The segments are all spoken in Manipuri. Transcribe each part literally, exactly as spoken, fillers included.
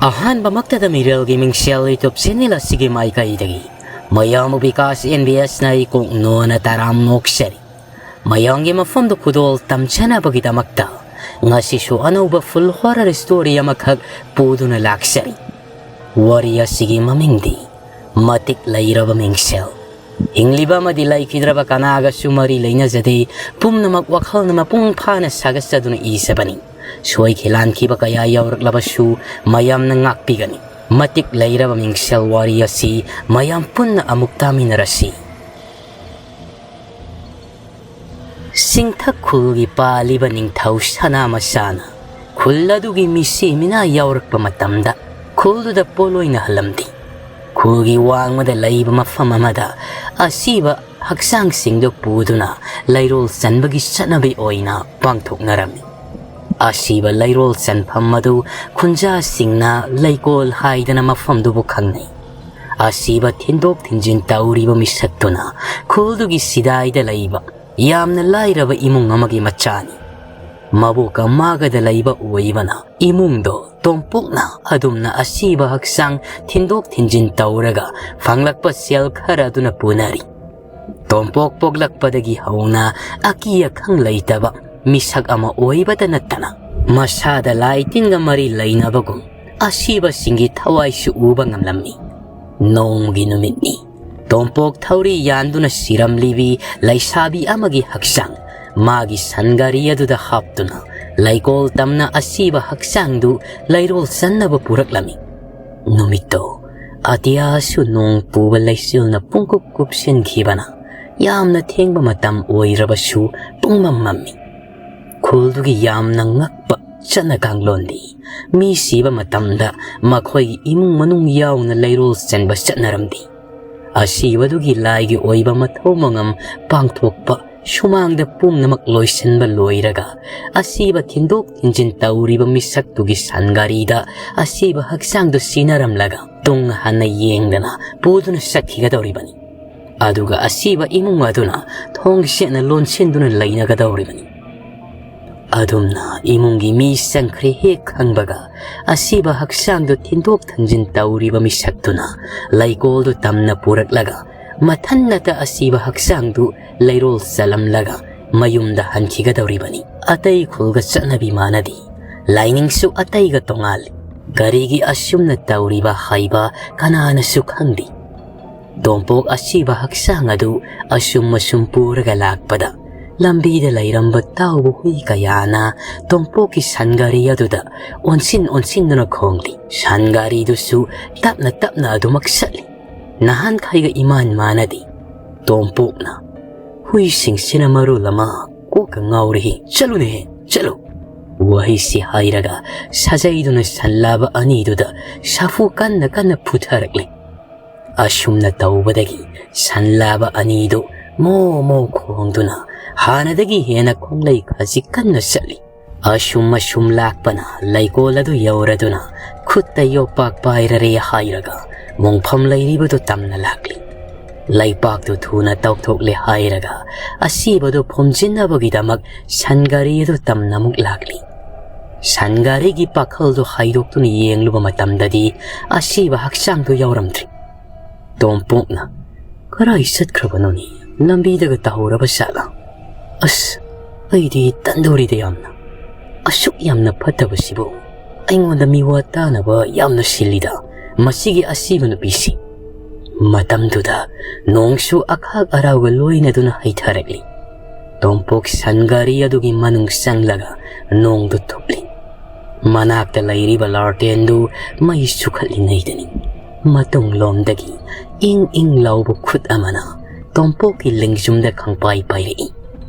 ꯑꯍꯥꯟꯕꯃꯛꯇꯗ ꯃꯤꯔꯦꯜꯒꯤ ꯃꯤꯡꯁꯦꯜ YouTube channel ꯑꯁꯤꯒꯤ ꯃꯥꯏꯀꯩꯗꯒꯤ ꯃꯌꯥꯝꯕꯨ ꯕꯤꯀꯥꯁ ꯑꯦꯟ ꯕꯤ ꯑꯦꯁꯅ ꯏꯀꯣꯛ ꯅꯣꯟꯅ ꯇꯔꯥꯝ ꯅꯣꯛꯆꯔꯤ꯫ ꯃꯌꯥꯝꯒꯤ ꯃꯐꯝꯗ ꯈꯨꯗꯣꯜ ꯇꯝꯖꯅꯕꯒꯤꯗꯃꯛꯇ ꯉꯁꯤꯁꯨ ꯑꯅꯧꯕ full horror story ꯑꯃꯈꯛ ꯄꯨꯗꯨꯅ ꯂꯥꯛꯆꯔꯤ꯫ ꯋꯥꯔꯤ ꯑꯁꯤꯒꯤ ꯃꯃꯤꯡꯗꯤ ꯃꯇꯤꯛ ꯂꯩꯔꯕ ꯃꯤꯡꯁꯦꯜ꯫ ꯍꯤꯡꯂꯤꯕ ꯑꯃꯗꯤ ꯂꯩꯈꯤꯗ꯭ꯔꯕ ꯀꯅꯥꯒꯁꯨ ꯃꯔꯤ ꯂꯩꯅꯖꯗꯦ꯫ ꯄꯨꯝꯅꯃꯛ ꯋꯥꯈꯜꯅ ꯃꯄꯨꯡ ꯐꯥꯅ ꯁꯥꯒꯠꯆꯗꯨꯅ ꯏꯖꯕꯅꯤ꯫ ꯁꯣꯏꯈꯤ ꯂꯥꯟꯈꯤꯕ ꯀꯌꯥ ꯌꯥꯎꯔꯛꯂꯕꯁꯨ ꯃꯌꯥꯝꯅ ꯉꯥꯛꯄꯤꯒꯅꯤ꯫ ꯃꯇꯤꯛ ꯂꯩꯔꯕ ꯃꯤꯡꯁꯦꯜ ꯋꯥꯔꯤ ꯑꯁꯤ ꯃꯌꯥꯝ ꯄꯨꯟꯅ ꯑꯃꯨꯛ ꯇꯥꯃꯤꯟꯅꯔꯁꯤ꯫ ꯆꯤꯡꯊꯛ ꯈꯨꯜꯒꯤ ꯄꯥꯜꯂꯤꯕ ꯅꯤꯡꯊꯧ ꯁꯅꯥ ꯃꯆꯥꯅ ꯈꯨꯜ ꯑꯗꯨꯒꯤ ꯃꯤꯁꯤ ꯃꯤꯅꯥ ꯌꯥꯎꯔꯛꯄ ꯃꯇꯝꯗ ꯈꯨꯜꯗꯨꯗ ꯄꯣꯠꯂꯣꯏꯅꯍꯜꯂꯝꯗꯦ꯫ ꯈꯨꯜꯒꯤ ꯋꯥꯡꯃꯗ ꯂꯩꯕ ꯃꯐꯝ ꯑꯃꯗ ꯑꯁꯤꯕ ꯍꯛꯆꯥꯡꯁꯤꯡꯗꯨ ꯄꯨꯗꯨꯅ ꯂꯩꯔꯣꯜ ꯆꯟꯕꯒꯤ ꯆꯠꯅꯕꯤ ꯑꯣꯏꯅ ꯄꯥꯡꯊꯣꯛꯅꯔꯝꯃꯤ꯫ ꯑꯁꯤꯕ ꯂꯩꯔꯣꯜ ꯆꯟꯐꯝ ꯑꯗꯨ ꯈꯨꯟꯖꯥꯁꯤꯡꯅ ꯂꯩꯀꯣꯜ ꯍꯥꯏꯗꯅ ꯃꯐꯝꯗꯨꯕꯨ ꯈꯪꯅꯩ꯫ ꯑꯁꯤꯕ ꯊꯤꯟꯗꯣꯛ ꯊꯤꯟꯖꯤꯟ ꯇꯧꯔꯤꯕ ꯃꯤꯁꯛꯇꯨꯅ ꯈꯨꯜꯗꯨꯒꯤ ꯁꯤꯗꯥꯏꯗ ꯂꯩꯕ ꯌꯥꯝꯅ ꯂꯥꯏꯔꯕ ꯏꯃꯨꯡ ꯑꯃꯒꯤ ꯃꯆꯥꯅꯤ꯫ ꯃꯕꯣꯛꯀ ꯃꯥꯒꯗ ꯂꯩꯕ ꯑꯣꯏꯕꯅ ꯏꯃꯨꯡꯗꯣ ꯇꯣꯝꯄꯣꯛꯅ ꯑꯗꯨꯝꯅ ꯑꯁꯤꯕ ꯍꯛꯆꯥꯡ ꯊꯤꯟꯗꯣꯛ ꯊꯤꯟꯖꯤꯟ ꯇꯧꯔꯒ ꯐꯪꯂꯛꯄ ꯁꯦꯜ ꯈꯔ ꯑꯗꯨꯅ ꯄꯨꯅꯔꯤ꯫ ꯇꯣꯝꯄꯣꯛ ꯄꯣꯛꯂꯛꯄꯗꯒꯤ ꯍꯧꯅ ꯑꯀꯤ ꯑꯈꯪ ꯂꯩꯇꯕ ꯃꯤꯁꯛ ꯑꯃ ꯑꯣꯏꯕꯇ ꯅꯠꯇꯅ ꯃꯁꯥꯗ ꯂꯥꯏ ꯇꯤꯟꯒ ꯃꯔꯤ ꯂꯩꯅꯕꯒꯨꯝ ꯑꯁꯤꯕꯁꯤꯡꯒꯤ ꯊꯋꯥꯏꯁꯨ ꯎꯕ ꯉꯝꯂꯝꯃꯤ꯫ ꯅꯣꯡꯃꯒꯤ ꯅꯨꯃꯤꯠꯅꯤ꯫ ꯇꯣꯝꯄꯣꯛ ꯊꯧꯔꯤ ꯌꯥꯟꯗꯨꯅ ꯁꯤꯔꯝꯂꯤꯕꯤ ꯂꯩꯁꯥꯕꯤ ꯑꯃꯒꯤ ꯍꯛꯆꯥꯡ ꯃꯥꯒꯤ ꯁꯟꯒꯥꯔꯤ ꯑꯗꯨꯗ ꯍꯥꯞꯇꯨꯅ ꯂꯩꯀꯣꯜ ꯇꯝꯅ ꯑꯁꯤꯕ ꯍꯛꯆꯥꯡꯗꯨ ꯂꯩꯔꯣꯜ ꯆꯟꯅꯕ ꯄꯨꯔꯛꯂꯝꯃꯤ꯫ ꯅꯨꯃꯤꯠꯇꯣ ꯑꯇꯤꯌꯥꯁꯨ ꯅꯣꯡ ꯄꯨꯕ ꯂꯩꯆꯤꯜꯅ ꯄꯨꯡꯀꯨꯞ ꯀꯨꯞꯁꯤꯟꯈꯤꯕꯅ ꯌꯥꯝꯅ ꯊꯦꯡꯕ ꯃꯇꯝ ꯑꯣꯏꯔꯕꯁꯨ ꯄꯨꯡꯃꯝ ꯃꯝꯃꯤ꯫ ꯈꯨꯜꯗꯨꯒꯤ ꯌꯥꯝꯅ ꯉꯛꯄ ꯆꯠꯅ ꯀꯥꯡꯂꯣꯟꯗꯤ ꯃꯤ ꯁꯤꯕ ꯃꯇꯝꯗ ꯃꯈꯣꯏꯒꯤ ꯏꯃꯨꯡ ꯃꯅꯨꯡ ꯌꯥꯎꯅ ꯂꯩꯔꯣꯜ ꯆꯟꯕ ꯆꯠꯅꯔꯝꯗꯦ꯫ ꯑꯁꯤꯕꯗꯨꯒꯤ ꯂꯥꯏꯒꯤ ꯑꯣꯏꯕ ꯃꯊꯧ ꯃꯉꯝ ꯄꯥꯡꯊꯣꯛꯄ ꯁꯨꯃꯥꯡꯗ ꯄꯨꯝꯅꯃꯛ ꯂꯣꯏꯁꯤꯟꯕ ꯂꯣꯏꯔꯒ ꯑꯁꯤꯕ ꯊꯤꯟꯗꯣꯛ ꯊꯤꯟꯖꯤꯟ ꯇꯧꯔꯤꯕ ꯃꯤꯁꯛꯇꯨꯒꯤ ꯁꯟꯒꯥꯔꯤꯗ ꯑꯁꯤꯕ ꯍꯛꯆꯥꯡꯗꯨ ꯁꯤꯟꯅꯔꯝꯂꯒ ꯇꯨꯡ ꯍꯟꯅ ꯌꯦꯡꯗꯅ ꯄꯨꯗꯨꯅ ꯆꯠꯈꯤꯒꯗꯧꯔꯤꯕꯅꯤ꯫ ꯑꯗꯨꯒ ꯑꯁꯤꯕ ꯏꯃꯨꯡ ꯑꯗꯨꯅ ꯊꯣꯡ ꯁꯦꯠꯅ ꯂꯣꯟꯁꯤꯟꯗꯨꯅ ꯂꯩꯅꯒꯗꯧꯔꯤꯕꯅꯤ꯫ ꯑꯗꯨꯝꯅ ꯏꯃꯨꯡꯒꯤ ꯃꯤ ꯆꯪꯈ꯭ꯔꯦ ꯍꯦꯛ ꯈꯪꯕꯒ, ꯑꯁꯤꯕ ꯍꯛꯆꯥꯡꯗꯨ ꯊꯤꯟꯗꯣꯛ ꯊꯤꯟꯖꯤꯟ ꯇꯧꯔꯤꯕ ꯃꯤꯁꯛꯇꯨꯅ ꯂꯩꯀꯣꯜꯗꯨ ꯇꯝꯅ ꯄꯨꯔꯛꯂꯒ, ꯃꯊꯟꯅꯇ ꯑꯁꯤꯕ ꯍꯛꯆꯥꯡꯗꯨ ꯂꯩꯔꯣꯜ ꯆꯂꯝꯂꯒ ꯃꯌꯨꯝꯗ ꯍꯟꯈꯤꯒꯗꯧꯔꯤꯕꯅꯤ꯫ ꯑꯇꯩ ꯈꯨꯜꯒ ꯆꯠꯅꯕꯤ ꯃꯥꯟꯅꯗꯦ, ꯂꯥꯏꯅꯤꯡꯁꯨ ꯑꯇꯩꯒ ꯇꯣꯉꯥꯜꯂꯤ꯫ ꯀꯔꯤꯒꯤ ꯑꯁꯨꯝꯅ ꯇꯧꯔꯤꯕ ꯍꯥꯏꯕ ꯀꯅꯥꯅꯁꯨ ꯈꯪꯗꯦ꯫ ꯇꯣꯝꯄꯣꯛ ꯑꯁꯤꯕ ꯍꯛꯆꯥꯡ ꯑꯗꯨ ꯑꯁꯨꯝ ꯑꯁꯨꯝ ꯄꯨꯔꯒ ꯂꯥꯛꯄꯗ, ꯂꯝꯕꯤꯗ ꯂꯩꯔꯝꯕ ꯇꯥꯎꯕ ꯍꯨꯏ ꯀꯌꯥꯅ ꯇꯣꯝꯄꯣꯛꯀꯤ ꯁꯟ ꯒꯥꯔꯤ ꯑꯗꯨꯗ ꯑꯣꯟꯁꯤꯟ ꯑꯣꯟꯁꯤꯟꯗꯨꯅ ꯈꯣꯡꯂꯤ꯫ ꯁꯟ ꯒꯥꯔꯤꯗꯨꯁꯨ ꯇꯞꯅ ꯇꯞꯅ ꯑꯗꯨꯃꯛ ꯆꯠꯂꯤ꯫ ꯅꯍꯥꯟꯈꯩꯒ ꯏꯃꯥꯟ ꯃꯥꯟꯅꯗꯦ꯫ ꯇꯣꯝꯄꯣꯛꯅ, "ꯍꯨꯏꯁꯤꯡꯁꯤꯅ ꯃꯔꯣꯜ ꯑꯃ ꯀꯣꯛꯀ ꯉꯥꯎꯔꯦꯍꯦ, ꯆꯠꯂꯨꯅꯦꯍꯦ, ꯆꯠꯂꯨ!" ꯋꯥꯍꯩꯁꯤ ꯍꯥꯏꯔꯒ ꯁꯥꯖꯩꯗꯨꯅ ꯁꯟꯂꯥꯕ ꯑꯅꯤꯗꯨꯗ ꯁꯥꯐꯨ ꯀꯟꯅ ꯀꯟꯅ ꯐꯨꯊꯔꯛꯂꯤ꯫ ꯑꯁꯨꯝꯅ ꯇꯧꯕꯗꯒꯤ ꯁꯟꯂꯥꯕ ꯑꯅꯤꯗꯨ ꯃꯣ ꯃꯣ ꯈꯣꯡꯗꯨꯅ ꯍꯥꯟꯅꯗꯒꯤ ꯍꯦꯟꯅ ꯈꯣꯡꯂꯩ ꯈꯖꯤꯛ ꯀꯟꯅ ꯆꯠꯂꯤ꯫ ꯑꯁꯨꯝ ꯑꯁꯨꯝ ꯂꯥꯛꯄꯅ ꯂꯩꯀꯣꯜ ꯑꯗꯨ ꯌꯧꯔꯗꯨꯅ ꯈꯨꯠꯇ ꯌꯣꯄꯥꯛ ꯄꯥꯏꯔꯔꯦ ꯍꯥꯏꯔꯒ ꯃꯣꯡꯐꯝ ꯂꯩꯔꯤꯕꯗꯨ ꯇꯝꯅ ꯂꯥꯛꯂꯤ꯫ ꯂꯩꯄꯥꯛꯇꯨ ꯊꯨꯅ ꯇꯧꯊꯣꯛꯂꯦ ꯍꯥꯏꯔꯒ ꯑꯁꯤꯕꯗꯨ ꯐꯨꯝꯖꯤꯟꯅꯕꯒꯤꯗꯃꯛ ꯁꯟ ꯒꯥꯔꯤ ꯑꯗꯨ ꯇꯝꯅ ꯑꯃꯨꯛ ꯂꯥꯛꯂꯤ꯫ ꯁꯟ ꯒꯥꯔꯤꯒꯤ ꯄꯥꯈꯜꯗꯨ ꯍꯥꯏꯗꯣꯛꯇꯨꯅ ꯌꯦꯡꯂꯨꯕ ꯃꯇꯝꯗꯗꯤ ꯑꯁꯤꯕ ꯍꯛꯆꯥꯡꯗꯨ ꯌꯥꯎꯔꯝꯗ꯭ꯔꯤ꯫ ꯇꯣꯝꯄꯣꯛꯅ, "ꯀꯔꯥꯏ ꯆꯠꯈ꯭ꯔꯕꯅꯣꯅꯦ? ꯂꯝꯕꯤꯗꯒ ꯇꯥꯍꯧꯔꯕ ꯖꯥꯠꯂꯥ? ꯑꯁ, ꯑꯩꯗꯤ ꯇꯟꯗꯧꯔꯤꯗ ꯌꯥꯝꯅ꯫ ꯑꯁꯨꯛ ꯌꯥꯝꯅ ꯐꯠꯇꯕꯁꯤꯕꯨ ꯑꯩꯉꯣꯟꯗ ꯃꯤꯋꯥ ꯇꯥꯅꯕ ꯌꯥꯝꯅ ꯁꯤꯜꯂꯤꯗ, ꯃꯁꯤꯒꯤ ꯑꯁꯤꯕ ꯅꯨꯄꯤꯁꯤ!" ꯃꯇꯝꯗꯨꯗ ꯅꯣꯡꯁꯨ ꯑꯈꯥꯛ ꯑꯔꯥꯎꯒ ꯂꯣꯏꯅꯗꯨꯅ ꯍꯩꯊꯔꯛꯂꯤ꯫ ꯇꯣꯝꯄꯣꯛ ꯁꯟ ꯒꯥꯔꯤ ꯑꯗꯨꯒꯤ ꯃꯅꯨꯡ ꯆꯪꯂꯒ ꯅꯣꯡꯗꯨ ꯊꯨꯞꯂꯤ꯫ ꯃꯅꯥꯛꯇ ꯂꯩꯔꯤꯕ ꯂꯥꯔꯇꯦꯟꯗꯨ ꯃꯩ ꯆꯨꯈꯠꯂꯤꯉꯩꯗꯅꯤ, ꯃꯇꯨꯡꯂꯣꯝꯗꯒꯤ ꯏꯪ ꯏꯪ ꯂꯥꯎꯕ ꯈꯨꯠ ꯑꯃꯅ ꯇꯣꯝꯄꯣꯛꯀꯤ ꯂꯦꯡꯖꯨꯝꯗ ꯈꯪꯄꯥꯏ ꯄꯥꯏꯔꯛꯏ꯫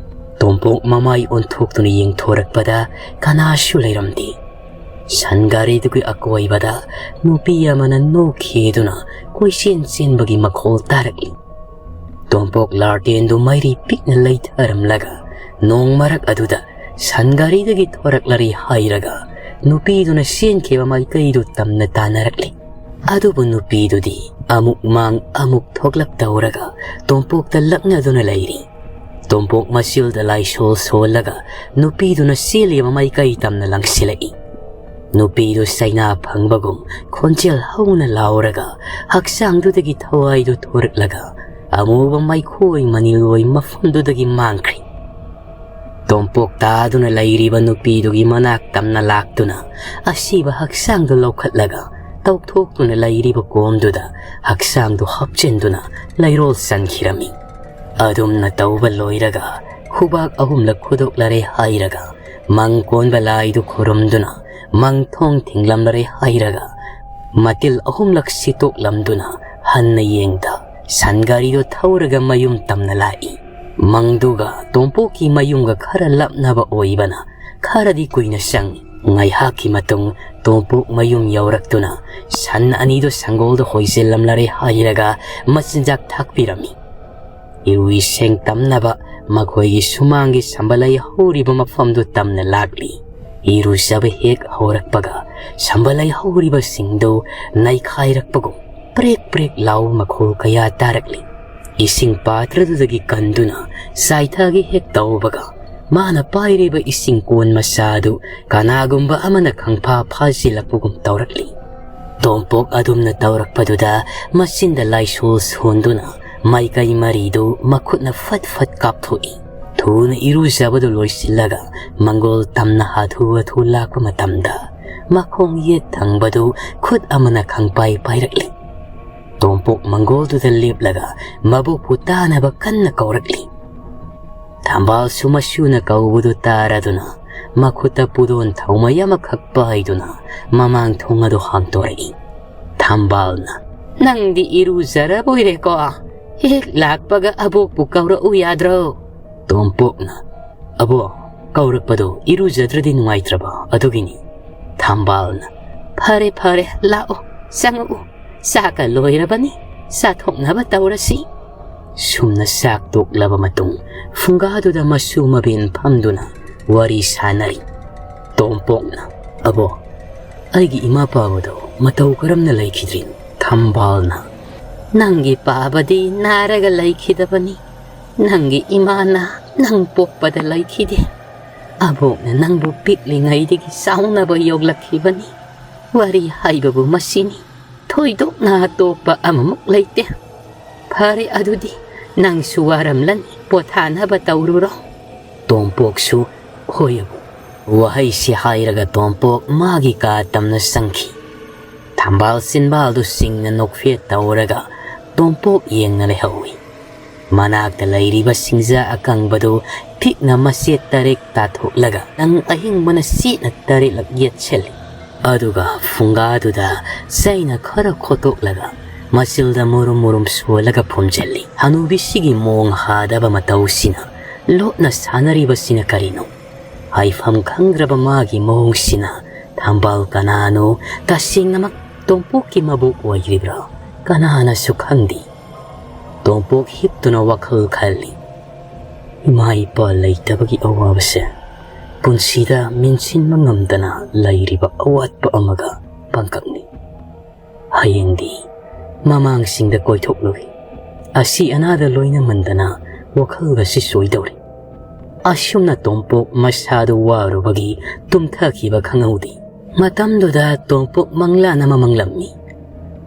ꯇꯣꯝꯄꯣꯛ ꯃꯃꯥꯏ ꯑꯣꯟꯊꯣꯛꯇꯨꯅ ꯌꯦꯡꯊꯣꯔꯛꯄꯗ ꯀꯅꯥꯁꯨ ꯂꯩꯔꯝꯗꯦ꯫ ꯁꯟ ꯒꯥꯔꯤꯗꯨꯒꯤ ꯑꯀꯣꯏꯕꯗ ꯅꯨꯄꯤ ꯑꯃꯅ ꯅꯣꯛꯈꯤꯗꯨꯅ ꯀꯣꯏꯆꯦꯟ ꯆꯦꯟꯕꯒꯤ ꯃꯈꯣꯜ ꯇꯥꯔꯛꯂꯤ꯫ ꯇꯣꯝꯄꯣꯛ ꯂꯥꯔꯇꯦꯟꯗꯨ ꯃꯩꯔꯤ ꯄꯤꯛꯅ ꯂꯩꯊꯔꯝꯂꯒ ꯅꯣꯡ ꯃꯔꯛ ꯑꯗꯨꯗ ꯁꯟ ꯒꯥꯔꯤꯗꯒꯤ ꯊꯣꯔꯛꯂꯔꯤ ꯍꯥꯏꯔꯒ ꯅꯨꯄꯤꯗꯨꯅ ꯆꯦꯟꯈꯤꯕ ꯃꯥꯏꯀꯩꯗꯨ ꯇꯝꯅ ꯇꯥꯟꯅꯔꯛꯂꯤ꯫ ꯑꯗꯨꯕꯨ ꯅꯨꯄꯤꯗꯨꯗꯤ ꯑꯃꯨꯛ ꯃꯥꯡ ꯑꯃꯨꯛ ꯊꯣꯛꯂꯛ ꯇꯧꯔꯒ ꯇꯣꯝꯄꯣꯛꯇ ꯂꯛꯅꯗꯨꯅ ꯂꯩꯔꯤ꯫ ꯇꯣꯝꯄꯣꯛ ꯃꯆꯤꯜꯗ ꯂꯥꯏꯁꯣꯜ ꯁꯣꯜꯂꯒ ꯅꯨꯄꯤꯗꯨꯅ ꯆꯦꯜꯂꯤꯕ ꯃꯥꯏꯀꯩ ꯇꯝꯅ ꯂꯪꯁꯤꯜꯂꯛꯏ꯫ ꯅꯨꯄꯤꯗꯨ ꯆꯩꯅꯥ ꯐꯪꯕꯒꯨꯝ ꯈꯣꯟꯖꯦꯜ ꯍꯧꯅ ꯂꯥꯎꯔꯒ ꯍꯛꯆꯥꯡꯗꯨꯗꯒꯤ ꯊꯋꯥꯏꯗꯨ ꯊꯣꯔꯛꯂꯒ ꯑꯃꯨꯕ ꯃꯩꯈꯣꯏ ꯃꯅꯤꯜ ꯑꯣꯏ ꯃꯐꯝꯗꯨꯗꯒꯤ ꯃꯥꯡꯈ꯭ꯔꯦ꯫ ꯇꯣꯝꯄꯣꯛ ꯇꯥꯗꯨꯅ ꯂꯩꯔꯤꯕ ꯅꯨꯄꯤꯗꯨꯒꯤ ꯃꯅꯥꯛ ꯇꯝꯅ ꯂꯥꯛꯇꯨꯅ ꯑꯁꯤꯕ ꯍꯛꯆꯥꯡꯗꯨ ꯂꯧꯈꯠꯂꯒ ꯇꯧꯊꯣꯛꯇꯨꯅ ꯂꯩꯔꯤꯕ ꯀꯣꯝꯗꯨꯗ ꯍꯛꯆꯥꯡꯗꯨ ꯍꯥꯞꯆꯤꯟꯗꯨꯅ ꯂꯩꯔꯣꯜ ꯆꯟꯈꯤꯔꯝꯃꯤ꯫ ꯑꯗꯨꯝꯅ ꯇꯧꯕ ꯂꯣꯏꯔꯒ ꯈꯨꯕꯥꯛ ꯑꯍꯨꯝꯂꯛ ꯈꯨꯗꯣꯛꯂꯔꯦ ꯍꯥꯏꯔꯒ ꯃꯪ ꯀꯣꯟꯕ ꯂꯥꯏꯗꯨ ꯈꯨꯔꯨꯝꯗꯨꯅ ꯃꯪ ꯊꯣꯡ ꯊꯤꯡꯂꯝꯂꯔꯦ ꯍꯥꯏꯔꯒ ꯃꯇꯤꯜ ꯑꯍꯨꯝꯂꯛ ꯁꯤꯠꯇꯣꯛꯂꯝꯗꯨꯅ ꯍꯟꯅ ꯌꯦꯡꯗ ꯁꯟ ꯒꯥꯔꯤꯗꯨ ꯊꯧꯔꯒ ꯃꯌꯨꯝ ꯇꯝꯅ ꯂꯥꯛꯏ꯫ ꯃꯪꯗꯨꯒ ꯇꯣꯝꯄꯣꯛꯀꯤ ꯃꯌꯨꯝꯒ ꯈꯔ ꯂꯥꯞꯅꯕ ꯑꯣꯏꯕꯅ ꯈꯔꯗꯤ ꯀꯨꯏꯅ ꯆꯪꯏ꯫ ꯉꯥꯏꯍꯥꯛꯀꯤ ꯃꯇꯨꯡ ꯇꯣꯝꯄꯣꯛ ꯃꯌꯨꯝ ꯌꯧꯔꯛꯇꯨꯅ ꯁꯟ ꯑꯅꯤꯗꯨ ꯁꯪꯒꯣꯜꯗ ꯍꯣꯏꯖꯤꯜꯂꯝꯂꯔꯦ ꯍꯥꯏꯔꯒ ꯃꯆꯤꯟꯖꯥꯛ ꯊꯥꯛꯄꯤꯔꯝꯃꯤ꯫ ꯏꯔꯨꯏ ꯁꯦꯡ ꯇꯝꯅꯕ ꯃꯈꯣꯏꯒꯤ ꯁꯨꯃꯥꯡꯒꯤ ꯁꯝꯕꯂꯩ ꯍꯧꯔꯤꯕ ꯃꯐꯝꯗꯨ ꯇꯝꯅ ꯂꯥꯛꯂꯤ꯫ ꯏꯔꯨꯖꯕ ꯍꯦꯛ ꯍꯧꯔꯛꯄꯒ ꯁꯝꯕꯂꯩ ꯍꯧꯔꯤꯕꯁꯤꯡꯗꯨ ꯅꯩꯈꯥꯏꯔꯛꯄꯒꯨꯝ ꯄ꯭ꯔꯦꯛ ꯄ꯭ꯔꯦꯛ ꯂꯥꯎꯕ ꯃꯈꯣꯜ ꯀꯌꯥ ꯇꯥꯔꯛꯂꯤ꯫ ꯏꯁꯤꯡ ꯄꯥꯇ꯭ꯔꯗꯨꯗꯒꯤ ꯀꯟꯗꯨꯅ ꯆꯥꯏꯊꯒꯦ ꯍꯦꯛ ꯇꯧꯕꯒ ꯃꯥꯅ ꯄꯥꯏꯔꯤꯕ ꯏꯁꯤꯡ ꯀꯣꯟ ꯃꯆꯥꯗꯨ ꯀꯅꯥꯒꯨꯝꯕ ꯑꯃꯅ ꯈꯪꯐꯥ ꯐꯥꯖꯤꯜꯂꯛꯄꯒꯨꯝ ꯇꯧꯔꯛꯂꯤ꯫ ꯇꯣꯝꯄꯣꯛ ꯑꯗꯨꯝꯅ ꯇꯧꯔꯛꯄꯗꯨꯗ ꯃꯆꯤꯟꯗ ꯂꯥꯏꯁꯣꯜ ꯁꯣꯟꯗꯨꯅ ꯃꯥꯏꯀꯩ ꯃꯔꯤꯗꯨ ꯃꯈꯨꯠꯅ ꯐꯠ ꯐꯠ ꯀꯥꯞꯊꯣꯛꯏ꯫ ꯊꯨꯅ ꯏꯔꯨꯖꯕꯗꯨ ꯂꯣꯏꯁꯤꯜꯂꯒ ꯃꯪꯒꯣꯜ ꯇꯝꯅ ꯍꯥꯊꯨ ꯍꯥꯊꯨ ꯂꯥꯛꯄ ꯃꯇꯝꯗ ꯃꯈꯣꯡ ꯌꯦꯠ ꯊꯪꯕꯗꯨ ꯈꯨꯠ ꯑꯃꯅ ꯈꯪꯄꯥꯏ ꯄꯥꯏꯔꯛꯂꯤ꯫ ꯇꯣꯝꯄꯣꯛ ꯃꯪꯒꯣꯜꯗꯨꯗ ꯂꯦꯞꯂꯒ ꯃꯕꯨꯛꯄꯨ ꯇꯥꯅꯕ ꯀꯟꯅ ꯀꯧꯔꯛꯂꯤ꯫ ꯊꯝꯕꯥꯜꯁꯨ ꯃꯁꯨꯅ ꯀꯧꯕꯗꯨ ꯇꯥꯔꯗꯨꯅ ꯃꯈꯨꯠꯇ ꯄꯨꯗꯣꯟ ꯊꯧꯃꯩ ꯑꯃꯈꯛ ꯄꯥꯏꯗꯨꯅ ꯃꯃꯥꯡ ꯊꯣꯡ ꯑꯗꯨ ꯍꯥꯡꯇꯣꯔꯛꯏ꯫ ꯊꯝꯕꯥꯜꯅ, "ꯅꯪꯗꯤ ꯏꯔꯨꯖꯔꯕꯣꯏꯔꯦꯀꯣ? ꯍꯦꯛ ꯂꯥꯛꯄꯒ ꯑꯕꯣꯛꯄꯨ ꯀꯧꯔꯛꯎ ꯌꯥꯗ꯭ꯔꯣ?" ꯇꯣꯝꯄꯣꯛꯅ, "ꯑꯕꯣ, ꯀꯧꯔꯛꯄꯗꯣ ꯏꯔꯨꯖꯗ꯭ꯔꯗꯤ ꯅꯨꯡꯉꯥꯏꯇ꯭ꯔꯕ, ꯑꯗꯨꯒꯤꯅꯤ꯫" ꯊꯝꯕꯥꯜꯅ, "ꯐꯔꯦ ꯐꯔꯦ, ꯂꯥꯛꯑꯣ, ꯆꯪꯉꯛꯎ, ꯆꯥꯛꯀ ꯂꯣꯏꯔꯕꯅꯤ, ꯆꯥꯊꯣꯛꯅꯕ ꯇꯧꯔꯁꯤ꯫" ꯁꯨꯝꯅ ꯆꯥꯛ ꯇꯣꯛꯂꯕ ꯃꯇꯨꯡ ꯐꯨꯡꯒꯥꯗꯨꯗ ꯃꯁꯨ ꯃꯕꯦꯟ ꯐꯝꯗꯨꯅ ꯋꯥꯔꯤ ꯁꯥꯟꯅꯔꯤ꯫ ꯇꯣꯝꯄꯣꯛꯅ, "ꯑꯕꯣ, ꯑꯩꯒꯤ ꯏꯃꯥ ꯄꯥꯕꯗꯣ ꯃꯇꯧ ꯀꯔꯝꯅ ꯂꯩꯈꯤꯗ꯭ꯔꯤꯅꯣ?" ꯊꯝꯕꯥꯜꯅ, "ꯅꯪꯒꯤ ꯄꯥꯕꯗꯤ ꯅꯥꯔꯒ ꯂꯩꯈꯤꯗꯕꯅꯤ, "ꯅꯪꯒꯤ ꯏꯃꯥꯅ ꯅꯪ ꯄꯣꯛꯄꯗ ꯂꯩꯈꯤꯗꯦ꯫ ꯑꯕꯣꯛꯅ ꯅꯪꯕꯨ ꯄꯤꯛꯂꯤꯉꯩꯗꯒꯤ ꯆꯥꯎꯅꯕ ꯌꯣꯛꯂꯛꯈꯤꯕꯅꯤ꯫ ꯋꯥꯔꯤ ꯍꯥꯏꯕꯕꯨ ꯃꯁꯤꯅꯤ꯫ ꯊꯣꯏꯗꯣꯛꯅ ꯑꯇꯣꯞꯄ ꯑꯃꯃꯨꯛ ꯂꯩꯇꯦ꯫ ꯐꯔꯦ, ꯑꯗꯨꯗꯤ ꯅꯪꯁꯨ ꯋꯥꯔꯝꯂꯅꯤ, ꯄꯣꯊꯥꯅꯕ ꯇꯧꯔꯨꯔꯣ꯫" ꯇꯣꯝꯄꯣꯛꯁꯨ "ꯍꯣꯏ ꯑꯕꯣꯛ"꯫ ꯋꯥꯍꯩꯁꯤ ꯍꯥꯏꯔꯒ ꯇꯣꯝꯄꯣꯛ ꯃꯥꯒꯤ ꯀꯥ ꯇꯝꯅ ꯆꯪꯈꯤ꯫ ꯊꯝꯕꯥꯜ ꯆꯤꯟꯕꯥꯜꯗꯨ ꯁꯤꯡꯅ ꯅꯣꯛꯐꯦꯠ ꯇꯧꯔꯒ ꯇꯣꯝꯄꯣꯛ ꯌꯦꯡꯅ ꯂꯩꯍꯧꯏ꯫ ꯃꯅꯥꯛꯇ ꯂꯩꯔꯤꯕ ꯁꯤꯡꯖꯥ ꯑꯀꯪꯕꯗꯨ ꯄꯤꯛꯅ ꯃꯆꯦꯠ ꯇꯔꯦꯠ ꯇꯥꯊꯣꯛꯂꯒ ꯅꯪ ꯑꯍꯤꯡꯕꯅ ꯆꯦꯠꯅ ꯇꯔꯦꯠꯂꯛ ꯌꯦꯠꯁꯤꯜꯂꯤ꯫ ꯑꯗꯨꯒ ꯐꯨꯡꯒꯥꯗꯨꯗ ꯆꯩꯅ ꯈꯔ ꯈꯣꯠꯇꯣꯛꯂꯒ ꯃꯆꯤꯜꯗ ꯃꯨꯔꯨꯝ ꯃꯨꯔꯨꯝ ꯁꯣꯜꯂꯒ ꯐꯨꯝꯖꯤꯜꯂꯤ꯫ ꯍꯅꯨꯕꯤꯁꯤꯒꯤ ꯃꯣꯡ ꯍꯥꯗꯕ ꯃꯇꯧꯁꯤꯅ ꯂꯣꯠꯅ ꯁꯥꯟꯅꯔꯤꯕꯁꯤꯅ ꯀꯔꯤꯅꯣ? ꯍꯥꯏꯐꯝ ꯈꯪꯗ꯭ꯔꯕ ꯃꯥꯒꯤ ꯃꯑꯣꯡꯁꯤꯅ ꯊꯝꯕꯥꯜ ꯀꯅꯥꯅꯣ? ꯇꯁꯦꯡꯅꯃꯛ ꯇꯣꯝꯄꯣꯛꯀꯤ ꯃꯕꯣꯛ ꯑꯣꯏꯔꯤꯕ꯭ꯔꯥ? ꯀꯅꯥꯅꯁꯨ ꯈꯪꯗꯦ꯫ ꯇꯣꯝꯄꯣꯛ ꯍꯤꯞꯇꯨꯅ ꯋꯥꯈꯜ ꯈꯜꯂꯤ꯫ ꯏꯃꯥ ꯏꯄꯥ ꯂꯩꯇꯕꯒꯤ ꯑꯋꯥꯕꯁꯦ ꯄꯨꯟꯁꯤꯗ ꯃꯦꯟꯁꯤꯟꯕ ꯉꯝꯗꯅ ꯂꯩꯔꯤꯕ ꯑꯋꯥꯠꯄ ꯑꯃꯒ ꯄꯥꯡꯀꯛꯅꯤ꯫ ꯍꯌꯦꯡꯗꯤ ꯃꯃꯥꯡꯁꯤꯡꯗ ꯀꯣꯏꯊꯣꯛꯂꯨꯏ꯫ ꯑꯁꯤ ꯑꯅꯥꯗ ꯂꯣꯏꯅꯃꯟꯗꯅ ꯋꯥꯈꯜꯒꯁꯤ ꯆꯣꯏꯗꯧꯔꯤ꯫ ꯑꯁꯨꯝꯅ ꯇꯣꯝꯄꯣꯛ ꯃꯁꯥꯗꯨ ꯋꯥꯔꯨꯕꯒꯤ ꯇꯨꯝꯊꯈꯤꯕ ꯈꯪꯍꯧꯗꯦ꯫ ꯃꯇꯝꯗꯨꯗ ꯇꯣꯝꯄꯣꯛ ꯃꯪꯂꯥꯟ ꯑꯃ ꯃꯪꯂꯝꯃꯤ꯫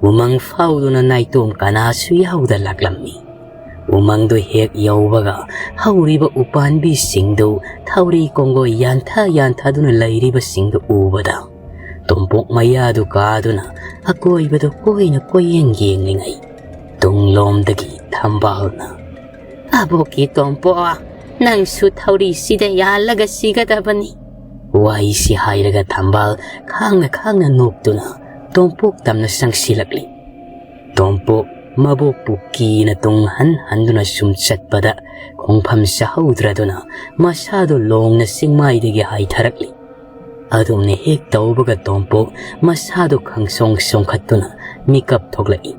ꯎꯃꯪ ꯐꯥꯎꯗꯨꯅ ꯅꯥꯏꯇꯣꯝ ꯀꯅꯥꯁꯨ ꯌꯥꯎꯗ ꯂꯥꯛꯂꯝꯃꯤ꯫ ꯎꯃꯪꯗꯨ ꯍꯦꯛ ꯌꯧꯕꯒ ꯍꯧꯔꯤꯕ ꯎꯄꯥꯟꯕꯤꯁꯤꯡꯗꯨ ꯊꯧꯔꯤ ꯀꯣꯡꯒꯣꯏ ꯌꯥꯟꯊ ꯌꯥꯟꯊꯗꯨꯅ ꯂꯩꯔꯤꯕꯁꯤꯡꯗꯨ ꯎꯕꯗ ꯇꯣꯝꯄꯣꯛ ꯃꯌꯥꯗꯨ ꯀꯥꯗꯨꯅ ꯑꯀꯣꯏꯕꯗꯨ ꯀꯣꯏꯅ ꯀꯣꯏꯌꯦꯡ ꯌꯦꯡꯂꯤꯉꯩ ꯇꯨꯡꯂꯣꯝꯗꯒꯤ ꯊꯝꯕꯥꯜꯅ, "ꯑꯕꯣꯛꯀꯤ ꯇꯣꯝꯄꯣꯛ, ꯅꯪꯁꯨ ꯊꯧꯔꯤꯁꯤꯗ ꯌꯥꯜꯂꯒ ꯁꯤꯒꯗꯕꯅꯤ꯫" ꯋꯥꯍꯩꯁꯤ ꯍꯥꯏꯔꯒ ꯊꯝꯕꯥꯜ ꯈꯥꯡꯅ ꯈꯥꯡꯅ ꯅꯣꯛꯇꯨꯅ ꯇꯣꯝꯄꯣꯛ ꯇꯝꯅ ꯆꯪꯁꯤꯜꯂꯛꯂꯤ꯫ ꯇꯣꯝꯄꯣꯛ ꯃꯕꯣꯛꯄꯨ ꯀꯤꯅ ꯇꯨꯡ ꯍꯟ ꯍꯟꯗꯨꯅ ꯁꯨꯝ ꯆꯠꯄꯗ ꯈꯣꯡꯐꯝ ꯆꯥꯍꯧꯗ꯭ꯔꯗꯨꯅ ꯃꯁꯥꯗꯨ ꯂꯣꯡꯅ ꯆꯤꯡꯃꯥꯏꯗꯒꯤ ꯍꯥꯏꯊꯔꯛꯂꯤ꯫ ꯑꯗꯨꯝꯅ ꯍꯦꯛ ꯇꯧꯕꯒ ꯇꯣꯝꯄꯣꯛ ꯃꯁꯥꯗꯨ ꯈꯪꯁꯣꯡ ꯁꯣꯡꯈꯠꯇꯨꯅ ꯃꯤꯀꯞ ꯊꯣꯛꯂꯛꯏ꯫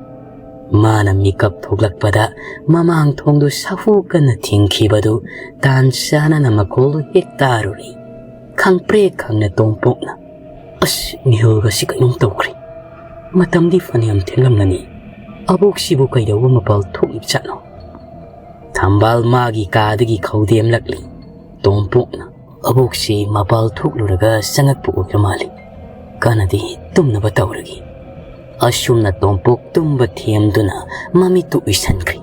ꯃꯥꯅ ꯃꯤꯀꯞ ꯊꯣꯛꯂꯛꯄꯗ ꯃꯃꯥꯡ ꯊꯣꯡꯗꯨ ꯁꯥꯐꯨ ꯀꯟꯅ ꯊꯤꯡꯈꯤꯕꯗꯨ ꯇꯥꯟ ꯆꯥꯅꯅ ꯃꯈꯣꯜꯗꯨ ꯍꯦꯛ ꯇꯥꯔꯨꯔꯦ꯫ ꯈꯪꯄ꯭ꯔꯦꯛ ꯈꯪꯅ ꯇꯣꯝꯄꯣꯛꯅ, "ꯑꯁ, ꯃꯤꯍꯨꯜꯒꯁꯤ ꯀꯩꯅꯣꯝ ꯇꯧꯈ꯭ꯔꯦ꯫ ꯃꯇꯝꯗꯤ ꯐꯅꯌꯥꯝ ꯊꯦꯡꯂꯝꯂꯅꯤ꯫ ꯑꯕꯣꯛꯁꯤꯕꯨ ꯀꯩꯗꯧꯕ ꯃꯄꯥꯜ ꯊꯣꯛꯂꯤꯕꯖꯥꯠꯅꯣ?" ꯊꯝꯕꯥꯜ ꯃꯥꯒꯤ ꯀꯥꯗꯒꯤ ꯈꯧꯗꯦꯝꯂꯛꯂꯤ꯫ ꯇꯣꯝꯄꯣꯛꯅ, "ꯑꯕꯣꯛꯁꯤ ꯃꯄꯥꯜ ꯊꯣꯛꯂꯨꯔꯒ ꯆꯪꯉꯛꯄ ꯑꯣꯏꯔ ꯃꯥꯜꯂꯤ꯫ ꯀꯥꯟꯅꯗꯦ, ꯇꯨꯝꯅꯕ ꯇꯧꯔꯒꯦ꯫" ꯑꯁꯨꯝꯅ ꯇꯣꯝꯄꯣꯛ ꯇꯨꯝꯕ ꯊꯦꯝꯗꯨꯅ ꯃꯃꯤꯠꯇꯨ ꯎꯏꯁꯟꯈ꯭ꯔꯦ꯫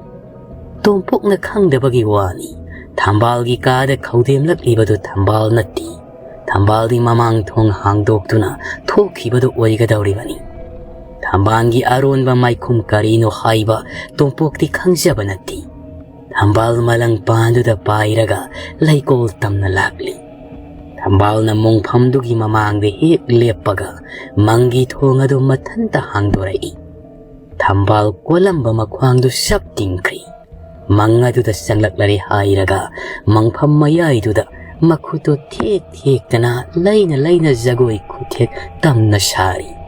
ꯇꯣꯝꯄꯣꯛꯅ ꯈꯪꯗꯕꯒꯤ ꯋꯥꯅꯤ, ꯊꯝꯕꯥꯜꯒꯤ ꯀꯥꯗ ꯈꯧꯗꯦꯝꯂꯛꯂꯤꯕꯗꯨ ꯊꯝꯕꯥꯜ ꯅꯠꯇꯦ꯫ ꯊꯝꯕꯥꯜꯗꯤ ꯃꯃꯥꯡ ꯊꯣꯡ ꯍꯥꯡꯗꯣꯛꯇꯨꯅ ꯊꯣꯛꯈꯤꯕꯗꯨ ꯑꯣꯏꯒꯗꯧꯔꯤꯕꯅꯤ꯫ ꯊꯝꯕꯥꯜꯒꯤ ꯑꯔꯣꯟꯕ ꯃꯥꯏꯈꯨꯝ ꯀꯔꯤꯅꯣ ꯍꯥꯏꯕ ꯇꯣꯝꯄꯣꯛꯇꯤ ꯈꯪꯖꯕ ꯅꯠꯇꯦ꯫ ꯊꯝꯕꯥꯜ ꯃꯂꯪ ꯄꯥꯟꯗꯨꯗ ꯄꯥꯏꯔꯒ ꯂꯩꯀꯣꯜ ꯇꯝꯅ ꯂꯥꯛꯂꯤ꯫ ꯊꯝꯕꯥꯜꯅ ꯃꯣꯡꯐꯝꯗꯨꯒꯤ ꯃꯃꯥꯡꯗ ꯍꯦꯛ ꯂꯦꯞꯄꯒ ꯃꯪꯒꯤ ꯊꯣꯡ ꯑꯗꯨ ꯃꯊꯟꯇ ꯍꯥꯡꯗꯣꯔꯛꯏ꯫ ꯊꯝꯕꯥꯜ ꯀꯣꯜꯂꯝꯕ ꯃꯈ꯭ꯋꯥꯡꯗꯨ ꯁꯞ ꯇꯤꯡꯈ꯭ꯔꯤ꯫ ꯃꯪ ꯑꯗꯨꯗ ꯆꯪꯂꯛꯂꯔꯦ ꯍꯥꯏꯔꯒ ꯃꯪꯐꯝ ꯃꯌꯥꯏꯗꯨꯗ ꯃꯈꯨꯠꯇꯨ ꯊꯦꯛ ꯊꯦꯛꯇꯅ ꯂꯩꯅ ꯂꯩꯅ ꯖꯒꯣꯏ ꯈꯨꯊꯦꯛ ꯇꯝꯅ ꯁꯥꯔꯤ꯫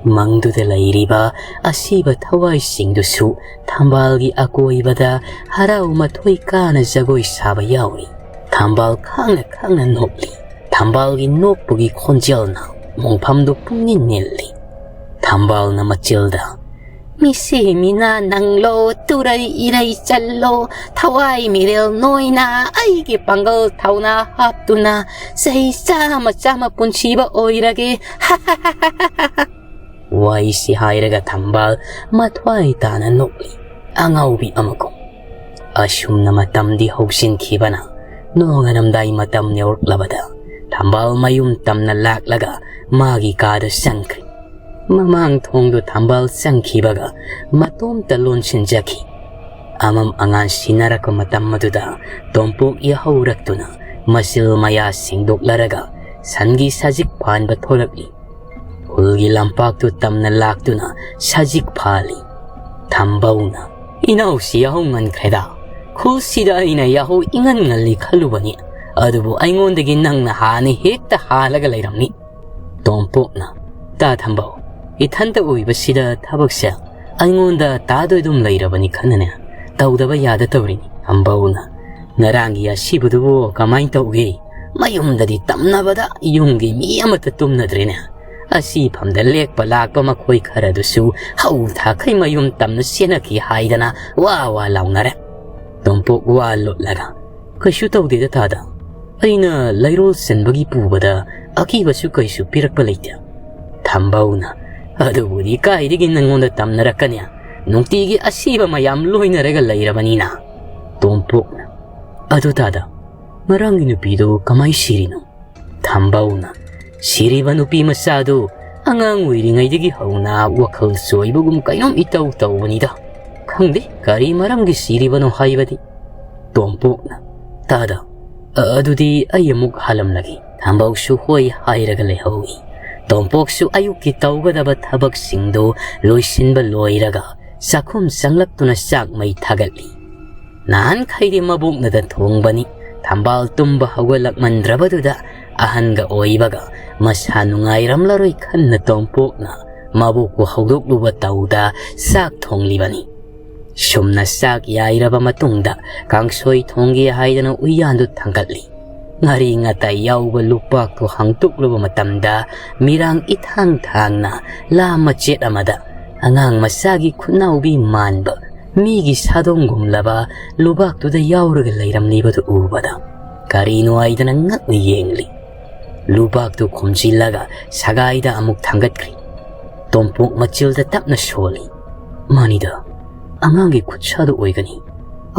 ꯃꯪꯗꯨꯗ ꯂꯩꯔꯤꯕ ꯑꯁꯤꯕ ꯊꯋꯥꯏꯁꯤꯡꯗꯨꯁꯨ ꯊꯝꯕꯥꯜꯒꯤ ꯑꯀꯣꯏꯕꯗ ꯍꯔꯥꯎ ꯃꯊꯣꯏ ꯀꯥꯅ ꯖꯒꯣꯏ ꯁꯥꯕ ꯌꯥꯎꯔꯤ꯫ ꯊꯝꯕꯥꯜ ꯈꯥꯡꯅ ꯈꯥꯡꯅ ꯅꯣꯛꯂꯤ꯫ ꯊꯝꯕꯥꯜꯒꯤ ꯅꯣꯛꯄꯒꯤ ꯈꯣꯟꯖꯦꯜꯅ ꯃꯣꯡꯐꯝꯗꯨ ꯄꯨꯡꯅꯤꯜ ꯅꯤꯜꯂꯤ꯫ ꯊꯝꯕꯥꯜꯅ ꯃꯆꯤꯜꯗ, "ꯃꯤꯁꯤ ꯃꯤꯅ ꯅꯪꯂꯣ, ꯇꯨꯔꯩ ꯏꯔꯩ ꯆꯜꯂꯣ, ꯊꯋꯥꯏ ꯃꯤꯔꯦꯜ ꯅꯣꯏꯅ ꯑꯩꯒꯤ ꯄꯥꯡꯒꯜ ꯊꯧꯅꯥ ꯍꯥꯞꯇꯨꯅ ꯆꯍꯤ ꯆꯥꯝꯃ ꯆꯥꯝꯃ ꯄꯨꯟꯁꯤꯕ ꯑꯣꯏꯔꯒꯦ꯫" ꯋꯥꯍꯩꯁꯤ ꯍꯥꯏꯔꯒ ꯊꯝꯕꯥꯜ ꯃꯊ꯭ꯋꯥꯏ ꯇꯥꯅ ꯅꯣꯛꯂꯤ, ꯑꯉꯥꯎꯕꯤ ꯑꯃꯒꯨꯝ꯫ ꯑꯁꯨꯝꯅ ꯃꯇꯝꯗꯤ ꯍꯧꯖꯤꯟꯈꯤꯕꯅ ꯅꯣꯡꯉꯥꯜꯂꯝꯗꯥꯏ ꯃꯇꯝ ꯌꯧꯔꯛꯂꯕꯗ ꯊꯝꯕꯥꯜ ꯃꯌꯨꯝ ꯇꯝꯅ ꯂꯥꯛꯂꯒ ꯃꯥꯒꯤ ꯀꯥꯗ ꯆꯪꯈ꯭ꯔꯦ꯫ ꯃꯃꯥꯡ ꯊꯣꯡꯗꯨ ꯊꯝꯕꯥꯜ ꯆꯪꯈꯤꯕꯒ ꯃꯇꯣꯝꯇ ꯂꯣꯟꯁꯤꯟꯖꯈꯤ꯫ ꯑꯃꯝ ꯑꯉꯥꯟ ꯁꯤꯟꯅꯔꯛꯄ ꯃꯇꯝ ꯑꯗꯨꯗ ꯇꯣꯝꯄꯣꯛ ꯌꯥꯍꯧꯔꯛꯇꯨꯅ ꯃꯆꯤꯜ ꯃꯌꯥ ꯁꯦꯡꯗꯣꯛꯂꯔꯒ ꯁꯟꯒꯤ ꯁꯖꯤꯛ ꯐꯥꯟꯕ ꯊꯣꯛꯂꯛꯂꯤ꯫ ꯈꯨꯜꯒꯤ ꯂꯝꯄꯥꯛꯇꯨ ꯇꯝꯅ ꯂꯥꯛꯇꯨꯅ ꯁꯖꯤꯛ ꯐꯥꯜꯂꯤ꯫ ꯊꯝꯕꯧꯅ, "ꯏꯅꯥꯎꯁꯤ ꯌꯥꯍꯧ ꯉꯟꯈ꯭ꯔꯦꯗ꯫ ꯈꯨꯜꯁꯤꯗ ꯑꯩꯅ ꯌꯥꯍꯧ ꯏꯉꯟ ꯉꯜꯂꯤ ꯈꯜꯂꯨꯕꯅꯤ, ꯑꯗꯨꯕꯨ ꯑꯩꯉꯣꯟꯗꯒꯤ ꯅꯪꯅ ꯍꯥꯟꯅ ꯍꯦꯛꯇ ꯍꯥꯜꯂꯒ ꯂꯩꯔꯝꯃꯤ꯫" ꯇꯣꯝꯄꯣꯛꯅ, "ꯇꯥ ꯊꯝꯕꯧ, ꯏꯊꯟꯇ ꯑꯣꯏꯕꯁꯤꯗ ꯊꯕꯛꯁꯦ ꯑꯩꯉꯣꯟꯗ ꯇꯥꯗꯣꯏꯗꯨꯝ ꯂꯩꯔꯕꯅꯤ ꯈꯟꯅꯅꯦ ꯇꯧꯗꯕ ꯌꯥꯗ ꯇꯧꯔꯤꯅꯤ꯫" ꯊꯝꯕꯧꯅ, "ꯉꯔꯥꯡꯒꯤ ꯑꯁꯤꯕꯗꯨꯕꯨ ꯀꯃꯥꯏꯅ ꯇꯧꯒꯦ? ꯃꯌꯨꯝꯗꯗꯤ ꯇꯝꯅꯕꯗ ꯌꯨꯝꯒꯤ ꯃꯤ ꯑꯃꯠꯇ ꯇꯨꯝꯅꯗ꯭ꯔꯦꯅꯦ꯫ ꯑꯁꯤ ꯐꯝꯗ ꯂꯦꯛꯄ ꯂꯥꯛꯄ ꯃꯈꯣꯏ ꯈꯔꯗꯨꯁꯨ ꯍꯧ ꯊꯥꯈꯩ ꯃꯌꯨꯝ ꯇꯝꯅ ꯆꯦꯟꯅꯈꯤ ꯍꯥꯏꯗꯅ ꯋꯥ ꯋꯥ ꯂꯥꯎꯅꯔꯦ꯫" ꯇꯣꯝꯄꯣꯛ ꯋꯥ ꯂꯣꯠꯂꯒ, "ꯀꯩꯁꯨ ꯇꯧꯗꯦꯗ ꯇꯥꯗ꯫ ꯑꯩꯅ ꯂꯩꯔꯣꯜ ꯆꯟꯕꯒꯤ ꯄꯨꯕꯗ ꯑꯀꯤꯕꯁꯨ ꯀꯩꯁꯨ ꯄꯤꯔꯛꯄ ꯂꯩꯇꯦ꯫" ꯊꯝꯕꯧꯅ, "ꯑꯗꯨꯕꯨꯗꯤ ꯀꯥꯏꯗꯒꯤ ꯅꯪꯉꯣꯟꯗ ꯇꯝꯅꯔꯛꯀꯅꯤ? ꯅꯨꯡꯇꯤꯒꯤ ꯑꯁꯤꯕ ꯃꯌꯥꯝ ꯂꯣꯏꯅꯔꯒ ꯂꯩꯔꯕꯅꯤꯅ꯫" ꯇꯣꯝꯄꯣꯛꯅ, "ꯑꯗꯨ ꯇꯥꯗ, ꯉꯔꯥꯡꯒꯤ ꯅꯨꯄꯤꯗꯣ ꯀꯃꯥꯏ ꯁꯤꯔꯤꯅꯣ?" ꯊꯝꯕꯧꯅ, "ꯁꯤꯔꯤꯕ ꯅꯨꯄꯤ ꯃꯆꯥꯗꯨ ꯑꯉꯥꯡ ꯑꯣꯏꯔꯤꯉꯩꯗꯒꯤ ꯍꯧꯅ ꯋꯥꯈꯜ ꯆꯣꯏꯕꯒꯨꯝ ꯀꯩꯅꯣꯝ ꯏꯇꯧ ꯇꯧꯕꯅꯤꯗ꯫ ꯈꯪꯗꯦ ꯀꯔꯤ ꯃꯔꯝꯒꯤ ꯁꯤꯔꯤꯕꯅꯣ ꯍꯥꯏꯕꯗꯤ꯫" ꯇꯣꯝꯄꯣꯛꯅ, "ꯇꯥꯗ, ꯑ-, ꯑꯗꯨꯗꯤ ꯑꯩ ꯑꯃꯨꯛ ꯍꯜꯂꯝꯂꯒꯦ꯫" ꯊꯝꯕꯧꯁꯨ ꯍꯣꯏ ꯍꯥꯏꯔꯒ ꯂꯩꯍꯧꯏ꯫ ꯇꯣꯝꯄꯣꯛꯁꯨ ꯑꯌꯨꯛꯀꯤ ꯇꯧꯒꯗꯕ ꯊꯕꯛꯁꯤꯡꯗꯨ ꯂꯣꯏꯁꯤꯟꯕ ꯂꯣꯏꯔꯒ ꯆꯥꯛꯈꯨꯝ ꯆꯪꯂꯛꯇꯨꯅ ꯆꯥꯛ ꯃꯩ ꯊꯥꯒꯠꯂꯤ꯫ ꯅꯍꯥꯟꯈꯩꯗꯤ ꯃꯕꯣꯛꯅꯗ ꯊꯣꯡꯕꯅꯤ꯫ ꯊꯝꯕꯥꯜ ꯇꯨꯝꯕ ꯍꯧꯒꯠꯂꯛꯃꯟꯗ꯭ꯔꯕꯗꯨꯗ ꯑꯍꯟꯒ ꯑꯣꯏꯕꯒ ꯃꯁꯥ ꯅꯨꯡꯉꯥꯏꯔꯝꯂꯔꯣꯏ ꯈꯟꯅ ꯇꯣꯝꯄꯣꯛꯅ ꯃꯕꯣꯛꯄꯨ ꯍꯧꯗꯣꯛꯂꯨꯕ ꯇꯧꯗ ꯆꯥꯛ ꯊꯣꯡꯂꯤꯕꯅꯤ꯫ ꯁꯨꯝꯅ ꯆꯥꯛ ꯌꯥꯏꯔꯕ ꯃꯇꯨꯡꯗ ꯀꯥꯡꯁꯣꯏ ꯊꯣꯡꯒꯦ ꯍꯥꯏꯗꯅ ꯎꯌꯥꯟꯗꯨ ꯊꯥꯡꯒꯠꯂꯤ꯫ ꯉꯥꯔꯤ ꯉꯥꯇꯥꯏ ꯌꯥꯎꯕ ꯂꯨꯄꯥꯛꯇꯨ ꯍꯥꯡꯇꯣꯛꯂꯨꯕ ꯃꯇꯝꯗ ꯃꯤꯔꯥꯡ ꯏꯊꯥꯡ ꯊꯥꯡꯅ ꯂꯥ ꯃꯆꯦꯠ ꯑꯃꯗ ꯑꯉꯥꯡ ꯃꯆꯥꯒꯤ ꯈꯨꯠꯅꯥꯎꯕꯤ ꯃꯥꯟꯕ ꯃꯤꯒꯤ ꯁꯥꯗꯣꯡꯒꯨꯝꯂꯕ ꯂꯨꯕꯥꯛꯇꯨꯗ ꯌꯥꯎꯔꯒ ꯂꯩꯔꯝꯂꯤꯕꯗꯨ ꯎꯕꯗ ꯀꯔꯤꯅꯣ ꯍꯥꯏꯗꯅ ꯉꯛꯅ ꯌꯦꯡꯂꯤ꯫ ꯂꯨꯕꯥꯛꯇꯨ ꯈꯨꯝꯖꯤꯜꯂꯒ ꯁꯒꯥꯏꯗ ꯑꯃꯨꯛ ꯊꯥꯡꯒꯠꯈ꯭ꯔꯤ꯫ ꯇꯣꯝꯄꯣꯛ ꯃꯆꯤꯜꯗ ꯇꯞꯅ ꯁꯣꯜꯂꯤ꯫ "ꯃꯥꯅꯤꯗ, ꯑꯉꯥꯡꯒꯤ ꯈꯨꯠꯁꯥꯗ ꯑꯣꯏꯒꯅꯤ꯫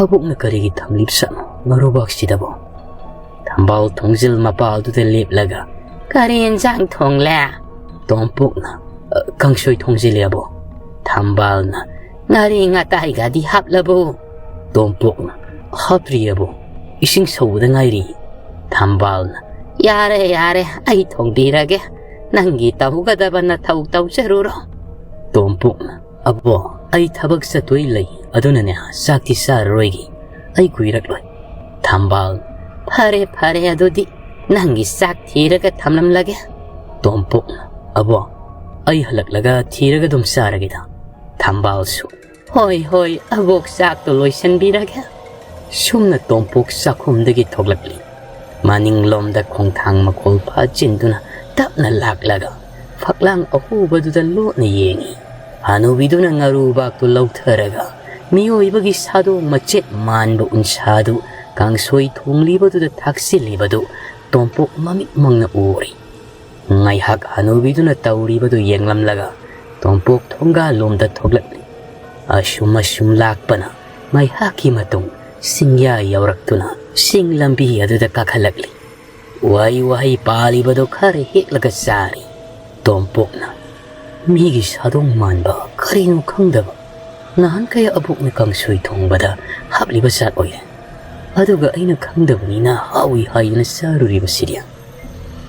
ꯑꯕꯣꯛꯅ ꯀꯔꯤꯒꯤ ꯊꯝꯂꯤꯕꯖꯥꯠꯅꯣ ꯉꯥꯔꯨꯕꯥꯛꯁꯤꯗꯕꯣ?" ꯊꯝꯕꯥꯜ ꯊꯣꯡꯖꯤꯜ ꯃꯄꯥꯜꯗꯨꯗ ꯂꯦꯞꯂꯒ, "ꯀꯔꯤ ꯌꯦꯟꯁꯥꯡ ꯊꯣꯡꯂꯦ?" ꯇꯣꯝꯄꯣꯛꯅ, "ꯑ, ꯀꯥꯡꯁꯣꯏ ꯊꯣꯡꯖꯤꯜꯂꯦ ꯑꯕꯣ꯫" ꯊꯝꯕꯥꯜꯅ, "ꯉꯥꯔꯤ ꯉꯥꯇꯥꯏꯒꯗꯤ ꯍꯥꯞꯂꯕꯣ?" ꯇꯣꯝꯄꯣꯛꯅ, "ꯍꯥꯞꯇ꯭ꯔꯤꯌꯦ ꯑꯕꯣ, ꯏꯁꯤꯡ ꯁꯧꯕꯗ ꯉꯥꯏꯔꯤ꯫" ꯊꯝꯕꯥꯜꯅ, "ꯌꯥꯔꯦ ꯌꯥꯔꯦ, ꯑꯩ ꯊꯣꯡꯕꯤꯔꯒꯦ, ꯅꯪꯒꯤ ꯇꯧꯒꯗꯕ ꯅꯊꯧ ꯇꯧꯖꯔꯨꯔꯣ꯫" ꯇꯣꯝꯄꯣꯛꯅ, "ꯑꯕꯣ, ꯑꯩ ꯊꯕꯛ ꯆꯠꯇꯣꯏ ꯂꯩ, ꯑꯗꯨꯅꯅꯦ ꯆꯥꯛꯇꯤ ꯆꯥꯔꯔꯣꯏꯒꯦ, ꯑꯩ ꯀꯨꯏꯔꯛꯂꯣꯏ꯫" ꯊꯝꯕꯥꯜ, "ꯐꯔꯦ ꯐꯔꯦ, ꯑꯗꯨꯗꯤ ꯅꯪꯒꯤ ꯆꯥꯛ ꯊꯤꯔꯒ ꯊꯝꯂꯝꯂꯒꯦ꯫" ꯇꯣꯝꯄꯣꯛꯅ, "ꯑꯕꯣ, ꯑꯩ ꯍꯜꯂꯛꯂꯒ ꯊꯤꯔꯒ ꯑꯗꯨꯝ ꯆꯥꯔꯒꯦꯗ꯫" ꯊꯝꯕꯥꯜꯁꯨ, "ꯍꯣꯏ ꯍꯣꯏ, ꯑꯕꯣꯛ ꯆꯥꯛꯇꯣ ꯂꯣꯏꯁꯤꯟꯕꯤꯔꯒꯦ꯫" ꯁꯨꯝꯅ ꯇꯣꯝꯄꯣꯛ ꯆꯥꯛꯈꯨꯝꯗꯒꯤ ꯊꯣꯛꯂꯛꯂꯤ꯫ ꯃꯅꯤꯡꯂꯣꯝꯗ ꯈꯣꯡꯊꯥꯡ ꯃꯈꯣꯜ ꯐꯥꯖꯤꯟꯗꯨꯅ ꯇꯞꯅ ꯂꯥꯛꯂꯒ ꯐꯛꯂꯥꯡ ꯑꯍꯣꯕꯗꯨꯗ ꯂꯣꯠꯅ ꯌꯦꯡꯏ꯫ ꯍꯅꯨꯕꯤꯗꯨꯅ ꯉꯥꯔꯨꯕꯥꯛꯇꯨ ꯂꯧꯊꯔꯒ ꯃꯤꯑꯣꯏꯕꯒꯤ ꯁꯥꯗꯣꯡ ꯃꯆꯦꯠ ꯃꯥꯟꯕ ꯎꯟꯁꯥꯗꯨ ꯀꯥꯡꯁꯣꯏ ꯊꯣꯡꯂꯤꯕꯗꯨꯗ ꯊꯥꯛꯆꯤꯜꯂꯤꯕꯗꯨ ꯇꯣꯝꯄꯣꯛ ꯃꯃꯤꯠꯃꯛꯅ ꯎꯔꯦ꯫ ꯉꯥꯏꯍꯥꯛ ꯍꯅꯨꯕꯤꯗꯨꯅ ꯇꯧꯔꯤꯕꯗꯨ ꯌꯦꯡꯂꯝꯂꯒ ꯇꯣꯝꯄꯣꯛ ꯊꯣꯡꯒꯥꯜꯂꯣꯝꯗ ꯊꯣꯛꯂꯛꯂꯤ꯫ ꯑꯁꯨꯝ ꯑꯁꯨꯝ ꯂꯥꯛꯄꯅ ꯉꯥꯏꯍꯥꯛꯀꯤ ꯃꯇꯨꯡ ꯁꯤꯡꯌꯥ ꯌꯧꯔꯛꯇꯨꯅ ꯁꯤꯡ ꯂꯝꯕꯤ ꯑꯗꯨꯗ ꯀꯥꯈꯠꯂꯛꯂꯤ꯫ ꯎꯍꯩ ꯋꯥꯍꯩ ꯄꯥꯜꯂꯤꯕꯗꯨ ꯈꯔ ꯍꯦꯛꯂꯒ ꯆꯥꯔꯤ꯫ ꯇꯣꯝꯄꯣꯛꯅ, "ꯃꯤꯒꯤ ꯁꯥꯗꯣꯡ ꯃꯥꯟꯕ ꯀꯔꯤꯅꯣ ꯈꯪꯗꯕ ꯅꯍꯥꯟꯈꯩ ꯑꯕꯣꯛꯅ ꯀꯥꯡꯁꯣꯏ ꯊꯣꯡꯕꯗ ꯍꯥꯞꯂꯤꯕ ꯖꯥꯠ ꯑꯣꯏꯔꯦ꯫ ꯑꯗꯨꯒ ꯑꯩꯅ ꯈꯪꯗꯕꯅꯤꯅ ꯍꯥꯎꯏ ꯍꯥꯏꯗꯨꯅ ꯆꯥꯔꯨꯔꯤꯕꯁꯤꯗꯤ"꯫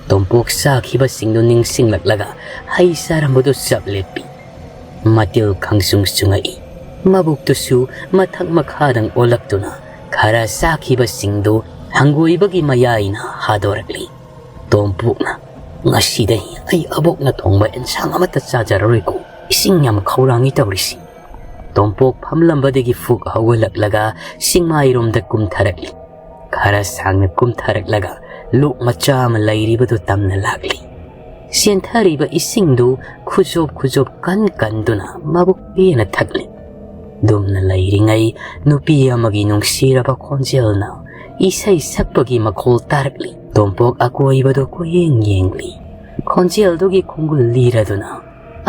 ꯇꯣꯝꯄꯣꯛ ꯆꯥꯈꯤꯕꯁꯤꯡꯗꯨ ꯅꯤꯡꯁꯤꯡꯂꯛꯂꯒ ꯍꯩ ꯆꯥꯔꯝꯕꯗꯨ ꯆꯞ ꯂꯦꯞꯄꯤ꯫ ꯃꯇꯤꯜ ꯈꯪꯁꯨꯡ ꯁꯨꯡꯉꯛꯏ꯫ ꯃꯕꯨꯛꯇꯨꯁꯨ ꯃꯊꯛ ꯃꯈꯥꯗꯪ ꯑꯣꯜꯂꯛꯇꯨꯅ ꯈꯔ ꯆꯥꯈꯤꯕꯁꯤꯡꯗꯨ ꯍꯪꯒꯣꯏꯕꯒꯤ ꯃꯌꯥꯏꯅ ꯍꯥꯗꯣꯔꯛꯂꯤ꯫ ꯇꯣꯝꯄꯣꯛꯅ, "ꯉꯁꯤꯗꯩ ꯑꯩ ꯑꯕꯣꯛꯅ ꯊꯣꯡꯕ ꯑꯦꯟꯁꯥꯡ ꯑꯃꯠꯇ ꯆꯥꯖꯔꯔꯣꯏꯀꯣ꯫ ꯏꯁꯤꯡ ꯌꯥꯝ ꯈꯧꯔꯥꯡꯏ ꯇꯧꯔꯤꯁꯤ"꯫ ꯇꯣꯝꯄꯣꯛ ꯐꯝꯂꯝꯕꯗꯒꯤ ꯐꯨꯛ ꯍꯧꯒꯠꯂꯛꯂꯒ ꯁꯤꯡꯃꯥꯏꯔꯣꯝꯗ ꯀꯨꯝꯊꯔꯛꯂꯤ꯫ ꯈꯔ ꯁꯥꯡꯅ ꯀꯨꯝꯊꯔꯛꯂꯒ ꯂꯣꯛ ꯃꯆꯥ ꯑꯃ ꯂꯩꯔꯤꯕꯗꯨ ꯇꯝꯅ ꯂꯥꯛꯂꯤ꯫ ꯆꯦꯟꯊꯔꯤꯕ ꯏꯁꯤꯡꯗꯨ ꯈꯨꯖꯣꯞ ꯈꯨꯖꯣꯞ ꯀꯟ ꯀꯟꯗꯨꯅ ꯃꯕꯨꯛ ꯄꯦꯟꯅ ꯊꯛꯂꯤ꯫ ꯗꯨꯝꯅ ꯂꯩꯔꯤꯉꯩ ꯅꯨꯄꯤ ꯑꯃꯒꯤ ꯅꯨꯡꯁꯤꯔꯕ ꯈꯣꯟꯖꯦꯜꯅ ꯏꯁꯩ ꯁꯛꯄꯒꯤ ꯃꯈꯣꯜ ꯇꯥꯔꯛꯂꯤ꯫ ꯇꯣꯝꯄꯣꯛ ꯑꯀꯣꯏꯕꯗꯨ ꯀꯣꯏꯌꯦꯡ ꯌꯦꯡꯂꯤ꯫ ꯈꯣꯟꯖꯦꯜꯗꯨꯒꯤ ꯈꯣꯡꯒꯨꯜ ꯂꯤꯔꯗꯨꯅ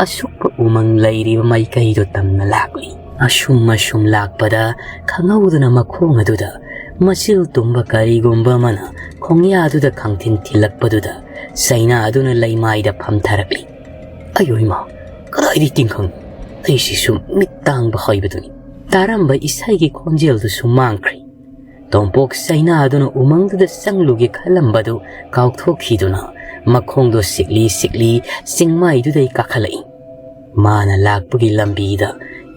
ꯑꯁꯨꯛꯄ ꯎꯃꯪ ꯂꯩꯔꯤꯕ ꯃꯥꯏꯀꯩꯗꯨ ꯇꯝꯅ ꯂꯥꯛꯂꯤ꯫ ꯑꯁꯨꯝ ꯑꯁꯨꯝ ꯂꯥꯛꯄꯗ ꯈꯪꯍꯧꯗꯅ ꯃꯈꯣꯡ ꯑꯗꯨꯗ ꯃꯆꯤꯜ ꯇꯨꯝꯕ ꯀꯔꯤꯒꯨꯝꯕ ꯑꯃꯅ ꯈꯣꯡꯌꯥꯗꯨꯗ ꯈꯪꯊꯤꯟ ꯊꯤꯜꯂꯛꯄꯗꯨꯗ ꯆꯩꯅꯥ ꯑꯗꯨꯅ ꯂꯩꯃꯥꯏꯗ ꯐꯝꯊꯔꯛꯂꯤ꯫ "ꯑꯌꯣ ꯏꯃꯥ, ꯀꯗꯥꯏꯗꯒꯤ ꯇꯤꯡꯈꯪ? ꯑꯩꯁꯤꯁꯨ ꯃꯤꯠ ꯇꯥꯡꯕ ꯍꯥꯏꯕꯗꯨꯅꯤ"꯫ ꯇꯥꯔꯝꯕ ꯏꯁꯩꯒꯤ ꯈꯣꯟꯖꯦꯜꯗꯨꯁꯨ ꯃꯥꯡꯈ꯭ꯔꯦ꯫ ꯇꯣꯝꯄꯣꯛ ꯆꯩꯅꯥꯗꯨꯅ ꯎꯃꯪꯗꯨꯗ ꯆꯪꯂꯨꯒꯦ ꯈꯜꯂꯝꯕꯗꯨ ꯀꯥꯎꯊꯣꯛꯈꯤꯗꯨꯅ ꯃꯈꯣꯡꯗꯣ ꯁꯤꯛꯂꯤ ꯁꯤꯛꯂꯤ ꯆꯤꯡꯃꯥꯏꯗꯨꯗꯩ ꯀꯥꯈꯠꯂꯛꯏ꯫ ꯃꯥꯅ ꯂꯥꯛꯄꯒꯤ ꯂꯝꯕꯤꯗ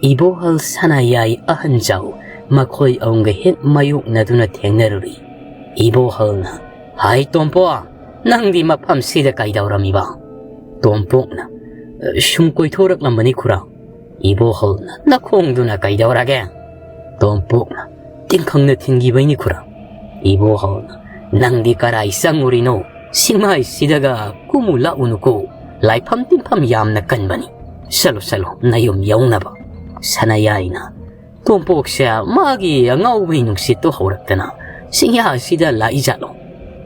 ꯏꯕꯣꯍꯜ ꯁꯅꯥꯌꯥꯏ ꯑꯍꯟꯖꯥꯎ ꯃꯈꯣꯏ ꯑꯍꯨꯝꯒ ꯍꯦꯛ ꯃꯥꯌꯣꯛꯅꯗꯨꯅ ꯊꯦꯡꯅꯔꯨꯔꯤ꯫ ꯏꯕꯣꯍꯜꯅ, "ꯍꯥꯏ ꯇꯣꯝꯄꯣꯛ, ꯅꯪꯗꯤ ꯃꯐꯝꯁꯤꯗ ꯀꯩꯗꯧꯔꯝꯃꯤꯕ?" ꯇꯣꯝꯄꯣꯛꯅ, "ꯁꯨꯝ ꯀꯣꯏꯊꯣꯔꯛꯂꯝꯕꯅꯤ ꯈꯨꯔꯥ"꯫ ꯏꯕꯣꯍꯜꯅ, "ꯅꯈꯣꯡꯗꯨꯅ ꯀꯩꯗꯧꯔꯒꯦ?" ꯇꯣꯝꯄꯣꯛꯅ, "ꯇꯤꯡꯈꯪꯅ ꯊꯤꯟꯈꯤꯕꯩꯅꯤ ꯈꯨꯔꯥ"꯫ ꯏꯕꯣꯍꯜꯅ, "ꯅꯪꯗꯤ ꯀꯔꯥꯏ ꯆꯪꯉꯨꯔꯤꯅꯣ? ꯁꯤꯡꯃꯥꯏꯁꯤꯗꯒ ꯀꯨꯝꯃꯨ ꯂꯥꯛꯎꯅꯨꯀꯣ꯫ ꯂꯥꯏꯐꯝ ꯇꯤꯟꯐꯝ ꯌꯥꯝꯅ ꯀꯟꯕꯅꯤ꯫ ꯆꯠꯂꯣ, ꯆꯠꯂꯣ, ꯅꯌꯨꯝ ꯌꯧꯅꯕ"꯫ ꯁꯅꯥꯌꯥꯏꯅ, ꯇꯣꯝꯄꯣꯛꯁꯦ ꯃꯥꯒꯤ ꯑꯉꯥꯎꯕꯒꯤ ꯅꯨꯡꯁꯤꯠꯇꯣ ꯍꯧꯔꯛꯇꯅ ꯁꯤꯡꯌꯥ ꯑꯁꯤꯗ ꯂꯥꯛꯏꯖꯥꯠꯂꯣ?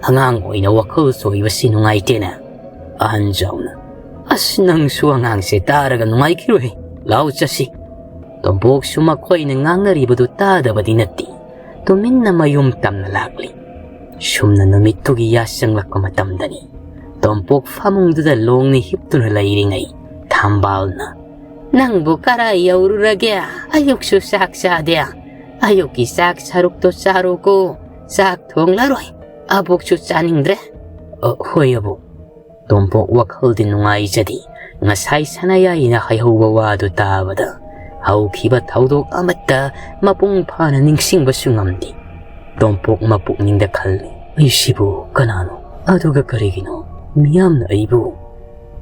ꯑꯉꯥꯡ ꯑꯣꯏꯅ ꯋꯥꯈꯜ ꯆꯣꯏꯕꯁꯤ ꯅꯨꯡꯉꯥꯏꯇꯦꯅꯦ꯫ ꯑꯍꯟ ꯖꯥꯎꯅ, "ꯑꯁ, ꯅꯪꯁꯨ ꯑꯉꯥꯡꯁꯦ ꯇꯥꯔꯒ ꯅꯨꯡꯉꯥꯏꯈꯤꯔꯣꯏ꯫ ꯂꯥꯎ ꯆꯠꯁꯤ꯫" ꯇꯣꯝꯄꯣꯛꯁꯨ ꯃꯈꯣꯏꯅ ꯉꯥꯡꯅꯔꯤꯕꯗꯨ ꯇꯥꯗꯕꯗꯤ ꯅꯠꯇꯦ꯫ ꯇꯨꯃꯤꯟꯅ ꯃꯌꯨꯝ ꯇꯝꯅ ꯂꯥꯛꯂꯤ꯫ ꯁꯨꯝꯅ ꯅꯨꯃꯤꯠꯇꯨꯒꯤ ꯌꯥꯆꯪꯂꯛꯄ ꯃꯇꯝꯗꯅꯤ꯫ ꯇꯣꯝꯄꯣꯛ ꯐꯃꯨꯡꯗꯨꯗ ꯂꯣꯡꯅ ꯍꯤꯞꯇꯨꯅ ꯂꯩꯔꯤꯉꯩ ꯊꯝꯕꯥꯜꯅ, "ꯅꯪꯕꯨ ꯀꯔꯥꯏ ꯌꯧꯔꯨꯔꯒꯦ? ꯑꯌꯨꯛꯁꯨ ꯆꯥꯛ ꯆꯥꯗꯦ꯫ ꯑꯌꯨꯛꯀꯤ ꯆꯥꯛ ꯁꯔꯨꯛꯇꯣ ꯆꯥꯔꯣꯀꯣ꯫ ꯆꯥꯛ ꯊꯣꯡꯂꯔꯣꯏ꯫ ꯑꯕꯣꯛꯁꯨ ꯆꯥꯅꯤꯡꯗ꯭ꯔꯦ꯫" "ꯑ, ꯍꯣꯏ ꯑꯕꯣꯛ꯫" ꯇꯣꯝꯄꯣꯛ ꯋꯥꯈꯜꯗꯤ ꯅꯨꯡꯉꯥꯏꯖꯗꯦ꯫ ꯉꯁꯥꯏ ꯁꯅꯥꯌꯥꯏꯅ ꯍꯥꯏꯍꯧꯕ ꯋꯥꯗꯨ ꯇꯥꯕꯗ ꯍꯧꯈꯤꯕ ꯊꯧꯗꯣꯛ ꯑꯃꯠꯇ ꯃꯄꯨꯡ ꯐꯥꯅ ꯅꯤꯡꯁꯤꯡꯕꯁꯨ ꯉꯝꯗꯦ꯫ ꯇꯣꯝꯄꯣꯛ ꯃꯄꯨꯛꯅꯤꯡꯗ ꯈꯜꯂꯤ, "ꯑꯩꯁꯤꯕꯨ ꯀꯅꯥꯅꯣ? ꯑꯗꯨꯒ ꯀꯔꯤꯒꯤꯅꯣ ꯃꯤꯌꯥꯝꯅ ꯑꯩꯕꯨ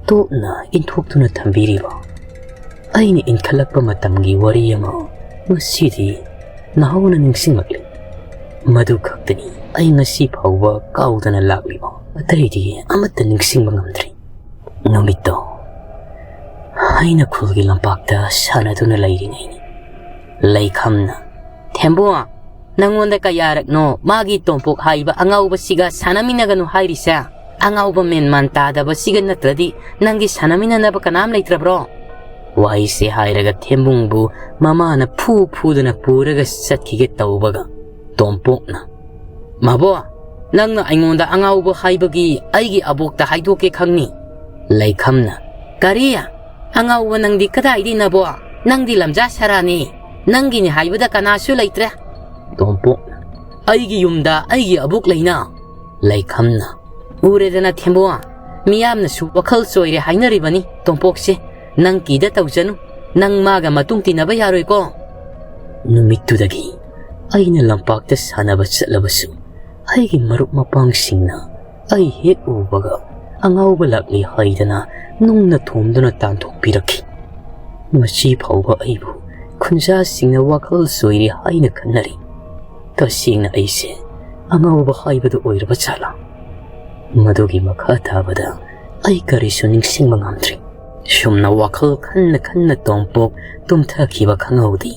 ꯇꯣꯞꯅ ꯏꯟꯊꯣꯛꯇꯨꯅ ꯊꯝꯕꯤꯔꯤꯕ? ꯑꯩꯅ ꯏꯟꯈꯠꯂꯛꯄ ꯃꯇꯝꯒꯤ ꯋꯥꯔꯤ ꯑꯃ ꯉꯁꯤꯗꯤ ꯅꯍꯧꯅ ꯅꯤꯡꯁꯤꯡꯂꯛꯂꯤ꯫ ꯃꯗꯨ ꯈꯛꯇꯅꯤ ꯑꯩ ꯉꯁꯤ ꯐꯥꯎꯕ ꯀꯥꯎꯗꯅ ꯂꯥꯛꯂꯤꯕ꯫ ꯑꯇꯩꯗꯤ ꯑꯃꯠꯇ ꯅꯤꯡꯁꯤꯡꯕ ꯉꯝꯗ꯭ꯔꯤ꯫" ꯅꯨꯃꯤꯠꯇꯣ ꯑꯩꯅ ꯈꯨꯜꯒꯤ ꯂꯝꯄꯥꯛꯇ ꯁꯥꯟꯅꯗꯨꯅ ꯂꯩꯔꯤꯉꯩꯅꯤ꯫ ꯂꯩꯈꯝꯅ, "ꯊꯦꯝꯕꯨ, ꯅꯪꯉꯣꯟꯗ ꯀꯌꯥꯔꯛꯅꯣ ꯃꯥꯒꯤ ꯇꯣꯝꯄꯣꯛ ꯍꯥꯏꯕ ꯑꯉꯥꯎꯕꯁꯤꯒ ꯁꯥꯟꯅꯃꯤꯟꯅꯒꯅꯨ ꯍꯥꯏꯔꯤꯁꯦ? ꯑꯉꯥꯎꯕ ꯃꯦꯟꯃꯥꯟ ꯇꯥꯗꯕꯁꯤꯒ ꯅꯠꯇ꯭ꯔꯗꯤ ꯅꯪꯒꯤ ꯁꯥꯟꯅꯃꯤꯟꯅꯅꯕ ꯀꯅꯥꯝ ꯂꯩꯇ꯭ꯔꯕ꯭ꯔꯣ?" ꯋꯥꯍꯩꯁꯦ ꯍꯥꯏꯔꯒ ꯊꯦꯝꯕꯨꯡꯕꯨ ꯃꯃꯥꯅ ꯐꯨ ꯐꯨꯗꯨꯅ ꯄꯨꯔꯒ ꯆꯠꯈꯤꯒꯦ ꯇꯧꯕꯒ, ꯇꯣꯝꯄꯣꯛꯅ, "ꯃꯕꯣ, ꯅꯪꯅ ꯑꯩꯉꯣꯟꯗ ꯑꯉꯥꯎꯕ ꯍꯥꯏꯕꯒꯤ ꯑꯩꯒꯤ ꯑꯕꯣꯛꯇ ꯍꯥꯏꯗꯣꯛꯀꯦ ꯈꯪꯅꯤ꯫" ꯂꯩꯈꯝꯅ, "ꯀꯔꯤ? ꯑꯉꯥꯎꯕ ꯅꯪꯗꯤ ꯀꯗꯥꯏꯗꯩ ꯅꯕꯣ? ꯅꯪꯗꯤ ꯂꯝꯖꯥ ꯁꯔꯥꯅꯤ꯫ ꯅꯪꯒꯤꯅꯤ ꯍꯥꯏꯕꯗ ꯀꯅꯥꯁꯨ ꯂꯩꯇ꯭ꯔꯦ꯫" ꯇꯣꯝꯄꯣꯛꯅ, "ꯑꯩꯒꯤ ꯌꯨꯝꯗ ꯑꯩꯒꯤ ꯑꯕꯣꯛ ꯂꯩꯅ꯫" ꯂꯩꯈꯝꯅ, "ꯎꯔꯦꯗꯅ ꯊꯦꯝꯕꯣ, ꯃꯤꯌꯥꯝꯅꯁꯨ ꯋꯥꯈꯜ ꯆꯣꯏꯔꯦ ꯍꯥꯏꯅꯔꯤꯕꯅꯤ ꯇꯣꯝꯄꯣꯛꯁꯦ꯫ ꯅꯪ ꯀꯤꯗ ꯇꯧꯖꯅꯨ, ꯅꯪ ꯃꯥꯒ ꯃꯇꯨꯡ ꯇꯤꯟꯅꯕ ꯌꯥꯔꯣꯏꯀꯣ꯫" ꯅꯨꯃꯤꯠꯇꯨꯗꯒꯤ ꯑꯩꯅ ꯂꯝꯄꯥꯛꯇ ꯁꯥꯟꯅꯕ ꯆꯠꯂꯕꯁꯨ, ꯑꯩꯒꯤ ꯃꯔꯨꯞ ꯃꯄꯥꯡꯁꯤꯡꯅ ꯑꯩ ꯍꯦꯛ ꯎꯕꯒ ꯑꯉꯥꯎꯕ ꯂꯥꯛꯂꯤ ꯍꯥꯏꯗꯅ ꯅꯨꯡꯅ ꯊꯣꯝꯗꯨꯅ ꯇꯥꯟꯊꯣꯛꯄꯤꯔꯛꯈꯤ꯫ ꯉꯁꯤ ꯐꯥꯎꯕ ꯑꯩꯕꯨ ꯈꯨꯟꯖꯥꯁꯤꯡꯅ ꯋꯥꯈꯜ ꯆꯣꯏꯔꯦ ꯍꯥꯏꯅ ꯈꯟꯅꯔꯤ꯫ ꯇꯁꯦꯡꯅ ꯑꯩꯁꯦ ꯑꯉꯥꯎꯕ ꯍꯥꯏꯕꯗꯨ ꯑꯣꯏꯔꯕ ꯖꯥꯠꯂꯥ? ꯃꯗꯨꯒꯤ ꯃꯈꯥ ꯇꯥꯕꯗ ꯑꯩ ꯀꯔꯤꯁꯨ ꯅꯤꯡꯁꯤꯡꯕ ꯉꯝꯗ꯭ꯔꯤ꯫ ꯁꯨꯝꯅ ꯋꯥꯈꯜ ꯈꯟꯅ ꯈꯟꯅ ꯇꯣꯝꯄꯣꯛ ꯇꯨꯝꯊꯈꯤꯕ ꯈꯪꯍꯧꯗꯦ꯫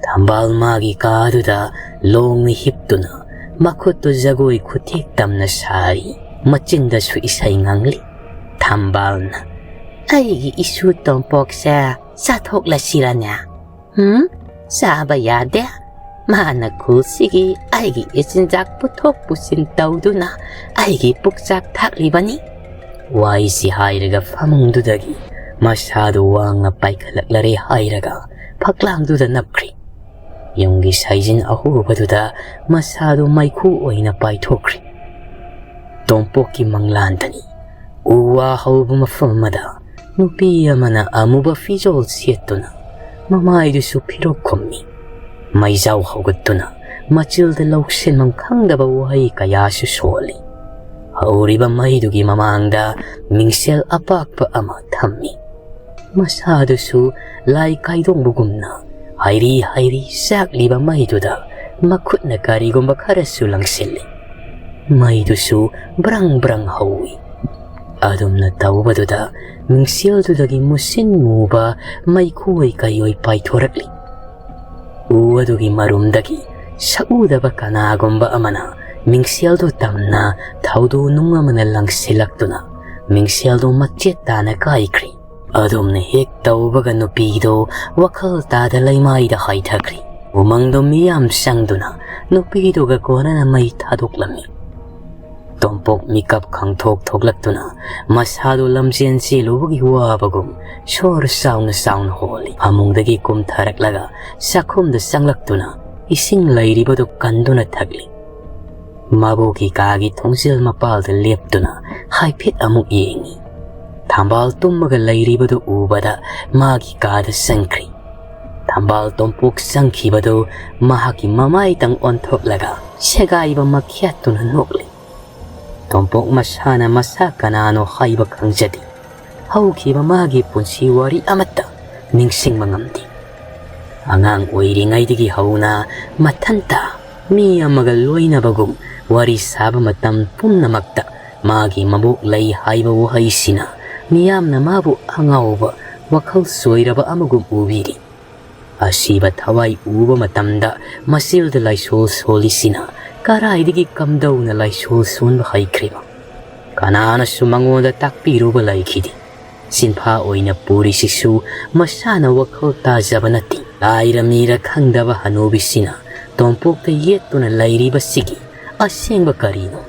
ꯊꯝꯕꯥꯜ ꯃꯥꯒꯤ ꯀꯥꯗꯨꯗ ꯂꯣꯡꯅ ꯍꯤꯞꯇꯨꯅ ꯃꯈꯨꯠꯇꯨ ꯖꯒꯣꯏ ꯈꯨꯊꯦꯛ ꯇꯝꯅ ꯁꯥꯔꯤ, ꯃꯆꯤꯟꯗꯁꯨ ꯏꯁꯩ ꯉꯪꯂꯤ꯫ ꯊꯝꯕꯥꯜꯅ, "ꯑꯩꯒꯤ ꯏꯁꯨ ꯇꯣꯝꯄꯣꯛꯁꯦ ꯆꯥꯊꯣꯛꯂꯁꯤꯔꯅꯦ?" "ꯍꯨꯝ? ꯆꯥꯕ ꯌꯥꯗꯦ꯫ ꯃꯥꯅ ꯈꯨꯜꯁꯤꯒꯤ ꯑꯩꯒꯤ ꯏꯆꯤꯟꯖꯥꯛ ꯄꯨꯊꯣꯛ ꯄꯨꯁꯤꯟ ꯇꯧꯗꯨꯅ ꯑꯩꯒꯤ ꯄꯨꯛꯆꯥꯛ ꯊꯥꯛꯂꯤꯕꯅꯤ"꯫ ꯋꯥꯍꯩꯁꯤ ꯍꯥꯏꯔꯒ ꯐꯃꯨꯡꯗꯨꯗꯒꯤ ꯃꯁꯥꯗꯨ ꯋꯥꯡꯅ ꯄꯥꯏꯈꯠꯂꯛꯂꯔꯦ ꯍꯥꯏꯔꯒ ꯐꯛꯂꯥꯡꯗꯨꯗ ꯅꯞꯈ꯭ꯔꯤ꯫ ꯌꯨꯝꯒꯤ ꯁꯥꯏꯖꯤꯟ ꯑꯍꯣꯕꯗꯨꯗ ꯃꯁꯥꯗꯨ ꯃꯩꯈꯨ ꯑꯣꯏꯅ ꯄꯥꯏꯊꯣꯛꯈ꯭ꯔꯤ꯫ ꯇꯣꯝꯄꯣꯛꯀꯤ ꯃꯪꯂꯥꯟꯗꯅꯤ꯫ ꯎ ꯋꯥ ꯍꯧꯕ ꯃꯐꯝ ꯑꯃꯗ ꯅꯨꯄꯤ ꯑꯃꯅ ꯑꯃꯨꯕ ꯐꯤꯖꯣꯜ ꯁꯦꯠꯇꯨꯅ ꯃꯃꯥꯏꯗꯨꯁꯨ ꯐꯤꯔꯨꯛ ꯈꯨꯝꯃꯤ꯫ ꯃꯩꯖꯥꯎ ꯍꯧꯒꯠꯇꯨꯅ ꯃꯆꯤꯜꯗ ꯂꯧꯁꯤꯟꯐꯝ ꯈꯪꯗꯕ ꯋꯥꯍꯩ ꯀꯌꯥꯁꯨ ꯁꯣꯜꯂꯤ꯫ ꯍꯧꯔꯤꯕ ꯃꯩꯗꯨꯒꯤ ꯃꯃꯥꯡꯗ ꯃꯤꯡꯁꯦꯜ ꯑꯄꯥꯛꯄ ꯑꯃ ꯊꯝꯃꯤ꯫ ꯃꯁꯥꯗꯨꯁꯨ ꯂꯥꯏ ꯀꯥꯏꯗꯣꯡꯕꯒꯨꯝꯅ ꯍꯥꯏꯔꯤ ꯍꯥꯏꯔꯤ ꯆꯥꯛꯂꯤꯕ ꯃꯩꯗꯨꯗ ꯃꯈꯨꯠꯅ ꯀꯔꯤꯒꯨꯝꯕ ꯈꯔꯁꯨ ꯂꯪꯁꯤꯜꯂꯤ꯫ ꯃꯩꯗꯨꯁꯨ ꯕ꯭ꯔꯪ ꯕ꯭ꯔꯪ ꯍꯧꯏ꯫ ꯑꯗꯨꯝꯅ ꯇꯧꯕꯗꯨꯗ ꯃꯤꯡꯁꯦꯜꯗꯨꯗꯒꯤ ꯃꯨꯁꯤꯟ ꯃꯨꯕ ꯃꯩꯈꯨꯑꯣꯏ ꯀꯩꯑꯣꯏ ꯄꯥꯏꯊꯣꯔꯛꯂꯤ꯫ ꯎ ꯑꯗꯨꯒꯤ ꯃꯔꯨꯝꯗꯒꯤ ꯁꯛꯎꯗꯕ ꯀꯅꯥꯒꯨꯝꯕ ꯑꯃꯅ ꯃꯤꯡꯁꯦꯜꯗꯨ ꯇꯝꯅ ꯊꯧꯗꯣ ꯅꯨꯡ ꯑꯃꯅ ꯂꯪꯁꯤꯜꯂꯛꯇꯨꯅ ꯃꯤꯡꯁꯦꯜꯗꯨ ꯃꯆꯦꯠ ꯇꯥꯅ ꯀꯥꯏꯈ꯭ꯔꯤ꯫ ꯑꯗꯨꯝꯅ ꯍꯦꯛ ꯇꯧꯕꯒ ꯅꯨꯄꯤꯗꯨ ꯋꯥꯈꯜ ꯇꯥꯗ ꯂꯩꯃꯥꯏꯗ ꯍꯥꯏꯊꯈ꯭ꯔꯤ꯫ ꯎꯃꯪꯗꯨ ꯃꯤꯌꯥꯝ ꯆꯪꯗꯨꯅ ꯅꯨꯄꯤꯗꯨꯒ ꯀꯣꯟꯅꯅ ꯃꯩ ꯊꯥꯗꯣꯛꯂꯝꯃꯤ꯫ ꯇꯣꯝꯄꯣꯛ ꯃꯤꯀꯞ ꯈꯪꯊꯣꯛ ꯊꯣꯛꯂꯛꯇꯨꯅ ꯃꯁꯥꯗꯨ ꯂꯝꯖꯦꯟ ꯆꯦꯜꯂꯨꯕꯒꯤ ꯋꯥꯕꯒꯨꯝ ꯁꯣꯔ ꯆꯥꯎꯅ ꯆꯥꯎꯅ ꯍꯣꯜꯂꯤ꯫ ꯐꯃꯨꯡꯗꯒꯤ ꯀꯨꯝꯊꯔꯛꯂꯒ ꯆꯥꯛꯈꯨꯝꯗ ꯆꯪꯂꯛꯇꯨꯅ ꯏꯁꯤꯡ ꯂꯩꯔꯤꯕꯗꯨ ꯀꯟꯗꯨꯅ ꯊꯛꯂꯤ꯫ ꯃꯕꯣꯛꯀꯤ ꯀꯥꯒꯤ ꯊꯣꯡꯖꯤꯜ ꯃꯄꯥꯜꯗ ꯂꯦꯞꯇꯨꯅ ꯍꯥꯏꯐꯦꯠ ꯑꯃꯨꯛ ꯌꯦꯡꯉꯤ꯫ ꯊꯝꯕꯥꯜ ꯇꯨꯝꯃꯒ ꯂꯩꯔꯤꯕꯗꯨ ꯎꯕꯗ ꯃꯥꯒꯤ ꯀꯥꯗ ꯆꯪꯈ꯭ꯔꯤ꯫ ꯊꯝꯕꯥꯜ ꯇꯣꯝꯄꯣꯛ ꯆꯪꯈꯤꯕꯗꯨ ꯃꯍꯥꯛꯀꯤ ꯃꯃꯥꯏꯇꯪ ꯑꯣꯟꯊꯣꯛꯂꯒ ꯁꯦꯒꯥꯏꯕ ꯃꯈ꯭ꯌꯥꯠꯇꯨꯅ ꯅꯣꯛꯂꯤ꯫ ꯇꯣꯝꯄꯣꯛ ꯃꯁꯥꯅ ꯃꯁꯥ ꯀꯅꯥꯅꯣ ꯍꯥꯏꯕ ꯈꯪꯖꯗꯦ꯫ ꯍꯧꯈꯤꯕ ꯃꯥꯒꯤ ꯄꯨꯟꯁꯤ ꯋꯥꯔꯤ ꯑꯃꯠꯇ ꯅꯤꯡꯁꯤꯡꯕ ꯉꯝꯗꯦ꯫ ꯑꯉꯥꯡ ꯑꯣꯏꯔꯤꯉꯩꯗꯒꯤ ꯍꯧꯅ ꯃꯊꯟꯇ ꯃꯤ ꯑꯃꯒ ꯂꯣꯏꯅꯕꯒꯨꯝ ꯋꯥꯔꯤ ꯁꯥꯕ ꯃꯇꯝ ꯄꯨꯝꯅꯃꯛꯇ ꯃꯥꯒꯤ ꯃꯕꯣꯛ ꯂꯩ ꯍꯥꯏꯕ ꯋꯥꯍꯩꯁꯤꯅ ꯃꯤꯌꯥꯝꯅ ꯃꯥꯕꯨ ꯑꯉꯥꯎꯕ, ꯋꯥꯈꯜ ꯆꯣꯏꯔꯕ ꯑꯃꯒꯨꯝ ꯎꯕꯤꯔꯤ꯫ ꯑꯁꯤꯕ ꯊꯋꯥꯏ ꯎꯕ ꯃꯇꯝꯗ ꯃꯆꯤꯜꯗ ꯂꯥꯏꯁꯣꯜ ꯁꯣꯜꯂꯤꯁꯤꯅ ꯀꯔꯥꯏꯗꯒꯤ ꯀꯝꯗꯧꯅ ꯂꯥꯏꯁꯣꯜ ꯁꯣꯟꯕ ꯍꯩꯈ꯭ꯔꯤꯕ? ꯀꯅꯥꯅꯁꯨ ꯃꯉꯣꯟꯗ ꯇꯥꯛꯄꯤꯔꯨꯕ ꯂꯩꯈꯤꯗꯦ꯫ ꯁꯤꯟꯐꯥ ꯑꯣꯏꯅ ꯄꯨꯔꯤꯁꯤꯁꯨ ꯃꯁꯥꯅ ꯋꯥꯈꯜ ꯇꯥꯖꯕ ꯅꯠꯇꯦ꯫ ꯂꯥꯏꯔ ꯃꯤꯔ ꯈꯪꯗꯕ ꯍꯅꯨꯕꯤꯁꯤꯅ ꯇꯣꯝꯄꯣꯛꯇ ꯌꯦꯠꯇꯨꯅ ꯂꯩꯔꯤꯕꯁꯤꯒꯤ ꯑꯁꯦꯡꯕ ꯀꯔꯤꯅꯣ?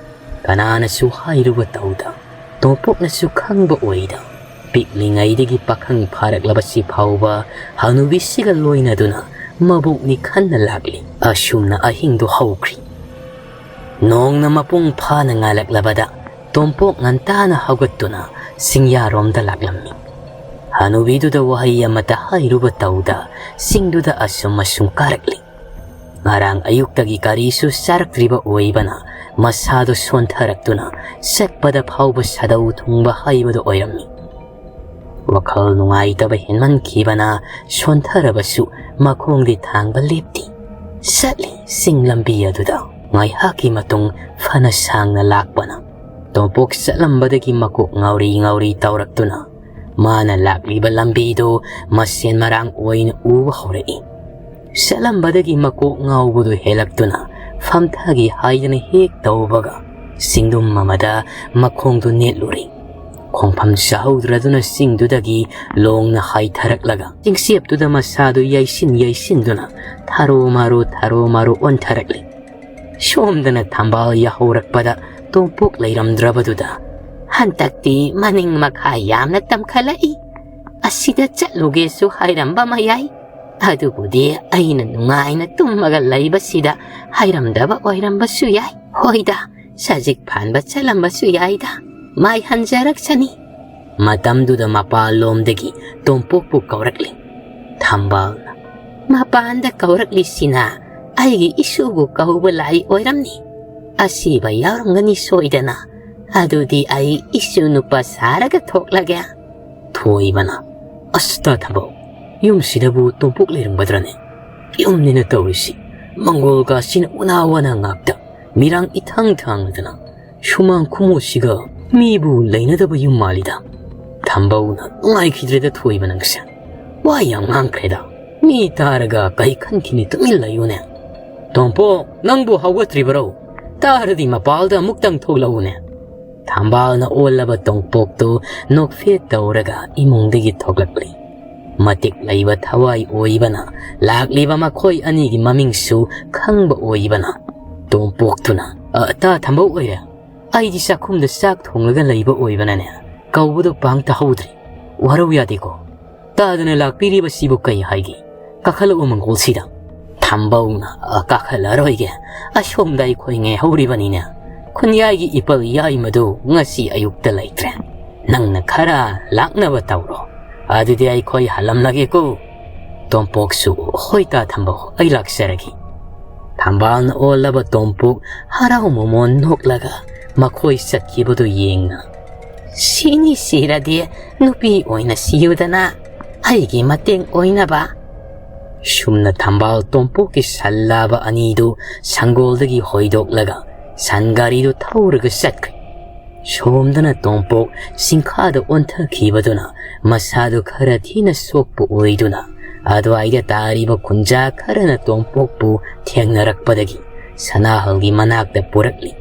ꯀꯅꯥꯅꯁꯨ ꯍꯥꯏꯔꯨꯕ ꯇꯧꯗ, ꯇꯣꯝꯄꯣꯛꯅꯁꯨ ꯈꯪꯕ ꯑꯣꯏꯗ, ꯄꯤꯛꯂꯤꯉꯩꯗꯒꯤ ꯄꯥꯈꯪ ꯐꯥꯔꯛꯂꯕꯁꯤ ꯐꯥꯎꯕ ꯍꯅꯨꯕꯤꯁꯤꯒ ꯂꯣꯏꯅꯗꯨꯅ ꯃꯕꯣꯛꯅꯤ ꯈꯟꯅ ꯂꯥꯛꯂꯤ꯫ ꯑꯁꯨꯝꯅ ꯑꯍꯤꯡꯗꯨ ꯍꯧꯈ꯭ꯔꯤ꯫ ꯅꯣꯡꯅ ꯃꯄꯨꯡ ꯐꯥꯅ ꯉꯥꯜꯂꯛꯂꯕꯗ ꯇꯣꯝꯄꯣꯛ ꯉꯟꯇꯥꯅ ꯍꯧꯒꯠꯇꯨꯅ ꯆꯤꯡꯌꯥꯔꯣꯝꯗ ꯂꯥꯛꯂꯝꯃꯤ꯫ ꯍꯅꯨꯕꯤꯗꯨꯗ ꯋꯥꯍꯩ ꯑꯃꯠꯇ ꯍꯥꯏꯔꯨꯕ ꯇꯧꯗ ꯆꯤꯡꯗꯨꯗ ꯑꯁꯨꯝ ꯑꯁꯨꯝ ꯀꯥꯔꯛꯂꯤ꯫ ꯉꯔꯥꯡ ꯑꯌꯨꯛꯇꯒꯤ ꯀꯔꯤꯁꯨ ꯆꯥꯔꯛꯇ꯭ꯔꯤꯕ ꯑꯣꯏꯕꯅ ꯃꯁꯥꯗꯨ ꯁꯣꯟꯊꯔꯛꯇꯨꯅ ꯆꯠꯄꯗ ꯐꯥꯎꯕ ꯁꯥꯗꯧ ꯊꯨꯡꯕ ꯍꯩꯕꯗꯨ ꯑꯣꯏꯔꯝꯃꯤ꯫ ꯋꯥꯈꯜ ꯅꯨꯡꯉꯥꯏꯇꯕ ꯍꯦꯟꯃꯟꯈꯤꯕꯅ ꯁꯣꯟꯊꯔꯕꯁꯨ ꯃꯈꯣꯡꯗꯤ ꯊꯥꯡꯕ ꯂꯦꯞꯇꯦ꯫ ꯆꯠꯂꯤ ꯆꯤꯡ ꯂꯝꯕꯤ ꯑꯗꯨꯗ꯫ ꯉꯥꯏꯍꯥꯛꯀꯤ ꯃꯇꯨꯡ ꯐꯅ ꯁꯥꯡꯅ ꯂꯥꯛꯄꯅ ꯇꯣꯝꯄꯣꯛ ꯆꯠꯂꯝꯕꯗꯒꯤ ꯃꯀꯣꯛ ꯉꯥꯎꯔꯤ ꯉꯥꯎꯔꯤ ꯇꯧꯔꯛꯇꯨꯅ ꯃꯥꯅ ꯂꯥꯛꯂꯤꯕ ꯂꯝꯕꯤꯗꯨ ꯃꯁꯦꯟ ꯃꯔꯥꯡ ꯑꯣꯏꯅ ꯎꯕ ꯍꯧꯔꯛꯏ꯫ ꯆꯠꯂꯝꯕꯗꯒꯤ ꯃꯀꯣꯛ ꯉꯥꯎꯕꯗꯨ ꯍꯦꯜꯂꯛꯇꯨꯅ ꯐꯝꯊꯒꯦ ꯍꯥꯏꯗꯅ ꯍꯦꯛ ꯇꯧꯕꯒ ꯆꯤꯡꯗꯨꯝ ꯑꯃꯗ ꯃꯈꯣꯡꯗꯨ ꯅꯦꯠꯂꯨꯔꯦ꯫ ꯈꯣꯡꯐꯝ ꯆꯥꯍꯧꯗ꯭ꯔꯗꯨꯅ ꯆꯤꯡꯗꯨꯗꯒꯤ ꯂꯣꯡꯅ ꯍꯥꯏꯊꯔꯛꯂꯒ ꯆꯤꯡꯆꯦꯞꯇꯨꯗ ꯃꯁꯥꯗꯨ ꯌꯩꯁꯤꯟ ꯌꯩꯁꯤꯟꯗꯨꯅ ꯊꯥꯔꯣ ꯃꯥꯔꯣ ꯊꯥꯔꯣ ꯃꯥꯔꯣ ꯑꯣꯟꯊꯔꯛꯂꯤ꯫ ꯁꯣꯝꯗꯅ ꯊꯝꯕꯥꯜ ꯌꯥꯍꯧꯔꯛꯄꯗ ꯇꯣꯝꯄꯣꯛ ꯂꯩꯔꯝꯗ꯭ꯔꯕꯗꯨꯗ, "ꯍꯟꯗꯛꯇꯤ ꯃꯅꯤꯡ ꯃꯈꯥ ꯌꯥꯝꯅ ꯇꯝꯈꯠꯂꯛꯏ꯫ ꯑꯁꯤꯗ ꯆꯠꯂꯨꯒꯦꯁꯨ ꯍꯥꯏꯔꯝꯕ ꯃꯌꯥꯏ꯫ ꯑꯗꯨꯕꯨꯗꯤ ꯑꯩꯅ ꯅꯨꯡꯉꯥꯏꯅ ꯇꯨꯝꯃꯒ ꯂꯩꯕꯁꯤꯗ ꯍꯥꯏꯔꯝꯗꯕ ꯑꯣꯏꯔꯝꯕꯁꯨ ꯌꯥꯏ꯫ ꯍꯣꯏꯗ, ꯁꯖꯤꯛ ꯐꯥꯟꯕ ꯆꯠꯂꯝꯕꯁꯨ ꯌꯥꯏꯗ꯫ ꯃꯥꯏ ꯍꯟꯖꯔꯛꯁꯅꯤ꯫" ꯃꯇꯝꯗꯨꯗ ꯃꯄꯥꯟꯂꯣꯝꯗꯒꯤ ꯇꯣꯝꯄꯣꯛꯄꯨ ꯀꯧꯔꯛꯂꯤ꯫ ꯊꯝꯕꯥꯜꯅ, "ꯃꯄꯥꯟꯗ ꯀꯧꯔꯛꯂꯤꯁꯤꯅ ꯑꯩꯒꯤ ꯏꯁꯨꯕꯨ ꯀꯧꯕ ꯂꯥꯏ ꯑꯣꯏꯔꯝꯅꯤ꯫ ꯑꯁꯤꯕ ꯌꯥꯎꯔꯝꯒꯅꯤ ꯁꯣꯏꯗꯅ꯫ ꯑꯗꯨꯗꯤ ꯑꯩ ꯏꯁꯨ ꯅꯨꯄꯥ ꯁꯥꯔꯒ ꯊꯣꯛꯂꯒꯦ꯫" ꯊꯣꯏꯕꯅ, "ꯑꯁ, ꯇꯥ ꯊꯝꯕꯥꯜ, ꯌꯨꯝꯁꯤꯗꯕꯨ ꯇꯣꯝꯄꯣꯛ ꯂꯩꯔꯝꯒꯗ꯭ꯔꯅꯦ? ꯌꯨꯝꯅꯤꯅ ꯇꯧꯔꯤꯁꯤ, ꯃꯪꯒꯣꯜꯒꯁꯤꯅ ꯎꯅꯥ ꯋꯥꯅ ꯉꯥꯛꯇ, ꯃꯤꯔꯥꯡ ꯏꯊꯥꯡ ꯊꯥꯡꯂꯗꯅ, ꯁꯨꯃꯥꯡ ꯈꯨꯃꯣꯠꯁꯤꯒ ꯃꯤꯕꯨ ꯂꯩꯅꯗꯕ ꯌꯨꯝ ꯃꯥꯜꯂꯤꯗ꯫" ꯊꯝꯕꯥꯜꯅ, "ꯅꯨꯡꯉꯥꯏꯈꯤꯗ꯭ꯔꯦꯗ ꯊꯣꯏꯕ ꯅꯪꯁꯦ꯫ ꯋꯥ ꯌꯥꯝ ꯉꯥꯡꯈ꯭ꯔꯦꯗ꯫ ꯃꯤ ꯇꯥꯔꯒ ꯀꯩ ꯈꯟꯈꯤꯅꯤ? ꯇꯨꯃꯤꯟ ꯂꯩꯌꯨꯅꯦ꯫ "ꯇꯣꯝꯄꯣꯛ, ꯅꯪꯕꯨ ꯍꯧꯒꯠꯇ꯭ꯔꯤꯕꯔꯣ? ꯇꯥꯔꯗꯤ ꯃꯄꯥꯜꯗ ꯑꯃꯨꯛꯇꯪ ꯊꯣꯛꯂꯛꯎꯅꯦ꯫" ꯊꯝꯕꯥꯜꯅ ꯑꯣꯜꯂꯕ ꯇꯣꯝꯄꯣꯛꯇꯨ ꯅꯣꯛꯐꯦꯠ ꯇꯧꯔꯒ ꯏꯃꯨꯡꯗꯒꯤ ꯊꯣꯛꯂꯛꯂꯤ꯫ ꯃꯇꯤꯛ ꯂꯩꯕ ꯊꯋꯥꯏ ꯑꯣꯏꯕꯅ, ꯂꯥꯛꯂꯤꯕ ꯃꯈꯣꯏ ꯑꯅꯤꯒꯤ ꯃꯃꯤꯡꯁꯨ ꯈꯪꯕ ꯑꯣꯏꯕꯅ, ꯇꯣꯝꯄꯣꯛꯇꯨꯅ, "ꯑ, ꯇꯥ ꯊꯝꯕꯧ ꯑꯣꯏꯔꯦ, ꯑꯩꯗꯤ ꯆꯥꯛꯈꯨꯝꯗ ꯆꯥꯛ ꯊꯣꯡꯂꯒ ꯂꯩꯕ ꯑꯣꯏꯕꯅꯅꯦ, ꯀꯧꯕꯗꯣ ꯄꯥꯡ ꯇꯥꯍꯧꯗ꯭ꯔꯦ꯫ ꯋꯥꯔꯧ ꯌꯥꯗꯦꯀꯣ꯫ ꯇꯥꯗꯅ ꯂꯥꯛꯄꯤꯔꯤꯕꯁꯤꯕꯨ ꯀꯩ ꯍꯥꯏꯒꯦ? ꯀꯥꯈꯠꯂꯛꯎ ꯃꯪꯒꯣꯜꯁꯤꯗ꯫" ꯊꯝꯕꯧꯅ, "ꯑ, ꯀꯥꯈꯠꯂꯔꯣꯏꯒꯦ꯫ ꯑꯁꯣꯝꯗ ꯑꯩꯈꯣꯏ ꯉꯥꯏꯍꯧꯔꯤꯕꯅꯤꯅꯦ꯫ ꯈꯨꯟꯌꯥꯏꯒꯤ ꯏꯄꯜ ꯌꯥꯏꯃꯗꯨ ꯉꯁꯤ ꯑꯌꯨꯛꯇ ꯂꯩꯇ꯭ꯔꯦ꯫ ꯅꯪꯅ ꯈꯔ ꯂꯥꯛꯅꯕ ꯇꯧꯔꯣ꯫ ꯑꯗꯨꯗꯤ ꯑꯩꯈꯣꯏ ꯍꯜꯂꯝꯂꯒꯦꯀꯣ꯫" ꯇꯣꯝꯄꯣꯛꯁꯨ, "ꯍꯣꯏ ꯇꯥ ꯊꯝꯕꯧ, ꯑꯩ ꯂꯥꯛꯆꯔꯒꯦ꯫" ꯊꯝꯕꯥꯜꯅ ꯑꯣꯜꯂꯕ ꯇꯣꯝꯄꯣꯛ ꯍꯔꯥꯎ ꯃꯃꯣꯟ ꯅꯣꯛꯂꯒ ꯃꯈꯣꯏ ꯆꯠꯈꯤꯕꯗꯨ ꯌꯦꯡꯅ, "ꯁꯤꯅꯤ ꯁꯤꯔꯗꯤ ꯅꯨꯄꯤ ꯑꯣꯏꯅ ꯁꯤꯌꯨꯗꯅ, ꯑꯩꯒꯤ ꯃꯇꯦꯡ ꯑꯣꯏꯅꯕ꯫" ꯁꯨꯝꯅ ꯊꯝꯕꯥꯜ ꯇꯣꯝꯄꯣꯛꯀꯤ ꯁꯟ ꯂꯥꯕ ꯑꯅꯤꯗꯨ ꯁꯪꯒꯣꯜꯗꯒꯤ ꯍꯣꯏꯗꯣꯛꯂꯒ ꯁꯟ ꯒꯥꯔꯤꯗꯨ ꯊꯧꯔꯒ ꯆꯠꯈ꯭ꯔꯦ꯫ ꯁꯣꯝꯗꯅ ꯇꯣꯝꯄꯣꯛ ꯁꯤꯡꯈꯥꯗ ꯑꯣꯟꯊꯈꯤꯕꯗꯨꯅ ꯃꯁꯥꯗꯨ ꯈꯔ ꯊꯤꯅ ꯁꯣꯛꯄ ꯑꯣꯏꯗꯨꯅ, ꯑꯗꯨꯋꯥꯏꯗ ꯇꯥꯔꯤꯕ ꯈꯨꯟꯖꯥ ꯈꯔꯅ ꯇꯣꯝꯄꯣꯛꯄꯨ ꯊꯦꯡꯅꯔꯛꯄꯗꯒꯤ ꯁꯅꯥꯍꯜꯒꯤ ꯃꯅꯥꯛꯇ ꯄꯨꯔꯛꯂꯤ꯫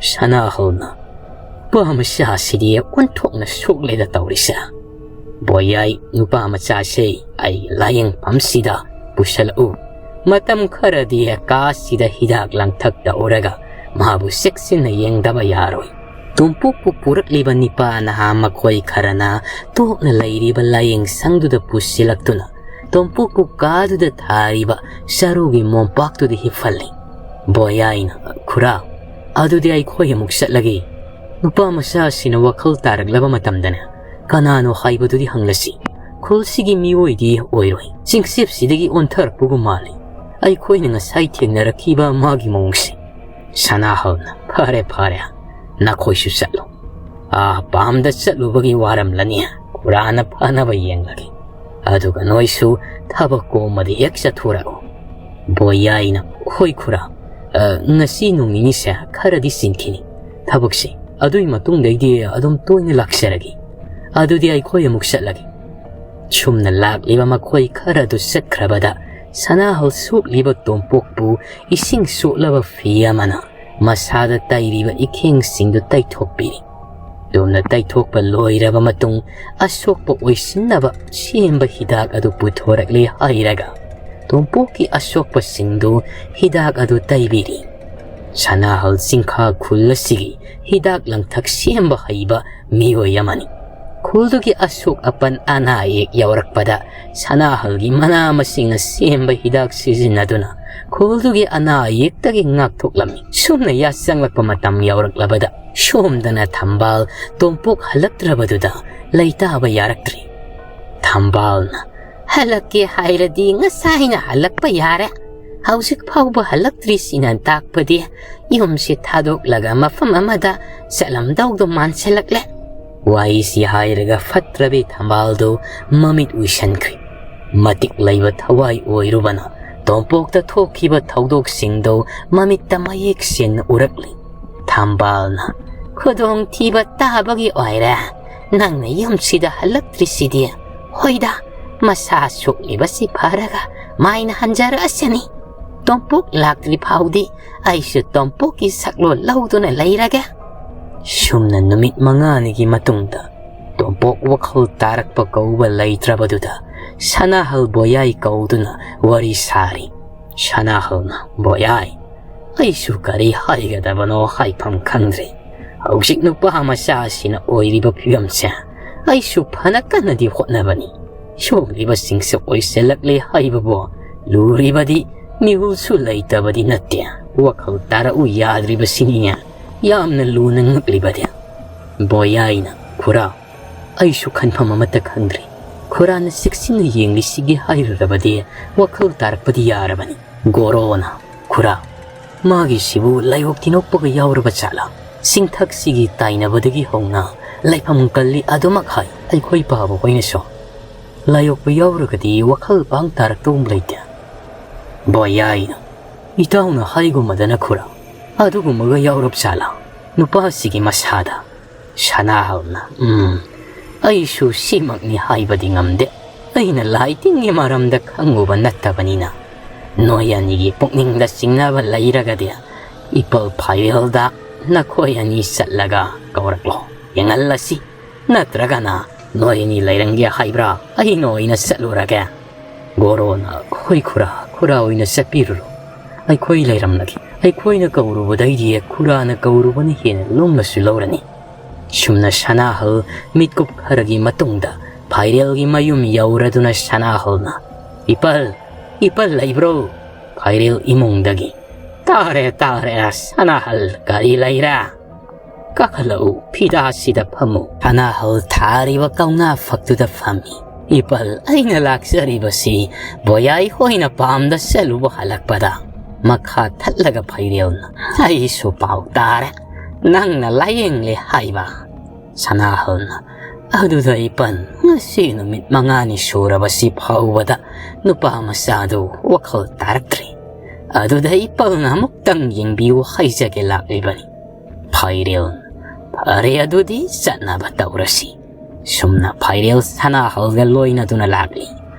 ꯁꯅꯥꯍꯜꯅ, "ꯅꯨꯄꯥ ꯃꯆꯥꯁꯤꯗꯤ ꯑꯣꯟꯊꯣꯛꯅ ꯁꯣꯛꯂꯦꯗ ꯇꯧꯔꯤꯁꯦ꯫ ꯕꯣꯌꯥꯏ, ꯅꯨꯄꯥ ꯃꯆꯥꯁꯦ ꯑꯩ ꯂꯥꯌꯦꯡꯐꯝꯁꯤꯗ ꯄꯨꯁꯜꯂꯛꯎ꯫ ꯃꯇꯝ ꯈꯔꯗꯤ ꯀꯥꯁꯤꯗ ꯍꯤꯗꯥꯛ ꯂꯥꯡꯊꯛ ꯇꯧꯔꯒ ꯃꯥꯕꯨ ꯆꯦꯛꯁꯤꯟꯅ ꯌꯦꯡꯗꯕ ꯌꯥꯔꯣꯏ꯫" ꯇꯣꯝꯄꯣꯛꯄꯨ ꯄꯨꯔꯛꯂꯤꯕ ꯅꯤꯄꯥ ꯅꯍꯥ ꯃꯈꯣꯏ ꯈꯔꯅ ꯇꯣꯛꯅ ꯂꯩꯔꯤꯕ ꯂꯥꯌꯦꯡ ꯁꯪꯗꯨꯗ ꯄꯨꯁꯤꯜꯂꯛꯇꯨꯅ ꯇꯣꯝꯄꯣꯛꯄꯨ ꯀꯥꯗꯨꯗ ꯊꯥꯔꯤꯕ ꯆꯔꯨꯒꯤ ꯃꯣꯝꯄꯥꯛꯇꯨꯗ ꯍꯤꯞꯍꯜꯂꯤ꯫ ꯕꯣꯌꯥꯏꯅ, "ꯈꯨꯔꯥ, ꯑꯗꯨꯗꯤ ꯑꯩꯈꯣꯏ ꯑꯃꯨꯛ ꯆꯠꯂꯒꯦ꯫ ꯅꯨꯄꯥ ꯃꯆꯥꯁꯤꯅ ꯋꯥꯈꯜ ꯇꯥꯔꯛꯂꯕ ꯃꯇꯝꯗꯅꯦ, ꯀꯅꯥꯅꯣ ꯍꯥꯏꯕꯗꯨꯗꯤ ꯍꯪꯂꯁꯤ꯫ ꯈꯨꯜꯁꯤꯒꯤ ꯃꯤꯑꯣꯏꯗꯤ ꯑꯣꯏꯔꯣꯏ꯫ ꯆꯤꯡꯆꯦꯞꯁꯤꯗꯒꯤ ꯑꯣꯟꯊꯔꯛꯄꯒꯨꯝ ꯃꯥꯜꯂꯤ꯫ ꯑꯩꯈꯣꯏꯅ ꯉꯁꯥꯏ ꯊꯦꯡꯅꯔꯛꯈꯤꯕ ꯃꯥꯒꯤ ꯃꯑꯣꯡꯁꯦ꯫" ꯁꯅꯥꯍꯜꯅ, "ꯐꯔꯦ, ꯐꯔꯦ, ꯅꯈꯣꯏꯁꯨ ꯆꯠꯂꯣ꯫ ꯑꯥ, ꯄꯥꯝꯗ ꯆꯠꯂꯨꯕꯒꯤ ꯋꯥꯔꯝꯂꯅꯤ꯫ ꯈꯨꯔꯥꯅ ꯐꯅꯕ ꯌꯦꯡꯂꯒꯦ꯫ ꯑꯗꯨꯒ ꯅꯣꯏꯁꯨ ꯊꯕꯛ ꯀꯣꯝꯃꯗꯤ ꯍꯦꯛ ꯆꯠꯊꯣꯔꯛꯎ꯫" ꯕꯣꯌꯥꯏꯅ, "ꯍꯣꯏ ꯈꯨꯔꯥ, ꯑ, ꯉꯁꯤ ꯅꯣꯡ ꯅꯤꯅꯤꯁꯦ ꯈꯔꯗꯤ ꯆꯤꯟꯈꯤꯅꯤ ꯊꯕꯛꯁꯦ꯫ ꯑꯗꯨꯒꯤ ꯃꯇꯨꯡꯗꯩꯗꯤ ꯑꯗꯨꯝ ꯇꯣꯏꯅ ꯂꯥꯛꯆꯔꯒꯦ꯫ ꯑꯗꯨꯗꯤ ꯑꯩꯈꯣꯏ ꯑꯃꯨꯛ ꯆꯠꯂꯒꯦ꯫" ꯁꯨꯝꯅ ꯂꯥꯛꯂꯤꯕ ꯃꯈꯣꯏ ꯈꯔꯗꯨ ꯆꯠꯈ꯭ꯔꯕꯗ, ꯁꯅꯥꯍꯜ ꯁꯣꯛꯂꯤꯕ ꯇꯣꯝꯄꯣꯛꯄꯨ ꯏꯁꯤꯡ ꯆꯣꯠꯂꯕ ꯐꯤ ꯑꯃꯅ ꯃꯁꯥꯗ ꯇꯩꯔꯤꯕ ꯏꯈꯦꯡꯁꯤꯡꯗꯨ ꯇꯩꯊꯣꯛꯄꯤꯔꯤ꯫ ꯇꯨꯝꯅ ꯇꯩꯊꯣꯛꯄ ꯂꯣꯏꯔꯕ ꯃꯇꯨꯡ, ꯑꯁꯣꯛꯄ ꯑꯣꯏꯁꯤꯟꯅꯕ ꯁꯦꯝꯕ ꯍꯤꯗꯥꯛ ꯑꯗꯨ ꯄꯨꯊꯣꯔꯛꯂꯦ ꯍꯥꯏꯔꯒ, ꯇꯣꯝꯄꯣꯛꯀꯤ ꯑꯁꯣꯛꯄꯁꯤꯡꯗꯨ ꯍꯤꯗꯥꯛ ꯑꯗꯨ ꯇꯩꯕꯤꯔꯤ꯫ ꯁꯅꯥꯍꯜ ꯆꯤꯡꯈꯥ ꯈꯨꯜ ꯑꯁꯤꯒꯤ ꯍꯤꯗꯥꯛ ꯂꯥꯡꯊꯛ ꯁꯦꯝꯕ ꯍꯩꯕ ꯃꯤꯑꯣꯏ ꯑꯃꯅꯤ꯫ ꯈꯨꯜꯗꯨꯒꯤ ꯑꯁꯣꯛ ꯑꯄꯟ, ꯑꯅꯥ ꯑꯌꯦꯛ ꯌꯥꯎꯔꯛꯄꯗ, ꯁꯅꯥꯍꯜꯒꯤ ꯃꯅꯥ ꯃꯁꯤꯡꯅ ꯁꯦꯝꯕ ꯍꯤꯗꯥꯛ ꯁꯤꯖꯤꯟꯅꯗꯨꯅ ꯈꯨꯜꯗꯨꯒꯤ ꯑꯅꯥ ꯑꯌꯦꯛꯇꯒꯤ ꯉꯥꯛꯊꯣꯛꯂꯝꯃꯤ꯫ ꯁꯨꯝꯅ ꯌꯥꯆꯪꯂꯛꯄ ꯃꯇꯝ ꯌꯥꯎꯔꯛꯂꯕꯗ, ꯁꯣꯝꯗꯅ ꯊꯝꯕꯥꯜ ꯇꯣꯝꯄꯣꯛ ꯍꯜꯂꯛꯇ꯭ꯔꯕꯗꯨꯗ ꯂꯩꯇꯥꯕ ꯌꯥꯔꯛꯇ꯭ꯔꯤ꯫ ꯊꯝꯕꯥꯜꯅ, "ꯍꯜꯂꯛꯀꯦ ꯍꯥꯏꯔꯗꯤ ꯉꯁꯥꯏꯅ ꯍꯜꯂꯛꯄ ꯌꯥꯔꯦ꯫ ꯍꯧꯖꯤꯛ ꯐꯥꯎꯕ ꯍꯜꯂꯛꯇ꯭ꯔꯤꯁꯤꯅ ꯇꯥꯛꯄꯗꯤ ꯌꯨꯝꯁꯤ ꯊꯥꯗꯣꯛꯂꯒ ꯃꯐꯝ ꯑꯃꯗ ꯆꯠꯂꯝꯗꯧꯗꯣ ꯃꯥꯟꯁꯤꯜꯂꯛꯂꯦ꯫" ꯋꯥꯍꯩꯁꯤ ꯍꯥꯏꯔꯒ ꯐꯠꯇ꯭ꯔꯕꯤ ꯊꯝꯕꯥꯜꯗꯨ ꯃꯃꯤꯠ ꯎꯏꯁꯟꯈ꯭ꯔꯤ꯫ ꯃꯇꯤꯛ ꯂꯩꯕ ꯊꯋꯥꯏ ꯑꯣꯏꯔꯨꯕꯅ ꯇꯣꯝꯄꯣꯛꯇ ꯊꯣꯛꯈꯤꯕ ꯊꯧꯗꯣꯛꯁꯤꯡꯗꯨ ꯃꯃꯤꯠꯇ ꯃꯌꯦꯛ ꯁꯦꯡꯅ ꯎꯔꯛꯂꯤ꯫ ꯊꯝꯕꯥꯜꯅ, "ꯈꯨꯗꯣꯡꯊꯤꯕ ꯇꯥꯕꯒꯤ ꯑꯣꯏꯔꯦ ꯅꯪꯅ ꯌꯨꯝꯁꯤꯗ ꯍꯜꯂꯛꯇ꯭ꯔꯤꯁꯤꯗꯤ꯫ ꯍꯣꯏꯗ, ꯃꯁꯥ ꯁꯣꯛꯂꯤꯕꯁꯤ ꯐꯔꯒ ꯃꯥꯏꯅ ꯍꯟꯖꯔꯛꯑꯁꯅꯤ꯫ ꯇꯣꯝꯄꯣꯛ ꯂꯥꯛꯇ꯭ꯔꯤ ꯐꯥꯎꯗꯤ ꯑꯩꯁꯨ ꯇꯣꯝꯄꯣꯛꯀꯤ ꯁꯛꯂꯣꯟ ꯂꯧꯗꯨꯅ ꯂꯩꯔꯒꯦ꯫" ꯁꯨꯝꯅ ꯅꯨꯃꯤꯠ ꯃꯉꯥꯅꯤꯒꯤ ꯃꯇꯨꯡꯗ, ꯇꯣꯝꯄꯣꯛ ꯋꯥꯈꯜ ꯇꯥꯔꯛꯄ ꯀꯧꯕ ꯂꯩꯇ꯭ꯔꯕꯗꯨꯗ, ꯁꯅꯥꯍꯜ ꯕꯣꯌꯥꯏ ꯀꯧꯗꯨꯅ ꯋꯥꯔꯤ ꯁꯥꯔꯤ꯫ ꯁꯅꯥꯍꯜꯅ, "ꯕꯣꯌꯥꯏ, ꯑꯩꯁꯨ ꯀꯔꯤ ꯍꯥꯏꯒꯗꯕꯅꯣ ꯍꯥꯏꯐꯝ ꯈꯪꯗ꯭ꯔꯦ꯫ ꯍꯧꯖꯤꯛ ꯅꯨꯄꯥ ꯃꯆꯥꯁꯤꯅ ꯑꯣꯏꯔꯤꯕ ꯐꯤꯕꯝꯁꯦ ꯑꯩꯁꯨ ꯐꯅ ꯀꯟꯅꯗꯤ ꯍꯣꯠꯅꯕꯅꯤ꯫ ꯁꯣꯛꯂꯤꯕꯁꯤꯡꯁꯦ ꯑꯣꯏꯁꯤꯜꯂꯛꯂꯦ ꯍꯥꯏꯕꯕꯨ ꯂꯨꯔꯤꯕꯗꯤ ꯃꯤꯍꯨꯜꯁꯨ ꯂꯩꯇꯕꯗꯤ ꯅꯠꯇꯦ꯫ ꯋꯥꯈꯜ ꯇꯥꯔꯛꯎ ꯌꯥꯗ꯭ꯔꯤꯕꯁꯤꯅꯤꯅꯦ ꯌꯥꯝꯅ ꯂꯨꯅ ꯉꯛꯂꯤꯕꯗꯤ꯫" ꯕꯣꯌꯥꯏꯅ, "ꯈꯨꯔꯥ, ꯑꯩꯁꯨ ꯈꯟꯐꯝ ꯑꯃꯠꯇ ꯈꯪꯗ꯭ꯔꯤ꯫ ꯈꯨꯔꯥꯅ ꯆꯦꯛꯁꯤꯟꯅ ꯌꯦꯡꯂꯤꯁꯤꯒꯤ ꯍꯥꯏꯔꯨꯔꯕꯗꯤ ꯋꯥꯈꯜ ꯇꯥꯔꯛꯄꯗꯤ ꯌꯥꯔꯕꯅꯤ꯫" ꯒꯣꯔꯣꯅ, "ꯈꯨꯔꯥ, ꯃꯥꯒꯤꯁꯤꯕꯨ ꯂꯥꯏꯑꯣꯛ ꯇꯤꯟꯑꯣꯛꯄꯒ ꯌꯥꯎꯔꯕ ꯖꯥꯠꯂꯥ? ꯆꯤꯡꯊꯛꯁꯤꯒꯤ ꯇꯥꯏꯅꯕꯗꯒꯤ ꯍꯧꯅ ꯂꯩꯐꯝ ꯀꯜꯂꯤ ꯑꯗꯨꯃꯛ ꯍꯥꯏ ꯑꯩꯈꯣꯏ ꯄꯥꯕ ꯍꯣꯏꯅꯁꯨ꯫ ꯂꯥꯏꯑꯣꯛꯄ ꯌꯥꯎꯔꯒꯗꯤ ꯋꯥꯈꯜ ꯄꯥꯡ ꯇꯥꯔꯛꯇꯧꯕ ꯂꯩꯇꯦ꯫" ꯕꯣꯌꯥꯏꯅ, "ꯏꯇꯥꯎꯅ ꯍꯥꯏꯒꯨꯝꯕꯗꯅ ꯈꯨꯔꯥ, ꯑꯗꯨꯒꯨꯝꯕꯒ ꯌꯥꯎꯔꯕ ꯖꯥꯠꯂꯥ ꯅꯨꯄꯥꯁꯤꯒꯤ ꯃꯁꯥꯗ?" ꯁꯅꯥꯍꯜꯅ, "ꯎꯝ, ꯑꯩꯁꯨ ꯁꯤꯃꯛꯅꯤ ꯍꯥꯏꯕꯗꯤ ꯉꯝꯗꯦ꯫ ꯑꯩꯅ ꯂꯥꯏ ꯇꯤꯟꯒꯤ ꯃꯔꯝꯗ ꯈꯪꯉꯨꯕ ꯅꯠꯇꯕꯅꯤꯅ, ꯅꯣꯏ ꯑꯅꯤꯒꯤ ꯄꯨꯛꯅꯤꯡꯗ ꯆꯤꯡꯅꯕ ꯂꯩꯔꯒꯗꯤ, ꯏꯄꯜ ꯐꯥꯏꯔꯦꯜꯗ ꯅꯈꯣꯏ ꯑꯅꯤ ꯆꯠꯂꯒ ꯀꯧꯔꯛꯂꯣ, ꯌꯦꯡꯍꯜꯂꯁꯤ꯫ ꯅꯠꯇ꯭ꯔꯒꯅ ꯅꯣꯏ ꯑꯅꯤ ꯂꯩꯔꯝꯒꯦ ꯍꯥꯏꯕ꯭ꯔꯥ? ꯑꯩꯅ ꯑꯣꯏꯅ ꯆꯠꯂꯨꯔꯒꯦ꯫ ꯒꯣꯔꯣꯅ, "ꯍꯣꯏ ꯈꯨꯔꯥ, ꯈꯨꯔꯥ ꯑꯣꯏꯅ ꯆꯠꯄꯤꯔꯨꯔꯣ꯫ ꯑꯩꯈꯣꯏ ꯂꯩꯔꯝꯂꯒꯦ꯫ ꯑꯩꯈꯣꯏꯅ ꯀꯧꯔꯨꯕꯗꯩꯗꯤ ꯈꯨꯔꯥꯅ ꯀꯧꯔꯨꯕꯅ ꯍꯦꯟꯅ ꯂꯨꯝꯅꯁꯨ ꯂꯧꯔꯅꯤ"꯫ ꯁꯨꯝꯅ ꯁꯅꯥꯍꯜ ꯃꯤꯠꯀꯨꯞ ꯈꯔꯒꯤ ꯃꯇꯨꯡꯗ ꯐꯥꯏꯔꯦꯜꯒꯤ ꯃꯌꯨꯝ ꯌꯧꯔꯗꯨꯅ ꯁꯅꯥꯍꯜꯅ, "ꯏꯄꯜ, ꯏꯄꯜ ꯂꯩꯕ꯭ꯔꯣ?" ꯐꯥꯏꯔꯦꯜ ꯏꯃꯨꯡꯗꯒꯤ, "ꯇꯥꯔꯦ, ꯇꯥꯔꯦ, ꯁꯅꯥꯍꯜ, ꯀꯔꯤ ꯂꯩꯔꯦ? ꯀꯥꯈꯠꯂꯛꯎ, ꯐꯤꯗꯥꯁꯤꯗ ꯐꯝꯃꯨ"꯫ ꯁꯅꯥꯍꯜ ꯊꯥꯔꯤꯕ ꯀꯧꯅꯥ ꯐꯛꯇꯨꯗ ꯐꯝꯃꯤ꯫ "ꯏꯄꯜ, ꯑꯩꯅ ꯂꯥꯛꯆꯔꯤꯕꯁꯤ ꯕꯣꯌꯥꯏ ꯍꯣꯏꯅ ꯄꯥꯝꯗ ꯆꯠꯂꯨꯕ ꯍꯜꯂꯛꯄꯗ ꯃꯈꯥ ꯊꯠꯂꯒ ꯐꯥꯏꯔꯦꯜꯅ, ꯑꯩꯁꯨ ꯄꯥꯎ ꯇꯥꯔꯦ, ꯅꯪꯅ ꯂꯥꯌꯦꯡꯂꯦ ꯍꯥꯏꯕ"꯫ ꯁꯅꯥꯍꯜꯅ, "ꯑꯗꯨꯗ ꯏꯄꯜ, ꯉꯁꯤ ꯅꯨꯃꯤꯠ ꯃꯉꯥꯅꯤ ꯁꯨꯔꯕꯁꯤ ꯐꯥꯎꯕꯗ ꯅꯨꯄꯥ ꯃꯆꯥꯗꯨ ꯋꯥꯈꯜ ꯇꯥꯔꯛꯇ꯭ꯔꯤ꯫ ꯑꯗꯨꯗ ꯏꯄꯜꯅ ꯑꯃꯨꯛꯇꯪ ꯌꯦꯡꯕꯤꯌꯨ ꯍꯥꯏꯖꯒꯦ ꯂꯥꯛꯂꯤꯕꯅꯤ"꯫ ꯐꯥꯏꯔꯦꯜ, "ꯐꯔꯦ, ꯑꯗꯨꯗꯤ ꯆꯠꯅꯕ ꯇꯧꯔꯁꯤ"꯫ ꯁꯨꯝꯅ ꯐꯥꯏꯔꯦꯜ ꯁꯅꯥꯍꯜꯒ ꯂꯣꯏꯅꯗꯨꯅ ꯂꯥꯛꯂꯤ꯫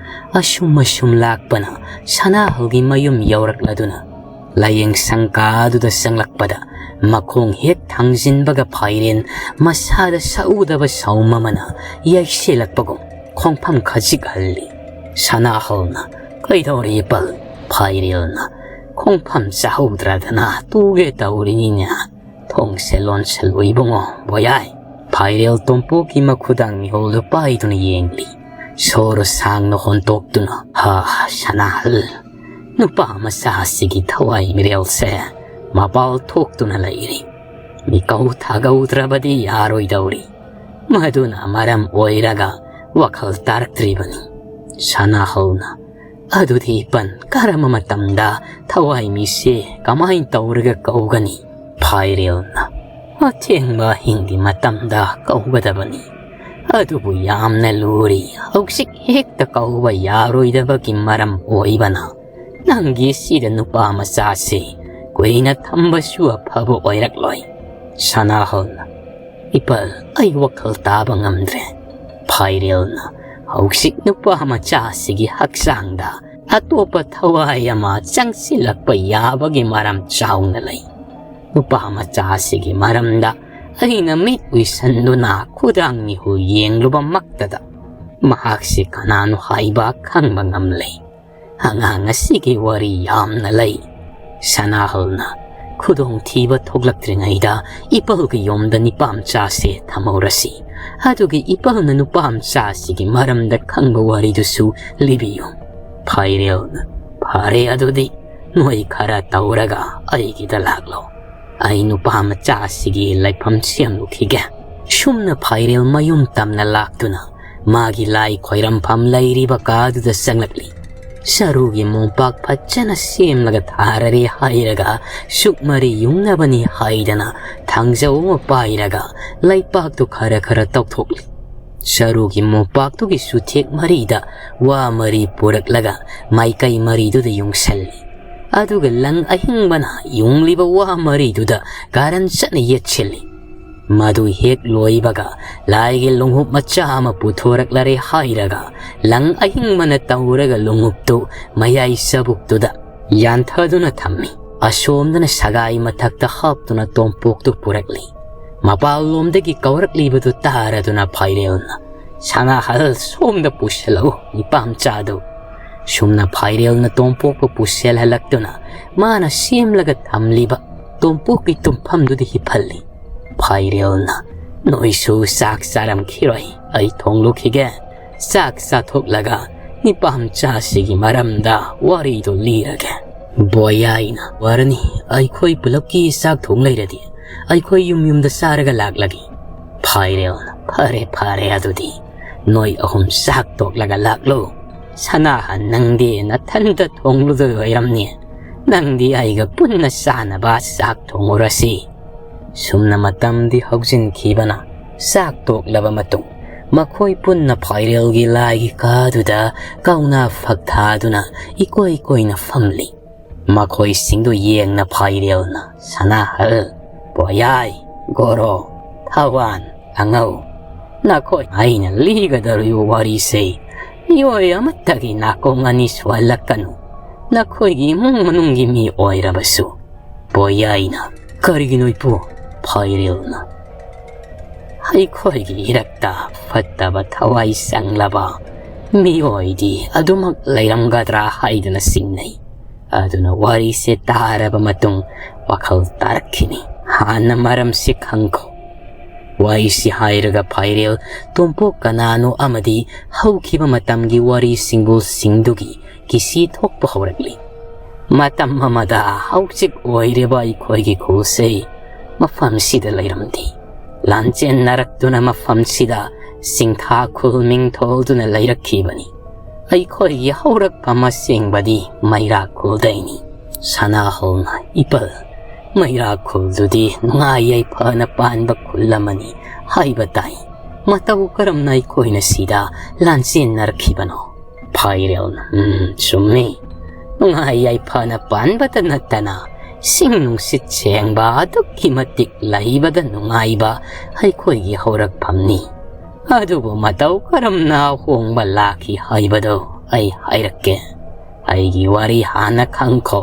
ꯑꯁꯨꯝ ꯑꯁꯨꯝ ꯂꯥꯛꯄꯅ ꯁꯅꯥꯍꯜꯒꯤ ꯃꯌꯨꯝ ꯌꯧꯔꯛꯂꯗꯨꯅ ꯂꯥꯏꯌꯦꯡ ꯁꯪ ꯀꯥ ꯑꯗꯨꯗ ꯆꯪꯂꯛꯄꯗ ꯃꯈꯣꯡ ꯍꯦꯛ ꯊꯥꯡꯖꯤꯟꯕꯒ ꯐꯥꯏꯔꯦꯜ ꯃꯁꯥꯗ ꯁꯛꯎꯗꯕ ꯁꯥꯎꯝ ꯑꯃꯅ ꯌꯩꯁꯤꯜꯂꯛꯄꯒꯨꯝ ꯈꯣꯡꯐꯝ ꯈꯖꯤꯛ ꯍꯜꯂꯤ꯫ ꯁꯅꯥꯍꯜꯅ, "ꯀꯩꯗꯧꯔꯦ ꯏꯄꯜ?" ꯐꯥꯏꯔꯦꯜꯅ, "ꯈꯣꯡꯐꯝ ꯆꯥꯍꯧꯗ꯭ꯔꯗꯅ ꯇꯨꯒꯦ ꯇꯧꯔꯤꯅꯤꯅꯦ"꯫ "ꯊꯣꯡꯁꯦ ꯂꯣꯟꯁꯜꯂꯨ ꯏꯕꯨꯡꯉꯣ, ꯕꯣꯌꯥꯏ"꯫ ꯐꯥꯏꯔꯦꯜ ꯇꯣꯝꯄꯣꯛꯀꯤ ꯃꯈꯨꯗꯥꯡ ꯃꯤꯍꯣꯜꯗꯨ ꯄꯥꯏꯗꯨꯅ ꯌꯦꯡꯂꯤ꯫ ꯁꯣꯔ ꯁꯥꯡꯅ ꯍꯣꯟꯇꯣꯛꯇꯨꯅ, "ꯍꯥ, ꯁꯅꯥꯍꯜ, ꯅꯨꯄꯥ ꯃꯆꯥꯁꯤꯒꯤ ꯊꯋꯥꯏ ꯃꯤꯔꯦꯜꯁꯦ ꯃꯄꯥꯜ ꯊꯣꯛꯇꯨꯅ ꯂꯩꯔꯤ꯫ ꯃꯤꯀꯧ ꯊꯥꯒꯧꯗ꯭ꯔꯕꯗꯤ ꯌꯥꯔꯣꯏꯗꯧꯔꯤ꯫ ꯃꯗꯨꯅ ꯃꯔꯝ ꯑꯣꯏꯔꯒ ꯋꯥꯈꯜ ꯇꯥꯔꯛꯇ꯭ꯔꯤꯕꯅꯤ"꯫ ꯁꯅꯥꯍꯜꯅ, "ꯑꯗꯨꯗꯤ ꯏꯄꯜ, ꯀꯔꯝꯕ ꯃꯇꯝꯗ ꯊꯋꯥꯏ ꯃꯤꯁꯦ ꯀꯃꯥꯏꯅ ꯇꯧꯔꯒ ꯀꯧꯒꯅꯤ?" ꯐꯥꯏꯔꯦꯜꯅ, "ꯑꯊꯦꯡꯕ ꯑꯍꯤꯡꯒꯤ ꯃꯇꯝꯗ ꯀꯧꯒꯗꯕꯅꯤ꯫ ꯑꯗꯨꯕꯨ ꯌꯥꯝꯅ ꯂꯨꯔꯤ꯫ ꯍꯧꯖꯤꯛ ꯍꯦꯛꯇ ꯀꯧꯕ ꯌꯥꯔꯣꯏꯗꯕꯒꯤ ꯃꯔꯝ ꯑꯣꯏꯕꯅ ꯅꯪꯒꯤ ꯁꯤꯗ ꯅꯨꯄꯥ ꯃꯆꯥꯁꯤ ꯀꯨꯏꯅ ꯊꯝꯕꯁꯨ ꯑꯐꯕ ꯑꯣꯏꯔꯛꯂꯣꯏ"꯫ ꯁꯅꯥꯍꯜꯅ, "ꯏꯄꯜ, ꯑꯩ ꯋꯥꯈꯜ ꯇꯥꯕ ꯉꯝꯗ꯭ꯔꯦ"꯫ ꯐꯥꯏꯔꯦꯜꯅ, ꯍꯧꯖꯤꯛ ꯅꯨꯄꯥ ꯃꯆꯥꯁꯤꯒꯤ ꯍꯛꯆꯥꯡꯗ ꯑꯇꯣꯞꯄ ꯊꯋꯥꯏ ꯑꯃ ꯆꯪꯁꯤꯜꯂꯛꯄ ꯌꯥꯕꯒꯤ ꯃꯔꯝ ꯆꯥꯎꯅ ꯂꯩ꯫ ꯅꯨꯄꯥ ꯃꯆꯥꯁꯤꯒꯤ ꯃꯔꯝꯗ ꯑꯩꯅ ꯃꯤꯠ ꯎꯏꯁꯟꯗꯨꯅ ꯈꯨꯗꯥꯡ ꯃꯤꯍꯨ ꯌꯦꯡꯂꯨꯕꯃꯛꯇꯗ ꯃꯍꯥꯛꯁꯤ ꯀꯅꯥꯅꯣ ꯍꯥꯏꯕ ꯈꯪꯕ ꯉꯝꯂꯦ꯫ ꯑꯉꯥꯡ ꯑꯁꯤꯒꯤ ꯋꯥꯔꯤ ꯌꯥꯝꯅ ꯂꯩ꯫ ꯁꯅꯥꯍꯜꯅ ꯈꯨꯗꯣꯡꯊꯤꯕ ꯊꯣꯛꯂꯛꯇ꯭ꯔꯤꯉꯩꯗ ꯏꯄꯜꯒꯤ ꯌꯨꯝꯗ ꯅꯤꯄꯥꯝꯆꯥꯁꯦ ꯊꯝꯍꯧꯔꯁꯤ꯫ ꯑꯗꯨꯒꯤ ꯏꯄꯜꯅ ꯅꯨꯄꯥꯝꯆꯥꯁꯤꯒꯤ ꯃꯔꯝꯗ ꯈꯪꯕ ꯋꯥꯔꯤꯗꯨꯁꯨ ꯂꯤꯕꯤꯌꯨ꯫ ꯐꯥꯏꯔꯦꯜꯅ, "ꯐꯔꯦ ꯑꯗꯨꯗꯤ, ꯅꯣꯏ ꯈꯔ ꯇꯧꯔꯒ ꯑꯩꯒꯤꯗ ꯂꯥꯛꯂꯣ꯫ ꯑꯩ ꯅꯨꯄꯥ ꯃꯆꯥꯁꯤꯒꯤ ꯂꯩꯐꯝ ꯁꯦꯝꯂꯨꯈꯤꯒꯦ"꯫ ꯁꯨꯝꯅ ꯐꯥꯏꯔꯦꯜ ꯃꯌꯨꯝ ꯇꯝꯅ ꯂꯥꯛꯇꯨꯅ ꯃꯥꯒꯤ ꯂꯥꯏ ꯈꯣꯏꯔꯝꯐꯝ ꯂꯩꯔꯤꯕ ꯀꯥꯗꯨꯗ ꯆꯪꯂꯛꯂꯤ꯫ ꯆꯔꯨꯒꯤ ꯃꯣꯝꯄꯥꯛ ꯐꯖꯅ ꯁꯦꯝꯂꯒ ꯊꯥꯔꯔꯦ ꯍꯥꯏꯔꯒ ꯁꯨꯛ ꯃꯔꯤ ꯌꯨꯡꯅꯕꯅꯤ ꯍꯥꯏꯗꯅ ꯊꯥꯡꯖꯧ ꯑꯃ ꯄꯥꯏꯔꯒ ꯂꯩꯄꯥꯛꯇꯨ ꯈꯔ ꯈꯔ ꯇꯧꯊꯣꯛꯂꯤ꯫ ꯆꯔꯨꯒꯤ ꯃꯣꯝꯄꯥꯛꯇꯨꯒꯤ ꯆꯨꯊꯦꯛ ꯃꯔꯤꯗ ꯋꯥ ꯃꯔꯤ ꯄꯨꯔꯛꯂꯒ ꯃꯥꯏꯀꯩ ꯃꯔꯤꯗꯨꯗ ꯌꯨꯡꯁꯜꯂꯤ꯫ ꯑꯗꯨꯒ ꯂꯪ ꯑꯍꯤꯡꯕꯅ ꯌꯨꯡꯂꯤꯕ ꯋꯥ ꯃꯔꯤꯗꯨꯗ ꯀꯥꯔꯟ ꯆꯠꯅ ꯌꯦꯠꯁꯤꯜꯂꯤ꯫ ꯃꯗꯨ ꯍꯦꯛ ꯂꯣꯏꯕꯒ ꯂꯥꯏꯒꯤ ꯂꯣꯡꯍꯨꯞ ꯃꯆꯥ ꯑꯃ ꯄꯨꯊꯣꯔꯛꯂꯔꯦ ꯍꯥꯏꯔꯒ ꯂꯪ ꯑꯍꯤꯡꯕꯅ ꯇꯧꯔꯒ ꯂꯣꯡꯍꯨꯞꯇꯨ ꯃꯌꯥꯏ ꯆꯕꯨꯛꯇꯨꯗ ꯌꯥꯟꯊꯗꯨꯅ ꯊꯝꯃꯤ꯫ ꯑꯁꯣꯝꯗꯅ ꯁꯒꯥꯏ ꯃꯊꯛꯇ ꯍꯥꯞꯇꯨꯅ ꯇꯣꯝꯄꯣꯛꯇꯨ ꯄꯨꯔꯛꯂꯤ꯫ ꯃꯄꯥꯜꯂꯣꯝꯗꯒꯤ ꯀꯧꯔꯛꯂꯤꯕꯗꯨ ꯇꯥꯔꯗꯨꯅ ꯐꯥꯏꯔꯦꯜꯅ, "ꯁꯅꯥꯍꯜ, ꯁꯣꯝꯗ ꯄꯨꯁꯤꯜꯂꯛꯎ, ꯅꯤꯄꯥꯝꯆꯥꯗꯨ"꯫ ꯁꯨꯝꯅ ꯐꯥꯏꯔꯦꯜꯅ ꯇꯣꯝꯄꯣꯛꯄꯨ ꯄꯨꯁꯤꯜꯍꯜꯂꯛꯇꯨꯅ ꯃꯥꯅ ꯁꯦꯝꯂꯒ ꯊꯝꯂꯤꯕ ꯇꯣꯝꯄꯣꯛꯀꯤ ꯇꯨꯝꯐꯝꯗꯨꯗ ꯍꯤꯞꯍꯜꯂꯤ꯫ ꯐꯥꯏꯔꯦꯜꯅ, "ꯅꯣꯏꯁꯨ ꯆꯥꯛ ꯆꯥꯔꯝꯈꯤꯔꯣꯏ, ꯑꯩ ꯊꯣꯡꯂꯨꯈꯤꯒꯦ꯫ ꯆꯥꯛ ꯆꯥꯊꯣꯛꯂꯒ ꯅꯤꯄꯥꯝꯆꯥꯁꯤꯒꯤ ꯃꯔꯝꯗ ꯋꯥꯔꯤꯗꯨ ꯂꯤꯔꯒꯦ"꯫ ꯕꯣꯌꯥꯏꯅ, "ꯋꯥꯔꯅꯤ, ꯑꯩꯈꯣꯏ ꯄꯨꯂꯞꯀꯤ ꯆꯥꯛ ꯊꯣꯡ ꯂꯩꯔꯗꯤ ꯑꯩꯈꯣꯏ ꯌꯨꯝ ꯌꯨꯝꯗ ꯆꯥꯔꯒ ꯂꯥꯛꯂꯒꯦ"꯫ ꯐꯥꯏꯔꯦꯜꯅ, "ꯐꯔꯦ ꯐꯔꯦ, ꯑꯗꯨꯗꯤ ꯅꯣꯏ ꯑꯍꯨꯝ ꯆꯥꯛ ꯇꯣꯛꯂꯒ ꯂꯥꯛꯂꯣ꯫ ꯁꯅꯥꯍꯟ, ꯅꯪꯗꯤ ꯅꯊꯟꯇ ꯊꯣꯡꯂꯨꯗꯣꯏ ꯑꯣꯏꯔꯝꯅꯤ꯫ ꯅꯪꯗꯤ ꯑꯩꯒ ꯄꯨꯟꯅ ꯆꯥꯅꯕ ꯆꯥꯛ ꯊꯣꯡꯉꯨꯔꯁꯤ"꯫ ꯁꯨꯝꯅ ꯃꯇꯝꯗꯤ ꯍꯧꯖꯤꯟꯈꯤꯕꯅ ꯆꯥꯛ ꯇꯣꯛꯂꯕ ꯃꯇꯨꯡ ꯃꯈꯣꯏ ꯄꯨꯟꯅ ꯐꯥꯏꯔꯦꯜꯒꯤ ꯂꯥꯏꯒꯤ ꯀꯥꯗꯨꯗ ꯀꯧꯅꯥ ꯐꯛ ꯊꯥꯗꯨꯅ ꯏꯀꯣꯏ ꯀꯣꯏꯅ ꯐꯝꯂꯤ꯫ ꯃꯈꯣꯏꯁꯤꯡꯗꯨ ꯌꯦꯡꯅ ꯐꯥꯏꯔꯦꯜꯅ, "ꯁꯅꯥꯍꯜ, ꯄꯣꯌꯥꯏ, ꯒꯣꯔꯣ, ꯊꯋꯥꯟ, ꯑꯉꯧ, ꯅꯈꯣꯏ ꯑꯩꯅ ꯂꯤꯒꯗꯧꯔꯤꯕ ꯋꯥꯔꯤꯁꯦ ꯃꯤꯑꯣꯏ ꯑꯃꯠꯇꯒꯤ ꯅꯥꯀꯣꯡ ꯑꯅꯤ ꯁꯨꯍꯜꯂꯛꯀꯅꯨ꯫ ꯅꯈꯣꯏꯒꯤ ꯏꯃꯨꯡ ꯃꯅꯨꯡꯒꯤ ꯃꯤ ꯑꯣꯏꯔꯕꯁꯨ꯫ ꯕꯣꯌꯥꯏꯅ, "ꯀꯔꯤꯒꯤꯅꯣ ꯏꯄꯨ?" ꯐꯥꯏꯔꯦꯜꯅ, "ꯑꯩꯈꯣꯏꯒꯤ ꯏꯔꯛꯇ ꯐꯠꯇꯕ ꯊꯋꯥꯏ ꯆꯪꯂꯕ ꯃꯤꯑꯣꯏꯗꯤ ꯑꯗꯨꯃꯛ ꯂꯩꯔꯝꯒꯗ꯭ꯔꯥ ꯍꯥꯏꯗꯨꯅ ꯆꯤꯡꯅꯩ꯫ ꯑꯗꯨꯅ ꯋꯥꯔꯤꯁꯦ ꯇꯥꯔꯕ ꯃꯇꯨꯡ ꯋꯥꯈꯜ ꯇꯥꯔꯛꯈꯤꯅꯤ꯫ ꯍꯥꯟꯅ ꯃꯔꯝꯁꯤ ꯈꯪꯈꯣ꯫" ꯋꯥꯔꯤꯁꯤ ꯍꯥꯏꯔꯒ ꯐꯥꯏꯔꯦꯜ ꯇꯣꯝꯄꯣꯛ ꯀꯅꯥꯅꯣ ꯑꯃꯗꯤ ꯍꯧꯈꯤꯕ ꯃꯇꯝꯒꯤ ꯋꯥꯔꯤꯁꯤꯡꯕꯨ ꯁꯤꯡꯗꯨꯒꯤ ꯀꯤꯁꯤ ꯊꯣꯛꯄ ꯍꯧꯔꯛꯂꯤ꯫ ꯃꯇꯝ ꯑꯃꯗ ꯍꯧꯖꯤꯛ ꯑꯣꯏꯔꯤꯕ ꯑꯩꯈꯣꯏꯒꯤ ꯈꯨꯜꯁꯦ ꯃꯐꯝꯁꯤꯗ ꯂꯩꯔꯝꯗꯦ꯫ ꯂꯥꯟꯆꯦꯟꯅꯔꯛꯇꯨꯅ ꯃꯐꯝꯁꯤꯗ ꯆꯤꯡꯊꯥ ꯈꯨꯜ ꯃꯤꯡꯊꯣꯜꯗꯨꯅ ꯂꯩꯔꯛꯈꯤꯕꯅꯤ꯫ ꯑꯩꯈꯣꯏꯒꯤ ꯍꯧꯔꯛꯐꯝ ꯑꯁꯦꯡꯕꯗꯤ ꯃꯩꯔꯥ ꯈꯨꯜꯗꯩꯅꯤ꯫ ꯁꯅꯥꯍꯣꯜꯅ, "ꯏꯄꯜ, ꯃꯩꯔꯥ ꯈꯨꯜꯗꯨꯗꯤ ꯅꯨꯡꯉꯥꯏ ꯌꯥꯏꯐꯅ ꯄꯥꯟꯕ ꯈꯨꯜ ꯑꯃꯅꯤ ꯍꯥꯏꯕ ꯇꯥꯏ꯫ ꯃꯇꯧ ꯀꯔꯝꯅ ꯑꯩꯈꯣꯏꯅ ꯁꯤꯗ ꯂꯥꯟꯆꯦꯟꯅꯔꯛꯈꯤꯕꯅꯣ?" ꯐꯥꯏꯔꯦꯜꯅ, "ꯎꯝ, ꯆꯨꯝꯃꯤ꯫ ꯅꯨꯡꯉꯥꯏ ꯌꯥꯏꯐꯅ ꯄꯥꯟꯕꯇ ꯅꯠꯇꯅ ꯁꯤꯡ ꯅꯨꯡꯁꯤꯠ ꯁꯦꯡꯕ ꯑꯗꯨꯛꯀꯤ ꯃꯇꯤꯛ ꯂꯩꯕꯗ ꯅꯨꯡꯉꯥꯏꯕ ꯑꯩꯈꯣꯏꯒꯤ ꯍꯧꯔꯛꯐꯝꯅꯤ꯫ ꯑꯗꯨꯕꯨ ꯃꯇꯧ ꯀꯔꯝꯅ ꯑꯍꯣꯡꯕ ꯂꯥꯛꯈꯤ ꯍꯥꯏꯕꯗꯨ ꯑꯩ ꯍꯥꯏꯔꯛꯀꯦ꯫ ꯑꯩꯒꯤ ꯋꯥꯔꯤ ꯍꯥꯟꯅ ꯈꯪꯈꯣ꯫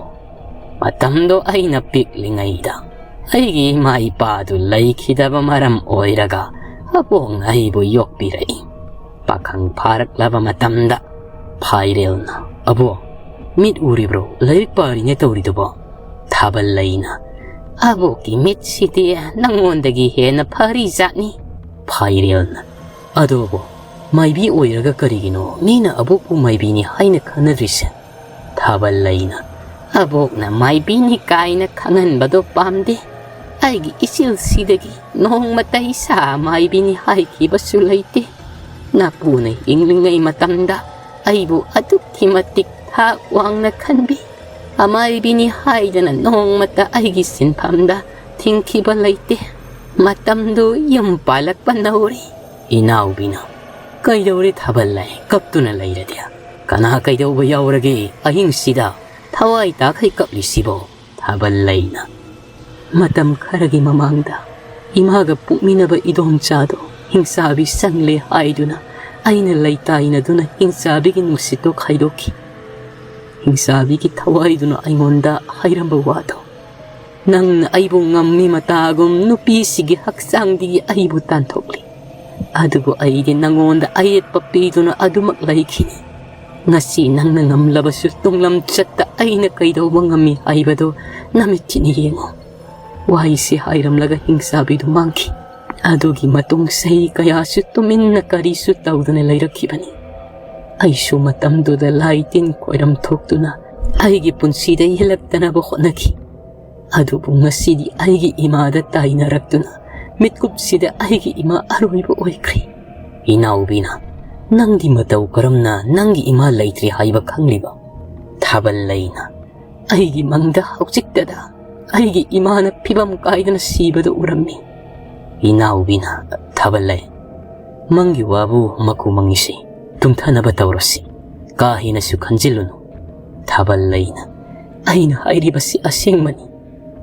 ꯃꯇꯝꯗꯣ ꯑꯩꯅ ꯄꯤꯛꯂꯤꯉꯩꯗ ꯑꯩꯒꯤ ꯏꯃꯥ ꯏꯄꯥꯗꯨ ꯂꯩꯈꯤꯗꯕ ꯃꯔꯝ ꯑꯣꯏꯔꯒ ꯑꯕꯣꯛꯅ ꯑꯩꯕꯨ ꯌꯣꯛꯄꯤꯔꯛꯏ꯫" ꯄꯥꯈꯪ ꯐꯥꯔꯛꯂꯕ ꯃꯇꯝꯗ ꯐꯥꯏꯔꯦꯜꯅ, "ꯑꯕꯣꯛ, ꯃꯤꯠ ꯎꯔꯤꯕ꯭ꯔꯣ? ꯂꯥꯏꯔꯤꯛ ꯄꯥꯔꯤꯅꯦ ꯇꯧꯔꯤꯗꯨꯕꯣ?" ꯊꯥꯕꯜꯂꯩꯅ, "ꯑꯕꯣꯛꯀꯤ ꯃꯤꯠꯁꯤꯗꯤ ꯅꯪꯉꯣꯟꯗꯒꯤ ꯍꯦꯟꯅ ꯐꯔꯤ ꯖꯥꯠꯅꯤ꯫" ꯐꯥꯏꯔꯦꯜꯅ, "ꯑꯗꯣꯕꯣ, ꯃꯥꯏꯕꯤ ꯑꯣꯏꯔꯒ ꯀꯔꯤꯒꯤꯅꯣ ꯃꯤꯅ ꯑꯕꯣꯛꯄꯨ ꯃꯥꯏꯕꯤꯅꯤ ꯍꯥꯏꯅ ꯈꯟꯅꯗ꯭ꯔꯤꯁꯦ?" ꯊꯥꯕꯜꯂꯩꯅ, "ꯑꯕꯣꯛꯅ ꯃꯥꯏꯕꯤꯅꯤ ꯀꯥꯏꯅ ꯈꯪꯍꯟꯕꯗꯣ ꯄꯥꯝꯗꯦ꯫ ꯑꯩꯒꯤ ꯏꯆꯤꯜꯁꯤꯗꯒꯤ ꯅꯣꯡꯃꯇ ꯏꯁꯥ ꯃꯥꯏꯕꯤꯅꯤ ꯍꯥꯏꯈꯤꯕꯁꯨ ꯂꯩꯇꯦ꯫ ꯅꯄꯨꯅ ꯍꯤꯡꯂꯤꯉꯩ ꯃꯇꯝꯗ ꯑꯩꯕꯨ ꯑꯗꯨꯛꯀꯤ ꯃꯇꯤꯛ ꯊꯥꯛ ꯋꯥꯡꯅ ꯈꯟꯕꯤ꯫ ꯑꯃꯥꯏꯕꯤꯅꯤ ꯍꯥꯏꯗꯅ ꯅꯣꯡꯃꯇ ꯑꯩꯒꯤ ꯁꯤꯟꯐꯝꯗ ꯊꯤꯡꯈꯤꯕ ꯂꯩꯇꯦ꯫ ꯃꯇꯝꯗꯨ ꯌꯨꯝ ꯄꯥꯜꯂꯛꯄ ꯅꯧꯔꯤ꯫" ꯏꯅꯥꯎꯕꯤꯅ, "ꯀꯩꯗꯧꯔꯦ ꯊꯥꯕꯜꯂꯩ, ꯀꯞꯇꯨꯅ ꯂꯩꯔꯗꯤ? ꯀꯅꯥ ꯀꯩꯗꯧꯕ ꯌꯥꯎꯔꯒꯦ ꯑꯍꯤꯡꯁꯤꯗ ꯊꯋꯥꯏ ꯇꯥꯈꯩ ꯀꯞꯂꯤꯁꯤꯕꯣ?" ꯊꯥꯕꯜꯂꯩꯅ, "ꯃꯇꯝ ꯈꯔꯒꯤ ꯃꯃꯥꯡꯗ ꯏꯃꯥꯒ ꯄꯣꯛꯃꯤꯟꯅꯕ ꯏꯗꯣꯝꯆꯥꯗꯣ ꯍꯤꯡꯆꯥꯕꯤ ꯆꯪꯂꯦ ꯍꯥꯏꯗꯨꯅ ꯑꯩꯅ ꯂꯩꯇꯥꯏꯅꯗꯨꯅ ꯍꯤꯡꯆꯥꯕꯤꯒꯤ ꯅꯨꯡꯁꯤꯠꯇꯨ ꯈꯥꯏꯗꯣꯛꯈꯤ꯫ ꯍꯤꯡꯆꯥꯕꯤꯒꯤ ꯊꯋꯥꯏꯗꯨꯅ ꯑꯩꯉꯣꯟꯗ ꯍꯥꯏꯔꯝꯕ ꯋꯥꯗꯣ, "ꯅꯪꯅ ꯑꯩꯕꯨ ꯉꯝꯃꯤ ꯃꯇꯥꯒꯨꯝ ꯅꯨꯄꯤꯁꯤꯒꯤ ꯍꯛꯆꯥꯡꯗꯒꯤ ꯑꯩꯕꯨ ꯇꯥꯟꯊꯣꯛꯂꯤ꯫ ꯑꯗꯨꯕꯨ ꯑꯩꯗꯤ ꯅꯉꯣꯟꯗ ꯑꯌꯦꯠꯄ ꯄꯤꯗꯨꯅ ꯑꯗꯨꯃꯛ ꯂꯩꯈꯤꯅꯤ꯫ ꯉꯁꯤ ꯅꯪꯅ ꯉꯝꯂꯕꯁꯨ ꯇꯨꯡꯂꯝ ꯆꯠꯇ ꯑꯩꯅ ꯀꯩꯗꯧꯕ ꯉꯝꯃꯤ ꯍꯥꯏꯕꯗꯨ ꯅꯃꯤꯠꯁꯤꯅ ꯌꯦꯡꯉꯨ"꯫ ꯋꯥꯍꯩꯁꯤ ꯍꯥꯏꯔꯝꯂꯒ ꯍꯤꯡꯆꯥꯕꯤꯗꯨ ꯃꯥꯡꯈꯤ꯫ ꯑꯗꯨꯒꯤ ꯃꯇꯨꯡ ꯆꯍꯤ ꯀꯌꯥꯁꯨ ꯇꯨꯃꯤꯟꯅ ꯀꯔꯤꯁꯨ ꯇꯧꯗꯅ ꯂꯩꯔꯛꯈꯤꯕꯅꯤ꯫ ꯑꯩꯁꯨ ꯃꯇꯝꯗꯨꯗ ꯂꯥꯏ ꯇꯤꯟ ꯈꯣꯏꯔꯝ ꯊꯣꯛꯇꯨꯅ ꯑꯩꯒꯤ ꯄꯨꯟꯁꯤꯗ ꯌꯦꯜꯂꯛꯇꯅꯕ ꯍꯣꯠꯅꯈꯤ꯫ ꯑꯗꯨꯕꯨ ꯉꯁꯤꯗꯤ ꯑꯩꯒꯤ ꯏꯃꯥꯗ ꯇꯥꯏꯅꯔꯛꯇꯨꯅ ꯃꯤꯠꯀꯨꯞꯁꯤꯗ ꯑꯩꯒꯤ ꯏꯃꯥ ꯑꯔꯣꯏꯕ ꯑꯣꯏꯈ꯭ꯔꯦ꯫ ꯏꯅꯥꯎꯕꯤꯅ, "ꯅꯪꯗꯤ ꯃꯇꯧ ꯀꯔꯝꯅ ꯅꯪꯒꯤ ꯏꯃꯥ ꯂꯩꯇ꯭ꯔꯦ ꯍꯥꯏꯕ ꯈꯪꯂꯤꯕ?" ꯊꯥꯕꯜꯂꯩꯅ, "ꯑꯩꯒꯤ ꯃꯪꯗ ꯍꯧꯖꯤꯛꯇꯗ ꯑꯩꯒꯤ ꯏꯃꯥꯅ ꯐꯤꯕꯝ ꯀꯥꯏꯗꯅ ꯁꯤꯕꯗꯨ ꯎꯔꯝꯃꯤ"꯫ ꯏꯅꯥꯎꯕꯤꯅ, "ꯊꯥꯕꯜꯂꯩ, ꯃꯪꯒꯤ ꯋꯥꯕꯨ ꯃꯀꯨ ꯃꯪꯉꯤꯁꯤ, ꯇꯨꯝꯊꯅꯕ ꯇꯧꯔꯁꯤ, ꯀꯥ ꯍꯦꯟꯅꯁꯨ ꯈꯟꯖꯤꯜꯂꯨꯅꯨ"꯫ ꯊꯥꯕꯜꯂꯩꯅ, "ꯑꯩꯅ ꯍꯥꯏꯔꯤꯕꯁꯤ ꯑꯁꯦꯡꯕꯅꯤ꯫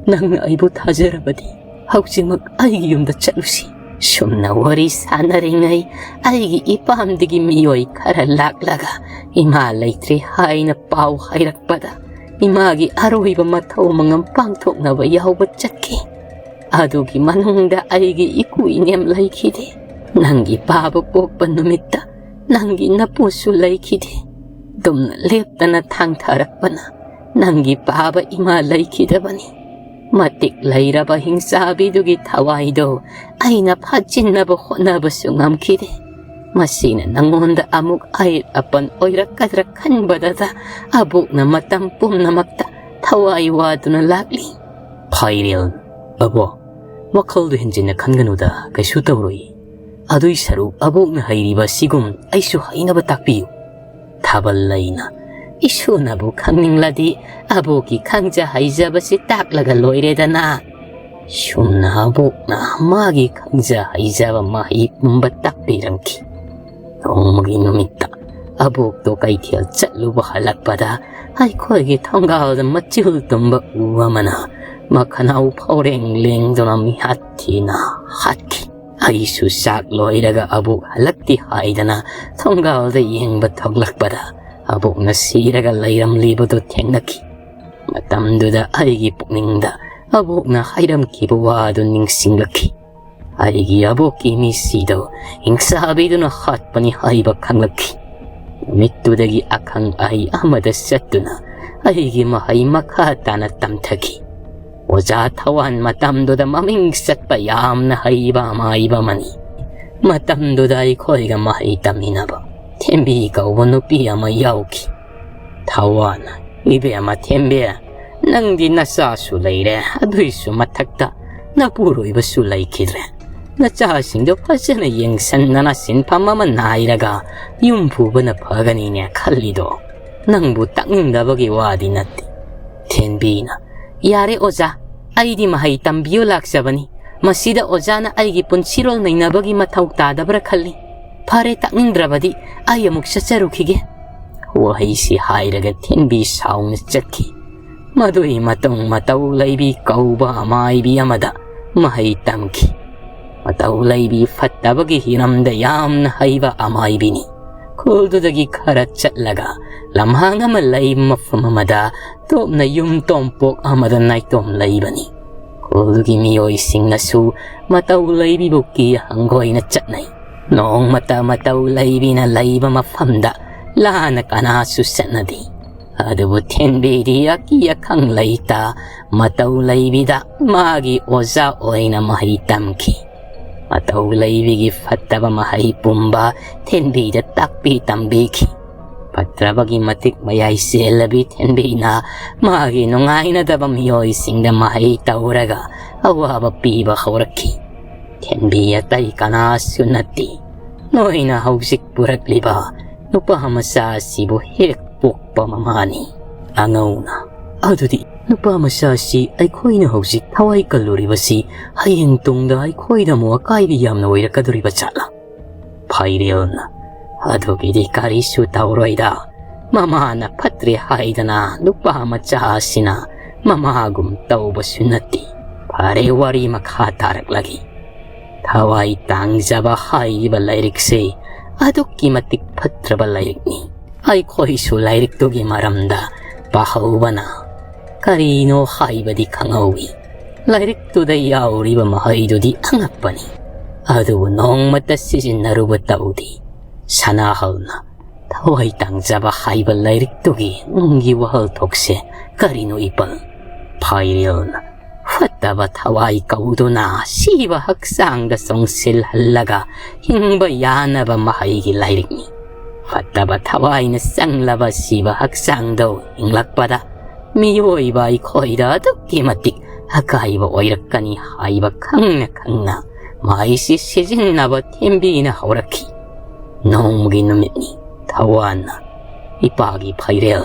ꯅꯪꯅ ꯑꯩꯕꯨ ꯊꯥꯖꯔꯕꯗꯤ ꯍꯧꯖꯤꯛꯃꯛ ꯑꯩꯒꯤ ꯌꯨꯝꯗ ꯆꯠꯂꯨꯁꯤ"꯫ ꯁꯨꯝꯅ ꯋꯥꯔꯤ ꯁꯥꯟꯅꯔꯤꯉꯩ ꯑꯩꯒꯤ ꯏꯄꯥꯝꯗꯒꯤ ꯃꯤꯑꯣꯏ ꯈꯔ ꯂꯥꯛꯂꯒ ꯏꯃꯥ ꯂꯩꯇ꯭ꯔꯦ ꯍꯥꯏꯅ ꯄꯥꯎ ꯍꯥꯏꯔꯛꯄꯗ ꯏꯃꯥꯒꯤ ꯑꯔꯣꯏꯕ ꯃꯊꯧ ꯃꯉꯝ ꯄꯥꯡꯊꯣꯛꯅꯕ ꯌꯥꯎꯕ ꯆꯠꯈꯤ꯫ ꯑꯗꯨꯒꯤ ꯃꯅꯨꯡꯗ ꯑꯩꯒꯤ ꯏꯀꯨ ꯏꯅꯦꯝ ꯂꯩꯈꯤꯗꯦ꯫ ꯅꯪꯒꯤ ꯄꯥꯕ ꯄꯣꯛꯄ ꯅꯨꯃꯤꯠꯇ ꯅꯪꯒꯤ ꯅꯄꯨꯁꯨ ꯂꯩꯈꯤꯗꯦ꯫ ꯇꯨꯝꯅ ꯂꯦꯞꯇꯅ ꯊꯥꯡꯊꯔꯛꯄꯅ ꯅꯪꯒꯤ ꯄꯥꯕ ꯏꯃꯥ ꯂꯩꯈꯤꯗꯕꯅꯤ꯫ ꯃꯇꯤꯛ ꯂꯩꯔꯕ ꯍꯤꯡꯆꯥꯕꯤꯗꯨꯒꯤ ꯊꯋꯥꯏꯗꯣ ꯑꯩꯅ ꯐꯥꯖꯤꯟꯅꯕ ꯍꯣꯠꯅꯕꯁꯨ ꯉꯝꯈꯤꯗꯦ꯫ ꯃꯁꯤꯅ ꯅꯉꯣꯟꯗ ꯑꯃꯨꯛ ꯑꯌꯦꯠ ꯑꯄꯟ ꯑꯣꯏꯔꯛꯀꯗ꯭ꯔꯥ ꯈꯟꯕꯗꯇ ꯑꯕꯣꯛꯅ ꯃꯇꯝ ꯄꯨꯝꯅꯃꯛꯇ ꯊꯋꯥꯏ ꯋꯥꯗꯨꯅ ꯂꯥꯛꯂꯤ꯫ ꯐꯥꯏꯔꯦꯜ, "ꯑꯕꯣꯛ, ꯋꯥꯈꯜꯗꯨ ꯍꯦꯟꯖꯤꯟꯅ ꯈꯟꯒꯅꯨꯗ, ꯀꯩꯁꯨ ꯇꯧꯔꯣꯏ꯫ ꯑꯗꯨꯏ ꯁꯔꯨꯛ ꯑꯕꯣꯛꯅ ꯍꯩꯔꯤꯕ ꯁꯤꯒꯨꯝ ꯑꯩꯁꯨ ꯍꯩꯅꯕ ꯇꯥꯛꯄꯤꯌꯨ"꯫ ꯊꯥꯕꯜꯂꯩꯅ, "ꯏꯁꯨꯅꯕꯨ ꯈꯪꯅꯤꯡꯂꯗꯤ ꯑꯕꯣꯛꯀꯤ ꯈꯪꯖ ꯍꯩꯖꯕꯁꯤ ꯇꯥꯛꯂꯒ ꯂꯣꯏꯔꯦꯗꯅ"꯫ ꯁꯨꯝꯅ ꯑꯕꯣꯛꯅ ꯃꯥꯒꯤ ꯈꯪꯖ ꯍꯩꯖꯕ ꯃꯍꯩ ꯄꯨꯝꯕ ꯇꯥꯛꯄꯤꯔꯝꯈꯤ꯫ ꯅꯣꯡꯃꯒꯤ ꯅꯨꯃꯤꯠꯇ ꯑꯕꯣꯛꯇꯣ ꯀꯩꯊꯦꯜ ꯆꯠꯂꯨꯕ ꯍꯜꯂꯛꯄꯗ ꯑꯩꯈꯣꯏꯒꯤ ꯊꯣꯡꯒꯥꯜꯗ ꯃꯆꯤꯜ ꯇꯨꯝꯕ ꯎ ꯑꯃꯅ ꯃꯈꯅꯥꯎ ꯐꯥꯎꯔꯦꯡ ꯂꯦꯡꯗꯨꯅ ꯃꯤꯍꯥꯠ ꯊꯤꯅ ꯍꯥꯠꯈꯤ꯫ ꯑꯩꯁꯨ ꯆꯥꯛ ꯂꯣꯏꯔꯒ ꯑꯕꯣꯛ ꯍꯜꯂꯛꯇꯦ ꯍꯥꯏꯗꯅ ꯊꯣꯡꯒꯥꯜꯗ ꯌꯦꯡꯕ ꯊꯣꯛꯂꯛꯄꯗ, ꯑꯕꯣꯛꯅ ꯁꯤꯔꯒ ꯂꯩꯔꯝꯂꯤꯕꯗꯨ ꯊꯦꯡꯅꯈꯤ꯫ ꯃꯇꯝꯗꯨꯗ ꯑꯩꯒꯤ ꯄꯨꯛꯅꯤꯡꯗ ꯑꯕꯣꯛꯅ ꯍꯥꯏꯔꯝꯈꯤꯕ ꯋꯥꯗꯨ ꯅꯤꯡꯁꯤꯡꯂꯛꯈꯤ꯫ ꯑꯩꯒꯤ ꯑꯕꯣꯛꯀꯤ ꯃꯤꯁꯤꯗꯨ ꯍꯤꯡꯁꯥꯕꯤꯗꯨꯅ ꯍꯥꯠꯄꯅꯤ ꯍꯥꯏꯕ ꯈꯪꯂꯛꯈꯤ꯫ ꯅꯨꯃꯤꯠꯇꯨꯗꯒꯤ ꯑꯈꯪ ꯑꯍꯩ ꯑꯃꯗ ꯆꯠꯇꯨꯅ ꯑꯩꯒꯤ ꯃꯍꯩ ꯃꯈꯥ ꯇꯥꯅ ꯇꯝꯊꯈꯤ꯫ ꯑꯣꯖꯥ ꯊꯋꯥꯟ ꯃꯇꯝꯗꯨꯗ ꯃꯃꯤꯡ ꯆꯠꯄ ꯌꯥꯝꯅ ꯍꯩꯕ ꯑꯃꯥꯏꯕ ꯑꯃꯅꯤ꯫ ꯃꯇꯝꯗꯨꯗ ꯑꯩꯈꯣꯏꯒ ꯃꯍꯩ ꯇꯝꯃꯤꯟꯅꯕ ꯊꯦꯝꯕꯤ ꯀꯧꯕ ꯅꯨꯄꯤ ꯑꯃ ꯌꯥꯎꯈꯤ꯫ ꯊꯋꯥꯟ, "ꯏꯕꯦꯝꯃ ꯊꯦꯝꯕꯤ, ꯅꯪꯗꯤ ꯅꯆꯥꯁꯨ ꯂꯩꯔꯦ, ꯑꯗꯨꯏꯁꯨ ꯃꯊꯛꯇ ꯅꯄꯨꯔꯣꯏꯕꯁꯨ ꯂꯩꯈꯤꯗ꯭ꯔꯦ꯫ ꯅꯆꯥꯁꯤꯡꯗꯣ ꯐꯖꯅ ꯌꯦꯡꯁꯟꯗꯅ ꯁꯤꯟꯐꯝ ꯑꯃ ꯅꯥꯏꯔꯒ ꯌꯨꯝ ꯄꯨꯕꯅ ꯐꯒꯅꯤꯅꯦ ꯈꯜꯂꯤꯗꯣ꯫ ꯅꯪꯕꯨ ꯇꯥꯛꯅꯤꯡꯗꯕꯒꯤ ꯋꯥꯗꯤ ꯅꯠꯇꯦ꯫" ꯊꯦꯝꯕꯤꯅ, "ꯌꯥꯔꯦ ꯑꯣꯖꯥ, ꯑꯩꯗꯤ ꯃꯍꯩ ꯇꯝꯕꯤꯌꯨ ꯂꯥꯛꯆꯕꯅꯤ꯫ ꯃꯁꯤꯗ ꯑꯣꯖꯥꯅ ꯑꯩꯒꯤ ꯄꯨꯟꯁꯤꯔꯣꯜ ꯅꯩꯅꯕꯒꯤ ꯃꯊꯧ ꯇꯥꯗꯕ꯭ꯔꯥ ꯈꯜꯂꯤ꯫ ꯐꯔꯦ, ꯇꯥꯛꯅꯤꯡꯗ꯭ꯔꯕꯗꯤ ꯑꯩ ꯑꯃꯨꯛ ꯆꯠꯆꯔꯨꯈꯤꯒꯦ꯫" ꯋꯥꯍꯩꯁꯤ ꯍꯥꯏꯔꯒ ꯊꯦꯝꯕꯤ ꯁꯥꯎꯅ ꯆꯠꯈꯤ꯫ ꯃꯗꯨꯒꯤ ꯃꯇꯨꯡ ꯃꯇꯧ ꯂꯩꯕꯤ ꯀꯧꯕ ꯑꯃꯥꯏꯕꯤ ꯑꯃꯗ ꯃꯍꯩ ꯇꯝꯈꯤ꯫ ꯃꯇꯧ ꯂꯩꯕꯤ ꯐꯠꯇꯕꯒꯤ ꯍꯤꯔꯝꯗ ꯌꯥꯝꯅ ꯍꯩꯕ ꯑꯃꯥꯏꯕꯤꯅꯤ꯫ ꯈꯨꯜꯗꯨꯗꯒꯤ ꯈꯔ ꯆꯠꯂꯒ ꯂꯝꯍꯥꯡ ꯑꯃ ꯂꯩꯕ ꯃꯐꯝ ꯑꯃꯗ ꯇꯣꯞꯅ ꯌꯨꯝ ꯇꯣꯝꯄꯣꯛ ꯑꯃꯗ ꯅꯥꯏꯇꯣꯝ ꯂꯩꯕꯅꯤ꯫ ꯈꯨꯜꯗꯨꯒꯤ ꯃꯤꯑꯣꯏꯁꯤꯡꯅꯁꯨ ꯃꯇꯧ ꯂꯩꯕꯤꯕꯨ ꯀꯤ ꯍꯪꯒꯣꯏꯅ ꯆꯠꯅꯩ꯫ ꯅꯣꯡꯃꯇ ꯃꯇꯧ ꯂꯩꯕꯤꯅ ꯂꯩꯕ ꯃꯐꯝꯗ ꯂꯥꯟꯅ ꯀꯅꯥꯁꯨ ꯆꯠꯅꯗꯦ꯫ ꯑꯗꯨꯕꯨ ꯊꯦꯝꯕꯤꯗꯤ ꯑꯀꯤ ꯑꯈꯪ ꯂꯩꯇ ꯃꯇꯧ ꯂꯩꯕꯤꯗ ꯃꯥꯒꯤ ꯑꯣꯖꯥ ꯑꯣꯏꯅ ꯃꯍꯩ ꯇꯝꯈꯤ꯫ ꯃꯇꯧ ꯂꯩꯕꯤꯒꯤ ꯐꯠꯇꯕ ꯃꯍꯩ ꯄꯨꯝꯕ ꯊꯦꯝꯕꯤꯗ ꯇꯥꯛꯄꯤ ꯇꯝꯕꯤꯈꯤ꯫ ꯐꯠꯇ꯭ꯔꯕꯒꯤ ꯃꯇꯤꯛ ꯃꯌꯥꯏ ꯆꯦꯜꯂꯕꯤ ꯊꯦꯝꯕꯤꯅ ꯃꯥꯒꯤ ꯅꯨꯡꯉꯥꯏꯅꯗꯕ ꯃꯤꯑꯣꯏꯁꯤꯡꯗ ꯃꯍꯩ ꯇꯧꯔꯒ ꯑꯋꯥꯕ ꯄꯤꯕ ꯍꯧꯔꯛꯈꯤ꯫ ꯊꯦꯝꯕꯤ ꯑꯇꯩ ꯀꯅꯥꯁꯨ ꯅꯠꯇꯦ꯫ ꯅꯣꯏꯅ ꯍꯧꯖꯤꯛ ꯄꯨꯔꯛꯂꯤꯕ ꯅꯨꯄꯥ ꯃꯆꯥ ꯑꯁꯤꯕꯨ ꯍꯦꯛ ꯄꯣꯛꯄ ꯃꯃꯥꯅꯤ꯫ ꯑꯉꯧꯅ, "ꯑꯗꯨꯗꯤ ꯅꯨꯄꯥ ꯃꯆꯥ ꯑꯁꯤ ꯑꯩꯈꯣꯏꯅ ꯍꯧꯖꯤꯛ ꯊꯋꯥꯏ ꯀꯜꯂꯨꯔꯤꯕꯁꯤ ꯍꯌꯦꯡ ꯇꯨꯡꯗ ꯑꯩꯈꯣꯏꯗ ꯑꯃꯨꯛ ꯑꯀꯥꯏꯕ ꯌꯥꯝꯅ ꯑꯣꯏꯔꯛꯀꯗꯧꯔꯤꯕ ꯖꯥꯠꯂꯥ?" ꯐꯩꯔꯦꯜꯅ, "ꯑꯗꯨꯒꯤꯗꯤ ꯀꯔꯤꯁꯨ ꯇꯧꯔꯣꯏꯗ꯫ ꯃꯃꯥꯅ ꯐꯠꯇ꯭ꯔꯦ ꯍꯥꯏꯗꯅ ꯅꯨꯄꯥ ꯃꯆꯥ ꯑꯁꯤꯅ ꯃꯃꯥꯒꯨꯝ ꯇꯧꯕꯁꯨ ꯅꯠꯇꯦ꯫ ꯐꯔꯦ, ꯋꯥꯔꯤ ꯃꯈꯥ ꯇꯥꯔꯛꯂꯒꯦ꯫" ꯊꯋꯥꯏ ꯇꯥꯡꯖꯕ ꯍꯥꯏꯔꯤꯕ ꯂꯥꯏꯔꯤꯛꯁꯤ ꯑꯗꯨꯛꯀꯤ ꯃꯇꯤꯛ ꯐꯠꯇ꯭ꯔꯕ ꯂꯥꯏꯔꯤꯛꯅꯤ꯫ ꯑꯩꯈꯣꯏꯁꯨ ꯂꯥꯏꯔꯤꯛꯇꯨꯒꯤ ꯃꯔꯝꯗ ꯄꯥꯍꯧꯕꯅ ꯀꯔꯤꯅꯣ ꯍꯥꯏꯕꯗꯤ ꯈꯪꯍꯧꯏ꯫ ꯂꯥꯏꯔꯤꯛꯇꯨꯗ ꯌꯥꯎꯔꯤꯕ ꯃꯍꯩꯗꯨꯗꯤ ꯑꯉꯛꯄꯅꯤ, ꯑꯗꯨꯕꯨ ꯅꯣꯡꯃꯇ ꯁꯤꯖꯤꯟꯅꯔꯨꯕ ꯇꯧꯗꯦ꯫ ꯁꯅꯥꯍꯜꯅ ꯊꯋꯥꯏ ꯇꯥꯡꯖꯕ ꯍꯥꯏꯕ ꯂꯥꯏꯔꯤꯛꯇꯨꯒꯤ ꯅꯨꯡꯒꯤ ꯋꯥꯍꯜꯊꯣꯛꯁꯦ ꯀꯔꯤꯅꯣ ꯏꯄꯜ? ꯐꯥꯏꯔꯦꯜꯅ ꯐꯠꯇꯕ ꯊꯋꯥꯏ ꯀꯧꯗꯨꯅ ꯁꯤꯕ ꯍꯛꯆꯥꯡꯗ ꯆꯣꯡꯁꯤꯜꯍꯜꯂꯒ ꯍꯤꯡꯕ ꯌꯥꯅꯕ ꯃꯍꯩꯒꯤ ꯂꯥꯏꯔꯤꯛꯅꯤ꯫ ꯐꯠꯇꯕ ꯊꯋꯥꯏꯅ ꯆꯪꯂꯕ ꯁꯤꯕ ꯍꯛꯆꯥꯡꯗꯣ ꯍꯤꯡꯂꯛꯄꯗ ꯃꯤꯑꯣꯏꯕ ꯑꯩꯈꯣꯏꯗ ꯑꯗꯨꯛꯀꯤ ꯃꯇꯤꯛ ꯑꯀꯥꯏꯕ ꯑꯣꯏꯔꯛꯀꯅꯤ ꯍꯥꯏꯕ ꯈꯪꯅ ꯈꯪꯅ ꯃꯍꯩꯁꯤ ꯁꯤꯖꯤꯟꯅꯕ ꯊꯦꯝꯕꯤꯅ ꯍꯧꯔꯛꯈꯤ꯫ ꯅꯣꯡꯃꯒꯤ ꯅꯨꯃꯤꯠꯅꯤ꯫ ꯊꯋꯥꯟꯅ ꯏꯄꯥꯒꯤ ꯐꯩꯔꯦꯜ,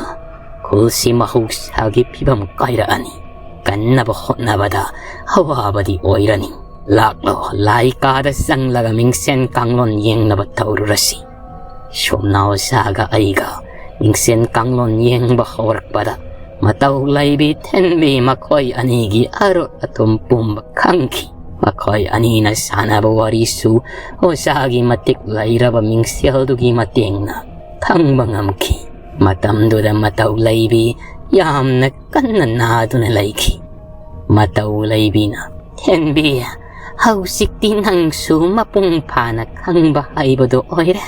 ꯈꯨꯜꯁꯤ ꯃꯍꯧꯁꯥꯒꯤ ꯐꯤꯕꯝ ꯀꯥꯏꯔꯛꯑꯅꯤ꯫ ꯀꯟꯅꯕ ꯍꯣꯠꯅꯕꯗ ꯑꯋꯥꯕꯗꯤ ꯑꯣꯏꯔꯅꯤ꯫ ꯂꯥꯛꯂꯣ, ꯂꯥꯏ ꯀꯥꯗ ꯆꯪꯂꯒ ꯃꯤꯡꯁꯦꯟ ꯀꯥꯡꯂꯣꯟ ꯌꯦꯡꯅꯕ ꯇꯧꯔꯨꯔꯁꯤ꯫ ꯁꯣꯝꯅꯥ ꯑꯣꯖꯥꯒ ꯑꯩꯒ ꯃꯤꯡꯁꯦꯟ ꯀꯥꯡꯂꯣꯟ ꯌꯦꯡꯕ ꯍꯧꯔꯛꯄꯗ ꯃꯇꯧ ꯂꯩꯕꯤ ꯊꯦꯟꯕꯤ ꯃꯈꯣꯏ ꯑꯅꯤꯒꯤ ꯑꯔꯣꯠ ꯑꯇꯨꯝ ꯄꯨꯝꯕ ꯈꯪꯈꯤ꯫ ꯃꯈꯣꯏ ꯑꯅꯤꯅ ꯁꯥꯟꯅꯕ ꯋꯥꯔꯤꯁꯨ ꯑꯣꯖꯥꯒꯤ ꯃꯇꯤꯛ ꯂꯩꯔꯕ ꯃꯤꯡꯁꯦꯜꯗꯨꯒꯤ ꯃꯇꯦꯡꯅ ꯈꯪꯕ ꯉꯝꯈꯤ꯫ ꯃꯇꯝꯗꯨꯗ ꯃꯇꯧ ꯂꯩꯕꯤ ꯌꯥꯝꯅ ꯀꯟꯅ ꯅꯥꯗꯨꯅ ꯂꯩꯈꯤ꯫ ꯃꯇꯧ ꯂꯩꯕꯤꯅ, "ꯊꯦꯟꯕꯤ, ꯍꯧꯖꯤꯛꯇꯤ ꯅꯪꯁꯨ ꯃꯄꯨꯡ ꯐꯥꯅ ꯈꯪꯕ ꯍꯩꯕꯗꯨ ꯑꯣꯏꯔꯦ꯫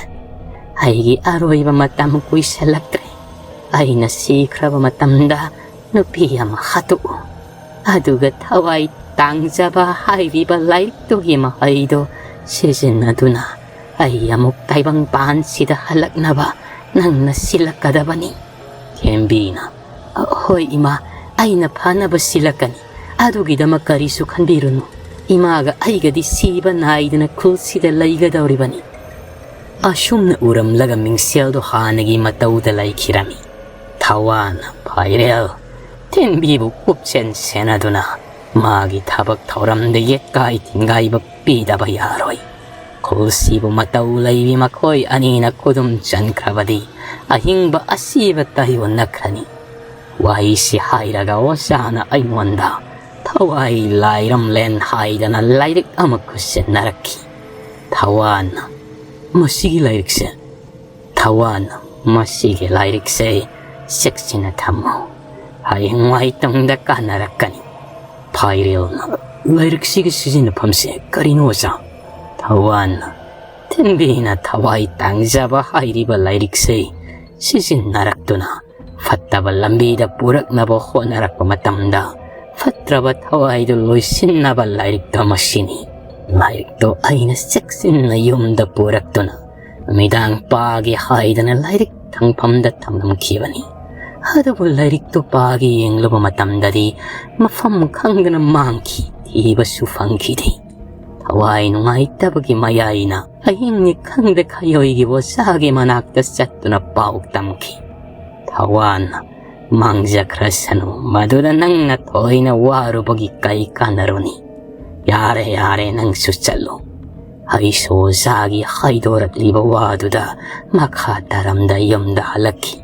ꯑꯩꯒꯤ ꯑꯔꯣꯏꯕ ꯃꯇꯝ ꯀꯨꯏꯁꯜꯂꯛꯇ꯭ꯔꯦ꯫ ꯑꯩꯅ ꯁꯤꯈ꯭ꯔꯕ ꯃꯇꯝꯗ ꯅꯨꯄꯤ ꯑꯃ ꯍꯥꯠꯇꯣꯛꯎ꯫ ꯑꯗꯨꯒ ꯊꯋꯥꯏ ꯇꯥꯡꯖꯕ ꯍꯥꯏꯔꯤꯕ ꯂꯥꯏꯔꯤꯛꯇꯨꯒꯤ ꯃꯍꯩꯗꯣ ꯁꯤꯖꯤꯟꯅꯗꯨꯅ ꯑꯩ ꯑꯃꯨꯛ ꯇꯥꯏꯕꯪꯄꯥꯟꯁꯤꯗ ꯍꯜꯂꯛꯅꯕ ꯅꯪꯅ ꯁꯤꯜꯂꯛꯀꯗꯕꯅꯤ꯫" ꯊꯦꯝꯕꯤꯅ, "ꯍꯣꯏ ꯏꯃꯥ, ꯑꯩꯅ ꯐꯅꯕ ꯁꯤꯜꯂꯛꯀꯅꯤ꯫ ꯑꯗꯨꯒꯤꯗꯃꯛ ꯀꯔꯤꯁꯨ ꯈꯟꯕꯤꯔꯨꯅꯨ꯫ ꯏꯃꯥꯒ ꯑꯩꯒꯗꯤ ꯁꯤꯕ ꯅꯥꯏꯗꯅ ꯈꯨꯜꯁꯤꯗ ꯂꯩꯒꯗꯧꯔꯤꯕꯅꯤ꯫" ꯑꯁꯨꯝꯅ ꯎꯔꯝꯂꯒ ꯃꯤꯡꯁꯦꯜꯗꯣ ꯍꯥꯟꯅꯒꯤ ꯃꯇꯧꯗ ꯂꯩꯈꯤꯔꯝꯃꯤ꯫ ꯊꯋꯥꯟꯅ ꯐꯥꯏꯔꯦꯜ ꯊꯦꯟꯕꯤꯕꯨ ꯀꯨꯞꯁꯦꯟ ꯁꯦꯟꯅꯗꯨꯅ ꯃꯥꯒꯤ ꯊꯕꯛ ꯊꯧꯔꯝꯗ ꯌꯦꯠꯀꯥꯏ ꯊꯤꯡꯒꯥꯏꯕ ꯄꯤꯗꯕ ꯌꯥꯔꯣꯏ꯫ ꯈꯨꯜꯁꯤꯕꯨ ꯃꯇꯧ ꯂꯩꯕꯤ ꯃꯈꯣꯏ ꯑꯅꯤꯅ ꯈꯨꯗꯨꯝ ꯆꯟꯈ꯭ꯔꯕꯗꯤ ꯑꯍꯤꯡꯕ ꯑꯁꯤꯕ ꯇꯥꯏꯑꯣꯟꯅꯈ꯭ꯔꯅꯤ꯫ ꯋꯥꯍꯩꯁꯤ ꯍꯥꯏꯔꯒ ꯑꯣꯖꯥꯅ ꯑꯩꯉꯣꯟꯗ ꯊꯋꯥꯏ ꯂꯥꯏꯔꯝꯂꯦꯟ ꯍꯥꯏꯗꯅ ꯂꯥꯏꯔꯤꯛ ꯑꯃ ꯈꯨꯠꯁꯤꯟꯅꯔꯛꯈꯤ꯫ ꯊꯋꯥꯟꯅ, "ꯃꯁꯤꯒꯤ ꯂꯥꯏꯔꯤꯛꯁꯦ?" ꯊꯋꯥꯟꯅ, "ꯃꯁꯤꯒꯤ ꯂꯥꯏꯔꯤꯛꯁꯦ ꯆꯦꯛꯁꯤꯟꯅ ꯊꯝꯃꯨ꯫ ꯍꯌꯦꯡꯋꯥꯏ ꯇꯨꯡꯗ ꯀꯥꯟꯅꯔꯛꯀꯅꯤ꯫" ꯐꯥꯏꯔꯦꯜꯅ, "ꯂꯥꯏꯔꯤꯛꯁꯤꯒꯤ ꯁꯤꯖꯤꯟꯅꯐꯝꯁꯦ ꯀꯔꯤꯅꯣ, ꯑꯣꯖꯥ?" ꯊꯋꯥꯟꯅ, "ꯊꯤꯟꯕꯤꯅ ꯊꯋꯥꯏ ꯇꯥꯡꯖꯕ ꯍꯥꯏꯔꯤꯕ ꯂꯥꯏꯔꯤꯛꯁꯦ ꯁꯤꯖꯤꯟꯅꯔꯛꯇꯨꯅ ꯐꯠꯇꯕ ꯂꯝꯕꯤꯗ ꯄꯨꯔꯛꯅꯕ ꯍꯣꯠꯅꯔꯛꯄ ꯃꯇꯝꯗ, ꯐꯠꯇ꯭ꯔꯕ ꯊꯋꯥꯏꯗꯨ ꯂꯣꯏꯁꯤꯟꯅꯕ ꯂꯥꯏꯔꯤꯛꯇꯣ ꯃꯁꯤꯅꯤ꯫ ꯂꯥꯏꯔꯤꯛꯇꯣ ꯑꯩꯅ ꯆꯦꯛꯁꯤꯟꯅ ꯌꯨꯝꯗ ꯄꯨꯔꯛꯇꯨꯅ ꯅꯨꯃꯤꯗꯥꯡ ꯄꯥꯒꯦ ꯍꯥꯏꯗꯅ ꯂꯥꯏꯔꯤꯛ ꯊꯝꯐꯝꯗ ꯊꯝꯂꯝꯈꯤꯕꯅꯤ꯫ ꯑꯗꯨꯕꯨ ꯂꯥꯏꯔꯤꯛꯇꯨ ꯄꯥꯒꯦ ꯌꯦꯡꯂꯨꯕ ꯃꯇꯝꯗꯗꯤ ꯃꯐꯝ ꯈꯪꯗꯅ ꯃꯥꯡꯈꯤ, ꯊꯤꯕꯁꯨ ꯐꯪꯈꯤꯗꯦ꯫ ꯊꯋꯥꯏ ꯅꯨꯡꯉꯥꯏꯇꯕꯒꯤ ꯃꯌꯥꯏꯅ ꯑꯍꯤꯡꯅꯤ ꯈꯪꯗ ꯈꯌꯣꯏꯒꯤ ꯑꯣꯖꯥꯒꯤ ꯃꯅꯥꯛꯇ ꯆꯠꯇꯨꯅ ꯄꯥꯎ ꯇꯝꯈꯤ꯫ ꯊꯋꯥꯟꯅ, "ꯃꯥꯡꯖꯈ꯭ꯔꯁꯅꯨ, ꯃꯗꯨꯗ ꯅꯪꯅ ꯊꯣꯏꯅ ꯋꯥꯔꯨꯕꯒꯤ ꯀꯩ ꯀꯥꯟꯅꯔꯨꯅꯤ? ꯌꯥꯔꯦ, ꯌꯥꯔꯦ, ꯅꯪꯁꯨ ꯆꯠꯂꯣ꯫" ꯑꯩꯁꯨ ꯑꯣꯖꯥꯒꯤ ꯍꯥꯏꯗꯣꯔꯛꯂꯤꯕ ꯋꯥꯗꯨꯗ ꯃꯈꯥ ꯇꯥꯔꯝꯗ ꯌꯨꯝꯗ ꯍꯜꯂꯛꯈꯤ꯫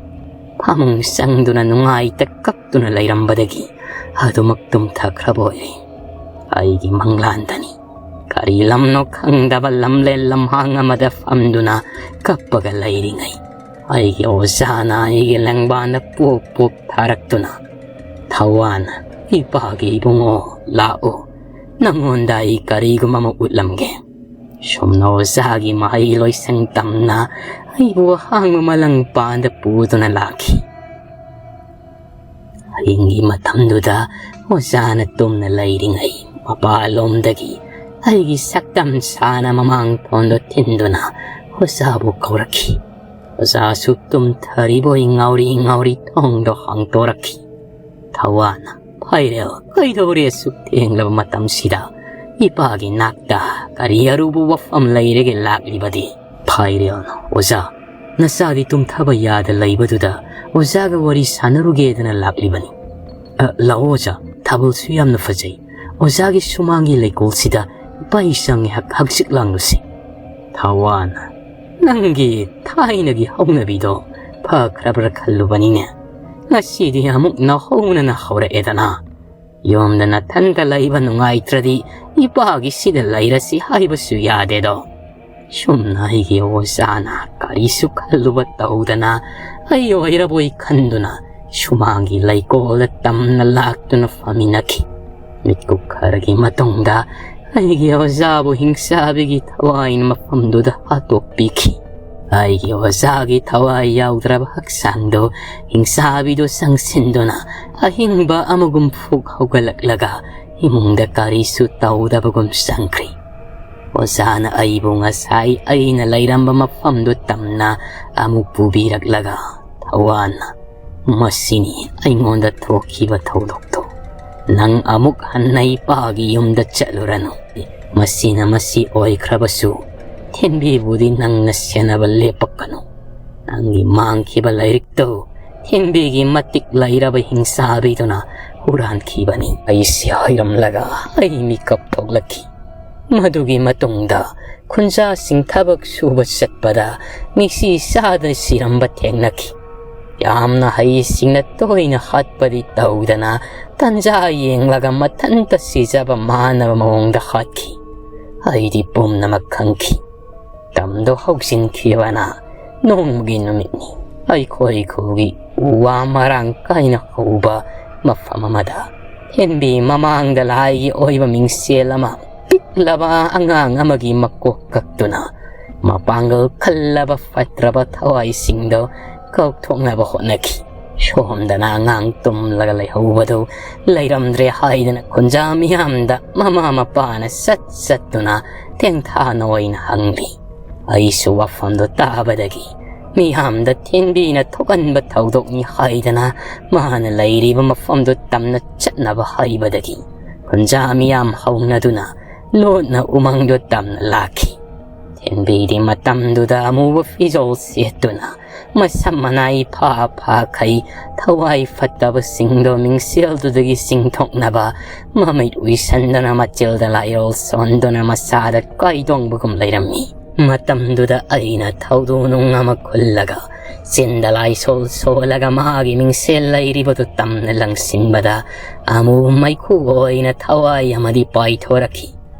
ꯐꯃꯨꯡ ꯆꯪꯗꯨꯅ ꯅꯨꯡꯉꯥꯏꯇ ꯀꯞꯇꯨꯅ ꯂꯩꯔꯝꯕꯗꯒꯤ ꯑꯗꯨꯃꯛ ꯇꯨꯝꯊꯈ꯭ꯔꯕ ꯑꯣꯏꯔꯦ꯫ ꯑꯩꯒꯤ ꯃꯪꯂꯥꯟꯗꯅꯤ꯫ ꯀꯔꯤ ꯂꯝꯅꯣ ꯈꯪꯗꯕ ꯂꯝꯂꯦꯟ ꯂꯝꯍꯥꯡ ꯑꯃꯗ ꯐꯝꯗꯨꯅ ꯀꯞꯄꯒ ꯂꯩꯔꯤꯉꯩ, ꯑꯩꯒꯤ ꯑꯣꯖꯥꯅ ꯑꯩꯒꯤ ꯂꯦꯡꯕꯥꯟꯗ ꯄꯣꯛ ꯄꯣꯛ ꯊꯥꯔꯛꯇꯨꯅ, "ꯊꯋꯥꯟ, ꯏꯄꯥꯒꯤ ꯏꯕꯨꯡꯉꯣ, ꯂꯥꯛꯎ, ꯅꯪꯉꯣꯟꯗ ꯑꯩ ꯀꯔꯤꯒꯨꯝꯕ ꯑꯃ ꯎꯠꯂꯝꯒꯦ꯫" ꯁꯨꯝꯅ ꯑꯣꯖꯥꯒꯤ ꯃꯍꯩ ꯂꯣꯏꯁꯪ ꯇꯝꯅ ꯑꯩꯕꯨ ꯑꯍꯥꯡꯕ ꯃꯂꯪ ꯄꯥꯟꯗ ꯄꯨꯗꯨꯅ ꯂꯥꯛꯈꯤ꯫ ꯑꯍꯤꯡꯒꯤ ꯃꯇꯝꯗꯨꯗ ꯑꯣꯖꯥꯅ ꯇꯨꯝꯅ ꯂꯩꯔꯤꯉꯩ, ꯃꯄꯥꯂꯣꯝꯗꯒꯤ ꯑꯩꯒꯤ ꯁꯛꯇꯝ ꯁꯥꯅ ꯃꯃꯥꯡ ꯊꯣꯟꯗꯣ ꯊꯤꯟꯗꯨꯅ ꯑꯣꯖꯥꯕꯨ ꯀꯧꯔꯛꯈꯤ꯫ ꯑꯣꯖꯥꯁꯨ ꯇꯨꯝꯊꯔꯤꯕꯣꯏ ꯉꯥꯎꯔꯤ ꯉꯥꯎꯔꯤ ꯊꯣꯡꯗꯣ ꯍꯥꯡꯇꯣꯔꯛꯈꯤ꯫ "ꯊꯋꯥꯟ, ꯐꯥꯏꯔꯦꯜ, ꯀꯩꯗꯧꯔꯦ ꯑꯁꯨꯛ ꯊꯦꯡꯂꯕ ꯃꯇꯝꯁꯤꯗ? ꯏꯄꯥꯒꯤ ꯅꯥꯛꯇ ꯀꯔꯤ ꯑꯔꯨꯕ ꯋꯥꯐꯝ ꯂꯩꯔꯒꯦ ꯂꯥꯛꯂꯤꯕꯗꯤ?" ꯐꯥꯏꯔꯦꯜꯅ, "ꯑꯣꯖꯥ, ꯅꯆꯥꯗꯤ ꯇꯨꯝꯊꯕ ꯌꯥꯗ ꯂꯩꯕꯗꯨꯗ ꯑꯣꯖꯥꯒ ꯋꯥꯔꯤ ꯁꯥꯟꯅꯔꯨꯒꯦꯗꯅ ꯂꯥꯛꯂꯤꯕꯅꯤ꯫" "ꯑ, ꯂꯥꯛꯑꯣ ꯑꯣꯖꯥ, ꯊꯥꯕꯜꯁꯨ ꯌꯥꯝꯅ ꯐꯖꯩ꯫ ꯑꯣꯖꯥꯒꯤ ꯁꯨꯃꯥꯡꯒꯤ ꯂꯩꯀꯣꯜꯁꯤꯗ ꯏꯄꯥ ꯏꯆꯥ ꯉꯥꯏꯍꯥꯛ ꯍꯛꯆꯤꯛ ꯂꯥꯡꯂꯨꯁꯤ꯫" ꯊꯋꯥꯟ, "ꯅꯪꯒꯤ ꯊꯥꯏꯅꯒꯤ ꯍꯧꯅꯕꯤꯗꯣ ꯐꯈ꯭ꯔꯕ꯭ꯔꯥ ꯈꯜꯂꯨꯕꯅꯤꯅꯦ꯫ ꯉꯁꯤꯗꯤ ꯑꯃꯨꯛ ꯅꯧꯍꯧꯅꯅ ꯍꯧꯔꯛꯑꯦꯗꯅ꯫ ꯌꯨꯝꯗ ꯅꯊꯟꯇ ꯂꯩꯕ ꯅꯨꯡꯉꯥꯏꯇ꯭ꯔꯗꯤ ꯏꯄꯥꯒꯤ ꯁꯤꯗ ꯂꯩꯔꯁꯤ ꯍꯥꯏꯕꯁꯨ ꯌꯥꯗꯦꯗꯣ꯫ ꯁꯨꯝꯅ ꯑꯩꯒꯤ ꯑꯣꯖꯥꯅ ꯀꯔꯤꯁꯨ ꯈꯜꯂꯨꯕ ꯇꯧꯗꯅ ꯑꯩ ꯑꯣꯏꯔꯕꯣꯏ ꯈꯟꯗꯨꯅ ꯁꯨꯃꯥꯡꯒꯤ ꯂꯩꯀꯣꯜꯗ ꯇꯝꯅ ꯂꯥꯛꯇꯨꯅ ꯐꯝꯃꯤꯟꯅꯈꯤ꯫ ꯃꯤꯠꯀꯨꯞ ꯈꯔꯒꯤ ꯃꯇꯨꯡꯗ ꯑꯩꯒꯤ ꯑꯣꯖꯥꯕꯨ ꯍꯤꯡꯁꯥꯕꯤꯒꯤ ꯊꯋꯥꯏꯅ ꯃꯐꯝꯗꯨꯗ ꯍꯥꯠꯇꯣꯛꯄꯤꯈꯤ꯫ ꯑꯩꯒꯤ ꯑꯣꯖꯥꯒꯤ ꯊꯋꯥꯏ ꯌꯥꯎꯗ꯭ꯔꯕ ꯍꯛꯆꯥꯡꯗꯨ ꯍꯤꯡꯁꯥꯕꯤꯗꯨ ꯆꯪꯁꯤꯟꯗꯨꯅ ꯑꯍꯤꯡꯕ ꯑꯃꯒꯨꯝ ꯐꯨꯛ ꯍꯧꯒꯠꯂꯛꯂꯒ ꯏꯃꯨꯡꯗ ꯀꯔꯤꯁꯨ ꯇꯧꯗꯕꯒꯨꯝ ꯆꯪꯈ꯭ꯔꯤ꯫ ꯑꯣꯖꯥꯅ ꯑꯩꯕꯨ ꯉꯁꯥꯏ ꯑꯩꯅ ꯂꯩꯔꯝꯕ ꯃꯐꯝꯗꯨ ꯇꯝꯅ ꯑꯃꯨꯛ ꯄꯨꯕꯤꯔꯛꯂꯒ ꯊꯋꯥꯟꯅ, "ꯃꯁꯤꯅꯤ ꯑꯩꯉꯣꯟꯗ ꯊꯣꯛꯈꯤꯕ ꯊꯧꯗꯣꯛꯇꯣ꯫ ꯅꯪ ꯑꯃꯨꯛ ꯍꯟꯅ ꯏꯄꯥꯒꯤ ꯌꯨꯝꯗ ꯆꯠꯂꯨꯔꯅꯨ꯫ ꯃꯁꯤꯅ ꯃꯁꯤ ꯑꯣꯏꯈ꯭ꯔꯕꯁꯨ, ꯊꯦꯟꯕꯤꯕꯨꯗꯤ ꯅꯪꯅ ꯁꯦꯟꯅꯕ ꯂꯦꯞꯄꯛꯀꯅꯨ꯫ ꯅꯪꯒꯤ ꯃꯥꯡꯈꯤꯕ ꯂꯥꯏꯔꯤꯛꯇꯨ ꯊꯦꯟꯕꯤꯒꯤ ꯃꯇꯤꯛ ꯂꯩꯔꯕ ꯍꯤꯡꯁꯥꯕꯤꯗꯨꯅ ꯍꯨꯔꯥꯟꯈꯤꯕꯅꯤ꯫" ꯑꯩꯁꯤ ꯍꯥꯏꯔꯝꯂꯒ ꯑꯩ ꯃꯤꯀꯞ ꯊꯣꯛꯂꯛꯈꯤ꯫ ꯃꯗꯨꯒꯤ ꯃꯇꯨꯡꯗ ꯈꯨꯟꯖꯥꯁꯤꯡ ꯊꯕꯛ ꯁꯨꯕ ꯆꯠꯄꯗ ꯃꯤꯁꯤ ꯆꯥꯗ ꯁꯤꯔꯝꯕ ꯊꯦꯡꯅꯈꯤ꯫ ꯌꯥꯝꯅ ꯍꯩꯁꯤꯡꯅ ꯇꯣꯏꯅ ꯍꯥꯠꯄꯗꯤ ꯇꯧꯗꯅ ꯇꯟꯖꯥ ꯌꯦꯡꯂꯒ ꯃꯊꯟꯇ ꯁꯤꯖꯕ ꯃꯥꯟꯅꯕ ꯃꯑꯣꯡꯗ ꯍꯥꯠꯈꯤ꯫ ꯑꯩꯗꯤ ꯄꯨꯝꯅꯃꯛ ꯈꯪꯈꯤ꯫ ꯃꯇꯝꯗꯣ ꯍꯧꯖꯤꯟꯈꯤꯕꯅ ꯅꯣꯡꯃꯒꯤ ꯅꯨꯃꯤꯠꯅꯤ꯫ ꯑꯩꯈꯣꯏ ꯈꯨꯜꯒꯤ ꯎ ꯋꯥ ꯃꯔꯥꯡ ꯀꯥꯏꯅ ꯍꯧꯕ ꯃꯐꯝ ꯑꯃꯗ ꯊꯦꯟꯕꯤ ꯃꯃꯥꯡꯗ ꯂꯥꯏꯒꯤ ꯑꯣꯏꯕ ꯃꯤꯡꯁꯦꯜ ꯑꯃ ꯄꯤꯛꯂꯕ ꯑꯉꯥꯡ ꯑꯃꯒꯤ ꯃꯀꯣꯛ ꯀꯛꯇꯨꯅ ꯃꯄꯥꯡꯒꯜ ꯀꯜꯂꯕ ꯐꯠꯇ꯭ꯔꯕ ꯊꯋꯥꯏꯁꯤꯡꯗꯣ ꯀꯥꯎꯊꯣꯛꯅꯕ ꯍꯣꯠꯅꯈꯤ꯫ ꯁꯣꯝꯗꯅ ꯑꯉꯥꯡ ꯇꯨꯝꯂꯒ ꯂꯩꯍꯧꯕꯗꯨ ꯂꯩꯔꯝꯗ꯭ꯔꯦ ꯍꯥꯏꯗꯅ ꯈꯨꯟꯖꯥ ꯃꯤꯌꯥꯝꯗ ꯃꯃꯥ ꯃꯄꯥꯅ ꯆꯠ ꯆꯠꯇꯨꯅ ꯇꯦꯡꯊꯥꯅ ꯑꯣꯏꯅ ꯍꯪꯂꯤ꯫ ꯑꯩꯁꯨ ꯋꯥꯐꯝꯗꯨ ꯇꯥꯕꯗꯒꯤ ꯃꯤꯌꯥꯝꯗ ꯊꯦꯟꯕꯤꯅ ꯊꯣꯛꯍꯟꯕ ꯊꯧꯗꯣꯛꯅꯤ ꯍꯥꯏꯗꯅ ꯃꯥꯅ ꯂꯩꯔꯤꯕ ꯃꯐꯝꯗꯨ ꯇꯝꯅ ꯆꯠꯅꯕ ꯍꯥꯏꯕꯗꯒꯤ ꯈꯨꯟꯖꯥ ꯃꯤꯌꯥꯝ ꯍꯧꯅꯗꯨꯅ ꯂꯣꯠꯅ ꯎꯃꯪꯗꯨ ꯇꯝꯅ ꯂꯥꯛꯈꯤ꯫ ꯊꯦꯟꯕꯤꯗꯤ ꯃꯇꯝꯗꯨꯗ ꯑꯃꯨꯕ ꯐꯤꯖꯣꯜ ꯁꯦꯠꯇꯨꯅ ꯃꯁꯝ ꯃꯅꯥꯏ ꯐꯥ ꯐꯥꯈꯩ ꯊꯋꯥꯏ ꯐꯠꯇꯕꯁꯤꯡꯗꯣ ꯃꯤꯡꯁꯦꯜꯗꯨꯗꯒꯤ ꯆꯤꯡꯊꯣꯛꯅꯕ ꯃꯃꯤꯠ ꯎꯏꯁꯟꯗꯨꯅ ꯃꯆꯤꯜꯗ ꯂꯥꯏꯔꯣꯜ ꯁꯣꯟꯗꯨꯅ ꯃꯁꯥꯗ ꯀꯥꯏꯗꯣꯡꯕꯒꯨꯝ ꯂꯩꯔꯝꯃꯤ꯫ ꯃꯇꯝꯗꯨꯗ ꯑꯩꯅ ꯊꯧꯗꯣ ꯅꯨꯡ ꯑꯃ ꯈꯨꯜꯂꯒ ꯆꯤꯟꯗ ꯂꯥꯏꯁꯣꯜ ꯁꯣꯜꯂꯒ ꯃꯥꯒꯤ ꯃꯤꯡꯁꯦꯜ ꯂꯩꯔꯤꯕꯗꯨ ꯇꯝꯅ ꯂꯪꯁꯤꯟꯕꯗ ꯑꯃꯨ ꯃꯩꯈꯨ ꯑꯣꯏꯅ ꯊꯋꯥꯏ ꯑꯃꯗꯤ ꯄꯥꯏꯊꯣꯔꯛꯈꯤ꯫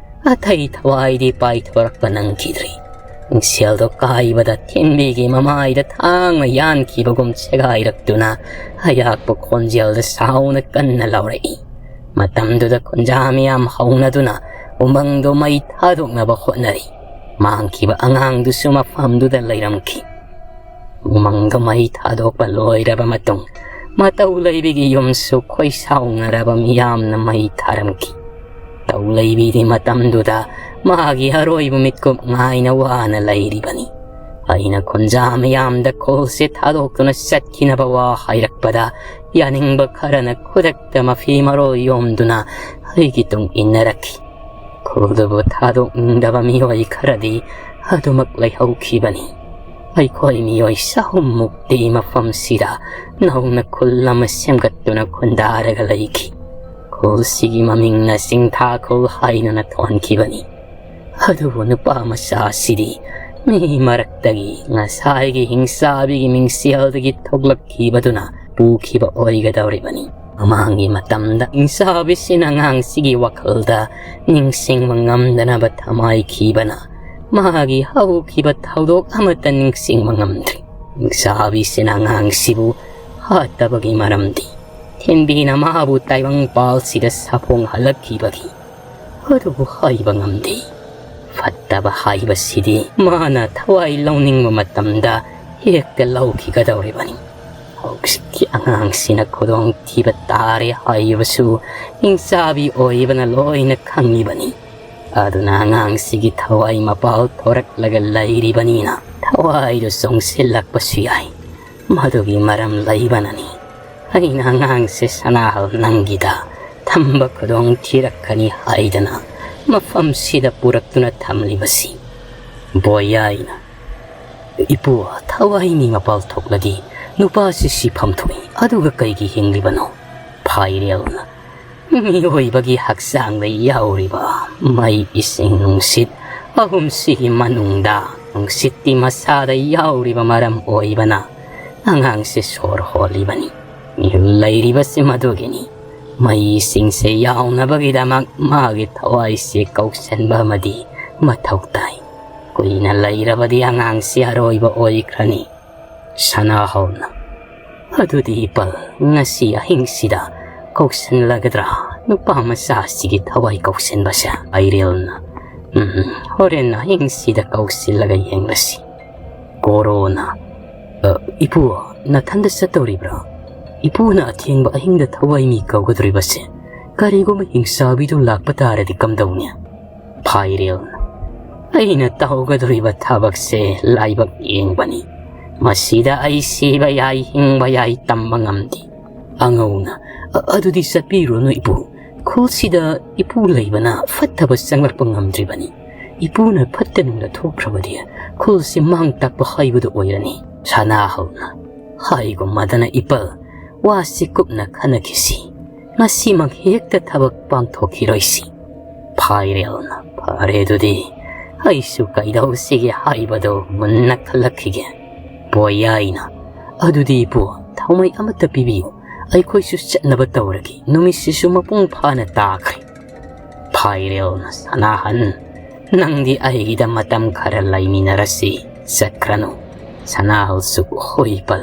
ꯑꯇꯩ ꯊꯋꯥꯏꯗꯤ ꯄꯥꯏꯊꯣꯔꯛꯄ ꯅꯪꯈꯤꯗ꯭ꯔꯤ꯫ ꯃꯤꯡꯁꯦꯜꯗꯣ ꯀꯥꯏꯕꯗ ꯊꯤꯟꯕꯤꯒꯤ ꯃꯃꯥꯏꯗ ꯊꯥꯡꯅ ꯌꯥꯟꯈꯤꯕꯒꯨꯝ ꯁꯦꯒꯥꯏꯔꯛꯇꯨꯅ ꯑꯌꯥꯛꯄ ꯈꯣꯟꯖꯦꯜꯗ ꯁꯥꯎꯅ ꯀꯟꯅ ꯂꯥꯎꯔꯛꯏ꯫ ꯃꯇꯝꯗꯨꯗ ꯈꯨꯟꯖꯥ ꯃꯤꯌꯥꯝ ꯍꯧꯅꯗꯨꯅ ꯎꯃꯪꯗꯣ ꯃꯩ ꯊꯥꯗꯣꯛꯅꯕ ꯍꯣꯠꯅꯔꯤ꯫ ꯃꯥꯡꯈꯤꯕ ꯑꯉꯥꯡꯗꯨꯁꯨ ꯃꯐꯝꯗꯨꯗ ꯂꯩꯔꯝꯈꯤ꯫ ꯎꯃꯪꯗꯣ ꯃꯩ ꯊꯥꯗꯣꯛꯄ ꯂꯣꯏꯔꯕ ꯃꯇꯨꯡ, ꯃꯇꯧ ꯂꯩꯕꯤꯒꯤ ꯌꯨꯝꯁꯨ ꯈꯣꯏꯁꯥꯎꯅꯔꯕ ꯃꯤꯌꯥꯝꯅ ꯃꯩ ꯊꯥꯔꯝꯈꯤ꯫ ꯇꯧ ꯂꯩꯕꯤꯗꯤ ꯃꯇꯝꯗꯨꯗ ꯃꯥꯒꯤ ꯑꯔꯣꯏꯕ ꯃꯤꯠꯀꯨꯞ ꯉꯥꯏꯅ ꯋꯥꯅ ꯂꯩꯔꯤꯕꯅꯤ꯫ ꯑꯩꯅ ꯈꯨꯟꯖꯥ ꯃꯤꯌꯥꯝꯗ ꯈꯨꯜꯁꯦ ꯊꯥꯗꯣꯛꯇꯨꯅ ꯆꯠꯈꯤꯅꯕ ꯋꯥ ꯍꯥꯏꯔꯛꯄꯗ, ꯌꯥꯅꯤꯡꯕ ꯈꯔꯅ ꯈꯨꯗꯛꯇ ꯃꯐꯤ ꯃꯔꯣꯜ ꯌꯣꯝꯗꯨꯅ ꯑꯩꯒꯤ ꯇꯨꯡ ꯏꯟꯅꯔꯛꯈꯤ꯫ ꯈꯨꯜꯗꯨꯕꯨ ꯊꯥꯗꯣꯛꯅꯤꯡꯗꯕ ꯃꯤꯑꯣꯏ ꯈꯔꯗꯤ ꯑꯗꯨꯃꯛ ꯂꯩꯍꯧꯈꯤꯕꯅꯤ꯫ ꯑꯩꯈꯣꯏ ꯃꯤꯑꯣꯏ ꯆꯍꯨꯝꯃꯨꯛꯇꯤ ꯃꯐꯝꯁꯤꯗ ꯅꯧꯅ ꯈꯨꯜ ꯑꯃ ꯁꯦꯝꯒꯠꯇꯨꯅ ꯈꯨꯟꯗꯥꯔꯒ ꯂꯩꯈꯤ꯫ ꯈꯨꯜꯁꯤꯒꯤ ꯃꯃꯤꯡꯅ ꯆꯤꯡꯊꯥ ꯈꯨꯜ ꯍꯥꯏꯅꯅ ꯊꯣꯟꯈꯤꯕꯅꯤ꯫ ꯑꯗꯨꯕꯨ ꯅꯨꯄꯥ ꯃꯆꯥ ꯑꯁꯤꯗꯤ ꯃꯤ ꯃꯔꯛꯇꯒꯤ ꯉꯁꯥꯏꯒꯤ ꯍꯤꯡꯆꯥꯕꯤꯒꯤ ꯃꯤꯡꯁꯦꯜꯗꯒꯤ ꯊꯣꯛꯂꯛꯈꯤꯕꯗꯨꯅ ꯄꯨꯈꯤꯕ ꯑꯣꯏꯒꯗꯧꯔꯤꯕꯅꯤ꯫ ꯃꯃꯥꯡꯒꯤ ꯃꯇꯝꯗ ꯍꯤꯡꯆꯥꯕꯤꯁꯤꯅ ꯑꯉꯥꯡꯁꯤꯒꯤ ꯋꯥꯈꯜꯗ ꯅꯤꯡꯁꯤꯡꯕ ꯉꯝꯗꯅꯕ ꯊꯃꯥꯏꯈꯤꯕꯅ ꯃꯥꯒꯤ ꯍꯧꯈꯤꯕ ꯊꯧꯗꯣꯛ ꯑꯃꯠꯇ ꯅꯤꯡꯁꯤꯡꯕ ꯉꯝꯗ꯭ꯔꯤ꯫ ꯍꯤꯡꯆꯥꯕꯤꯁꯤꯅ ꯑꯉꯥꯡꯁꯤꯕꯨ ꯍꯥꯠꯇꯕꯒꯤ ꯃꯔꯝꯗꯤ ꯊꯤꯟꯕꯤꯅ ꯃꯥꯕꯨ ꯇꯥꯏꯕꯪꯄꯥꯜꯁꯤꯗ ꯁꯥꯐꯣꯡ ꯍꯜꯂꯛꯈꯤꯕꯒꯤ꯫ ꯑꯗꯨꯕꯨ ꯍꯥꯏꯕ ꯉꯝꯗꯦ꯫ ꯐꯠꯇꯕ ꯍꯥꯏꯕꯁꯤꯗꯤ ꯃꯥꯅ ꯊꯋꯥꯏ ꯂꯧꯅꯤꯡꯕ ꯃꯇꯝꯗ ꯍꯦꯛꯇ ꯂꯧꯈꯤꯒꯗꯧꯔꯤꯕꯅꯤ꯫ ꯍꯧꯖꯤꯛꯀꯤ ꯑꯉꯥꯡꯁꯤꯅ ꯈꯨꯗꯣꯡꯊꯤꯕ ꯇꯥꯔꯦ ꯍꯥꯏꯕꯁꯨ ꯍꯤꯡꯆꯥꯕꯤ ꯑꯣꯏꯕꯅ ꯂꯣꯏꯅ ꯈꯪꯂꯤꯕꯅꯤ꯫ ꯑꯗꯨꯅ ꯑꯉꯥꯡꯁꯤꯒꯤ ꯊꯋꯥꯏ ꯃꯄꯥꯜ ꯊꯣꯔꯛꯂꯒ ꯂꯩꯔꯤꯕꯅꯤꯅ ꯊꯋꯥꯏꯗꯨ ꯆꯣꯡꯁꯤꯜꯂꯛꯄꯁꯨ ꯌꯥꯏ꯫ ꯃꯗꯨꯒꯤ ꯃꯔꯝ ꯂꯩꯕꯅꯅꯤ ꯑꯩꯅ ꯑꯉꯥꯡꯁꯦ ꯁꯅꯥꯍꯜ ꯅꯪꯒꯤꯗ ꯊꯝꯕ ꯈꯨꯗꯣꯡ ꯊꯤꯔꯛꯀꯅꯤ ꯍꯥꯏꯗꯅ ꯃꯐꯝꯁꯤꯗ ꯄꯨꯔꯛꯇꯨꯅ ꯊꯝꯂꯤꯕꯁꯤ꯫ ꯕꯣꯌꯥꯏꯅ, "ꯏꯄꯨ, ꯊꯋꯥꯏ ꯃꯤ ꯃꯄꯥꯜ ꯊꯣꯛꯂꯗꯤ ꯅꯨꯄꯥꯁꯤ ꯁꯤꯐꯝ ꯊꯣꯛꯏ, ꯑꯗꯨꯒ ꯀꯩꯒꯤ ꯍꯤꯡꯂꯤꯕꯅꯣ?" ꯐꯥꯏꯔꯦꯜꯅ, "ꯃꯤꯑꯣꯏꯕꯒꯤ ꯍꯛꯆꯥꯡꯗ ꯌꯥꯎꯔꯤꯕ ꯃꯩ, ꯏꯁꯤꯡ, ꯅꯨꯡꯁꯤꯠ ꯑꯍꯨꯝꯁꯤꯒꯤ ꯃꯅꯨꯡꯗ ꯅꯨꯡꯁꯤꯠꯇꯤ ꯃꯁꯥꯗ ꯌꯥꯎꯔꯤꯕ ꯃꯔꯝ ꯑꯣꯏꯕꯅ ꯑꯉꯥꯡꯁꯦ ꯁꯣꯔ ꯍꯣꯜꯂꯤꯕꯅꯤ꯫ ꯃꯤꯍꯨꯜ ꯂꯩꯔꯤꯕꯁꯤ ꯃꯗꯨꯒꯤꯅꯤ꯫ ꯃꯩꯁꯤꯡꯁꯦ ꯌꯥꯎꯅꯕꯒꯤꯗꯃꯛ ꯃꯥꯒꯤ ꯊꯋꯥꯏꯁꯦ ꯀꯧꯁꯟꯕ ꯑꯃꯗꯤ ꯃꯊꯧ ꯇꯥꯏ꯫ ꯀꯨꯏꯅ ꯂꯩꯔꯕꯗꯤ ꯑꯉꯥꯡꯁꯤ ꯑꯔꯣꯏꯕ ꯑꯣꯏꯈ꯭ꯔꯅꯤ꯫ ꯁꯅꯥꯍꯧꯅ, "ꯑꯗꯨꯗꯤ ꯏꯄꯜ, ꯉꯁꯤ ꯑꯍꯤꯡꯁꯤꯗ ꯀꯧꯁꯤꯜꯂꯒꯗ꯭ꯔꯥ ꯅꯨꯄꯥ ꯃꯆꯥꯁꯤꯒꯤ ꯊꯋꯥꯏ ꯀꯧꯁꯤꯟꯕꯁꯦ?" ꯄꯥꯏꯔꯦꯜꯅ, "ꯎꯝ, ꯍꯣꯔꯦꯟ ꯑꯍꯤꯡꯁꯤꯗ ꯀꯧꯁꯤꯜꯂꯒ ꯌꯦꯡꯂꯁꯤ꯫" ꯀꯣꯔꯣꯅ, "ꯑ, ꯏꯄꯨ, ꯅꯊꯟꯗ ꯆꯠꯇꯧꯔꯤꯕ꯭ꯔꯥ? ꯏꯄꯨꯅ ꯑꯊꯦꯡꯕ ꯑꯍꯤꯡꯗ ꯊꯋꯥꯏ ꯃꯤ ꯀꯧꯒꯗꯧꯔꯤꯕꯁꯦ ꯀꯔꯤꯒꯨꯝꯕ ꯍꯤꯡꯆꯥꯕꯤꯗꯨ ꯂꯥꯛꯄ ꯇꯥꯔꯗꯤ ꯀꯝꯗꯧꯅꯤ?" ꯄꯥꯏꯔꯦꯜꯅ, "ꯑꯩꯅ ꯇꯧꯒꯗꯧꯔꯤꯕ ꯊꯕꯛꯁꯦ ꯂꯥꯏꯕꯛ ꯌꯦꯡꯕꯅꯤ꯫ ꯃꯁꯤꯗ ꯑꯩ ꯁꯤꯕ ꯌꯥꯏ, ꯍꯤꯡꯕ ꯌꯥꯏ, ꯇꯝꯕ ꯉꯝꯗꯦ꯫" ꯑꯉꯧꯅ, "ꯑ-, ꯑꯗꯨꯗꯤ ꯆꯠꯄꯤꯔꯨꯔꯅꯨ ꯏꯄꯨ꯫ ꯈꯨꯜꯁꯤꯗ ꯏꯄꯨ ꯂꯩꯕꯅ ꯐꯠꯇꯕ ꯆꯪꯂꯛꯄ ꯉꯝꯗ꯭ꯔꯤꯕꯅꯤ꯫ ꯏꯄꯨꯅ ꯐꯠꯇ ꯅꯨꯡꯗ ꯊꯣꯛꯈ꯭ꯔꯕꯗꯤ ꯈꯨꯜꯁꯤ ꯃꯥꯡ ꯇꯥꯛꯄ ꯍꯥꯏꯕꯗꯨ ꯑꯣꯏꯔꯅꯤ꯫" ꯁꯅꯥꯍꯧꯅ, "ꯍꯥꯏꯒꯨꯝꯃꯗꯅ ꯏꯄꯜ, ꯋꯥꯁꯤ ꯀꯨꯞꯅ ꯈꯟꯅꯈꯤꯁꯤ꯫ ꯉꯁꯤꯃꯛ ꯍꯦꯛꯇ ꯊꯕꯛ ꯄꯥꯡꯊꯣꯛꯈꯤꯔꯣꯏꯁꯤ꯫" ꯄꯥꯏꯔꯦꯜꯅ, "ꯐꯔꯦ ꯑꯗꯨꯗꯤ, ꯑꯩꯁꯨ ꯀꯩꯗꯧꯁꯤꯒꯦ ꯍꯥꯏꯕꯗꯨ ꯃꯨꯟꯅ ꯈꯜꯂꯛꯈꯤꯒꯦ꯫" ꯄꯣꯌꯥꯏꯅ, "ꯑꯗꯨꯗꯤ ꯏꯄꯨ, ꯊꯥꯎꯃꯩ ꯑꯃꯠꯇ ꯄꯤꯕꯤꯌꯨ, ꯑꯩꯈꯣꯏꯁꯨ ꯆꯠꯅꯕ ꯇꯧꯔꯒꯦ, ꯅꯨꯃꯤꯠꯁꯤꯁꯨ ꯃꯄꯨꯡ ꯐꯥꯅ ꯇꯥꯈ꯭ꯔꯦ꯫" ꯄꯥꯏꯔꯦꯜꯅ, "ꯁꯅꯥꯍꯟ, ꯅꯪꯗꯤ ꯑꯩꯒꯤꯗ ꯃꯇꯝ ꯈꯔ ꯂꯩꯃꯤꯟꯅꯔꯁꯤ, ꯆꯠꯈ꯭ꯔꯅꯨ꯫" ꯁꯅꯥꯍꯜꯁꯨ, "ꯍꯣꯏ ꯏꯄꯜ,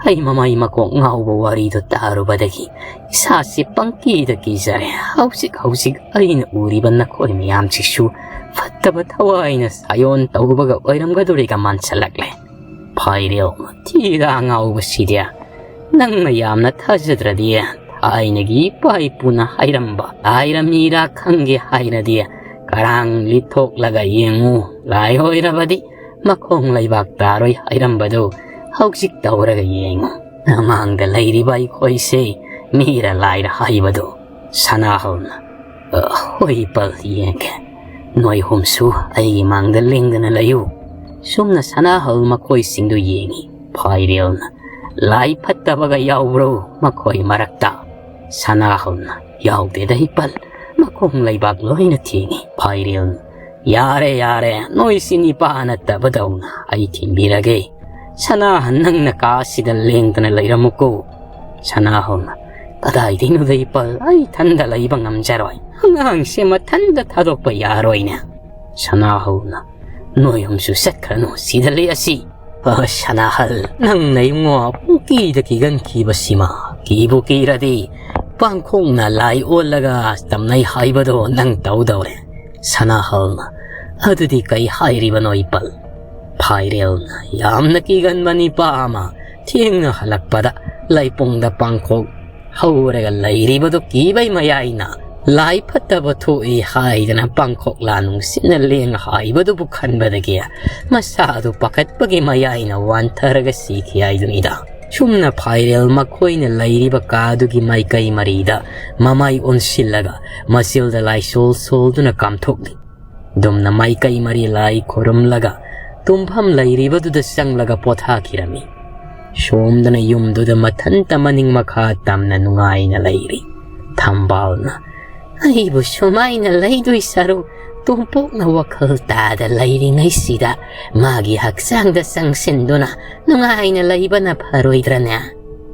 ꯑꯩ ꯃꯃꯥꯏ ꯃꯀꯣꯛ ꯉꯥꯎꯕ ꯋꯥꯔꯤꯗꯨ ꯇꯥꯔꯨꯕꯗꯒꯤ ꯏꯁꯥꯁꯤ ꯄꯪꯀꯤꯗ ꯀꯤꯖꯔꯦ꯫ ꯍꯧꯖꯤꯛ ꯍꯧꯖꯤꯛ ꯑꯩꯅ ꯎꯔꯤꯕ ꯅꯈꯣꯏ ꯃꯌꯥꯝꯁꯤꯁꯨ ꯐꯠꯇꯕ ꯊꯋꯥꯏꯅ ꯁꯥꯌꯣꯟ ꯇꯧꯕꯒ ꯑꯣꯏꯔꯝꯒꯗꯧꯔꯤꯒ ꯃꯥꯟꯁꯤꯜꯂꯛꯂꯦ꯫" ꯄꯥꯏꯔꯦꯜꯅ, "ꯊꯤꯗ ꯑꯉꯥꯎꯕꯁꯤꯗꯤ, ꯅꯪꯅ ꯌꯥꯝꯅ ꯊꯥꯖꯗ꯭ꯔꯗꯤ, ꯊꯥꯏꯅꯒꯤ ꯏꯄꯥ ꯏꯄꯨꯅ ꯍꯥꯏꯔꯝꯕ ꯂꯥꯏꯔ ꯃꯤꯔꯥ ꯈꯪꯒꯦ ꯍꯥꯏꯔꯗꯤ, ꯀꯔꯥꯡ ꯂꯤꯊꯣꯛꯂꯒ ꯌꯦꯡꯉꯨ, ꯂꯥꯏ ꯑꯣꯏꯔꯕꯗꯤ ꯃꯈꯣꯡ ꯂꯩꯕꯥꯛ ꯇꯥꯔꯣꯏ ꯍꯥꯏꯔꯝꯕꯗꯨ ꯍꯧꯖꯤꯛ ꯇꯧꯔꯒ ꯌꯦꯡꯉꯨ꯫ ꯃꯃꯥꯡꯗ ꯂꯩꯔꯤꯕ ꯑꯩꯈꯣꯏꯁꯦ ꯃꯤꯔ ꯂꯥꯏꯔ ꯍꯥꯏꯕꯗꯨ꯫" ꯁꯅꯥꯍꯜꯅ, "ꯑ, ꯍꯣꯏ ꯏꯄꯜ, ꯌꯦꯡꯒꯦ꯫ ꯅꯣꯏ ꯑꯍꯨꯝꯁꯨ ꯑꯩꯒꯤ ꯃꯥꯡꯗ ꯂꯦꯡꯗꯅ ꯂꯩꯌꯨ꯫" ꯁꯨꯝꯅ ꯁꯅꯥꯍꯜ ꯃꯈꯣꯏꯁꯤꯡꯗꯨ ꯌꯦꯡꯉꯤ꯫ ꯄꯥꯏꯔꯦꯜꯅ, "ꯂꯥꯏ ꯐꯠꯇꯕꯒ ꯌꯥꯎꯕ꯭ꯔꯣ ꯃꯈꯣꯏ ꯃꯔꯛꯇ?" ꯁꯅꯥꯍꯜꯅ, "ꯌꯥꯎꯗꯦꯗ ꯏꯄꯜ, ꯃꯈꯣꯡ ꯂꯩꯕꯥꯛ ꯂꯣꯏꯅ ꯊꯦꯡꯉꯤ꯫" ꯄꯥꯏꯔꯦꯜꯅ, "ꯌꯥꯔꯦ, ꯌꯥꯔꯦ, ꯅꯣꯏꯁꯤ ꯅꯤꯄꯥ ꯅꯠꯇꯕꯗꯧꯅ ꯑꯩ ꯊꯤꯟꯕꯤꯔꯒꯦ꯫ ꯁꯅꯥꯍꯟ, ꯅꯪꯅ ꯀꯥꯁꯤꯗ ꯂꯦꯡꯗꯅ ꯂꯩꯔꯝꯃꯨꯀꯣ꯫" ꯁꯅꯥꯍꯜꯅ, "ꯀꯗꯥꯏꯗꯩꯅꯣꯗ ꯏꯄꯜ, ꯑꯩ ꯏꯊꯟꯗ ꯂꯩꯕ ꯉꯝꯖꯔꯣꯏ꯫ ꯑꯉꯥꯡꯁꯦ ꯃꯊꯟꯗ ꯊꯥꯗꯣꯛꯄ ꯌꯥꯔꯣꯏꯅꯦ꯫" ꯁꯅꯥꯍꯜꯅ, "ꯅꯣꯏ ꯑꯍꯨꯝꯁꯨ ꯆꯠꯈ꯭ꯔꯅꯨ, ꯁꯤꯗ ꯂꯦꯛꯑꯁꯤ꯫" "ꯑ, ꯁꯅꯥꯍꯜ, ꯅꯪꯅ ꯏꯉꯣ ꯄꯨꯡꯀꯤꯗ ꯀꯤꯒꯟꯈꯤꯕꯁꯤꯃ ꯀꯤꯕꯨ ꯀꯤꯔꯗꯤ ꯄꯥꯡꯈꯣꯛꯅ ꯂꯥꯏ ꯑꯣꯜꯂꯒ ꯇꯝꯅꯩ ꯍꯥꯏꯕꯗꯣ ꯅꯪ ꯇꯧꯗꯧꯔꯦ꯫" ꯁꯅꯥꯍꯜꯅ, "ꯑꯗꯨꯗꯤ ꯀꯩ ꯍꯥꯏꯔꯤꯕꯅꯣ ꯏꯄꯜ?" ꯐꯥꯏꯔꯦꯜꯅ, "ꯌꯥꯝꯅ ꯀꯤꯒꯟꯕ ꯅꯤꯄꯥ ꯑꯃ ꯊꯦꯡꯅ ꯍꯜꯂꯛꯄꯗ ꯂꯩꯄꯨꯡꯗ ꯄꯥꯡꯈꯣꯛ ꯍꯧꯔꯒ ꯂꯩꯔꯤꯕꯗꯨ ꯀꯤꯕꯩ ꯃꯌꯥꯏꯅ ꯂꯥꯏ ꯐꯠꯇꯕ ꯊꯣꯛꯏ ꯍꯥꯏꯗꯅ ꯄꯥꯡꯈꯣꯛꯂꯥ ꯅꯨꯡꯁꯤꯠꯅ ꯂꯦꯡ ꯍꯥꯏꯕꯗꯨꯕꯨ ꯈꯟꯕꯗꯒꯤ ꯃꯁꯥꯗꯨ ꯄꯥꯈꯠꯄꯒꯤ ꯃꯌꯥꯏꯅ ꯋꯥꯟꯊꯔꯒ ꯁꯤꯈꯤ ꯍꯥꯏꯗꯨꯅꯤꯗ꯫" ꯁꯨꯝꯅ ꯐꯥꯏꯔꯦꯜ ꯃꯈꯣꯏꯅ ꯂꯩꯔꯤꯕ ꯀꯥꯗꯨꯒꯤ ꯃꯥꯏꯀꯩ ꯃꯔꯤꯗ ꯃꯃꯥꯏ ꯑꯣꯟꯁꯤꯜꯂꯒ ꯃꯆꯤꯜꯗ ꯂꯥꯏꯁꯣꯜ ꯁꯣꯜꯗꯨꯅ ꯀꯥꯝꯊꯣꯛꯂꯤ꯫ ꯑꯗꯨꯝꯅ ꯃꯥꯏꯀꯩ ꯃꯔꯤ ꯂꯥꯏ ꯈꯨꯔꯨꯝꯂꯒ ꯇꯨꯝꯐꯝ ꯂꯩꯔꯤꯕꯗꯨꯗ ꯆꯪꯂꯒ ꯄꯣꯊꯥꯈꯤꯔꯝꯃꯤ꯫ ꯁꯣꯝꯗꯅ ꯌꯨꯝꯗꯨꯗ ꯃꯊꯟꯇ ꯃꯅꯤꯡ ꯃꯈꯥ ꯇꯝꯅ ꯅꯨꯡꯉꯥꯏꯅ ꯂꯩꯔꯤ꯫ ꯊꯝꯕꯥꯜꯅ, "ꯑꯩꯕꯨ ꯁꯨꯃꯥꯏꯅ ꯂꯩꯗꯣꯏ ꯁꯔꯨꯛ ꯇꯣꯝꯄꯣꯛꯅ ꯋꯥꯈꯜ ꯇꯥꯗ ꯂꯩꯔꯤꯉꯩꯁꯤꯗ ꯃꯥꯒꯤ ꯍꯛꯆꯥꯡꯗ ꯆꯪꯁꯤꯟꯗꯨꯅ ꯅꯨꯡꯉꯥꯏꯅ ꯂꯩꯕꯅ ꯐꯔꯣꯏꯗ꯭ꯔꯅꯦ?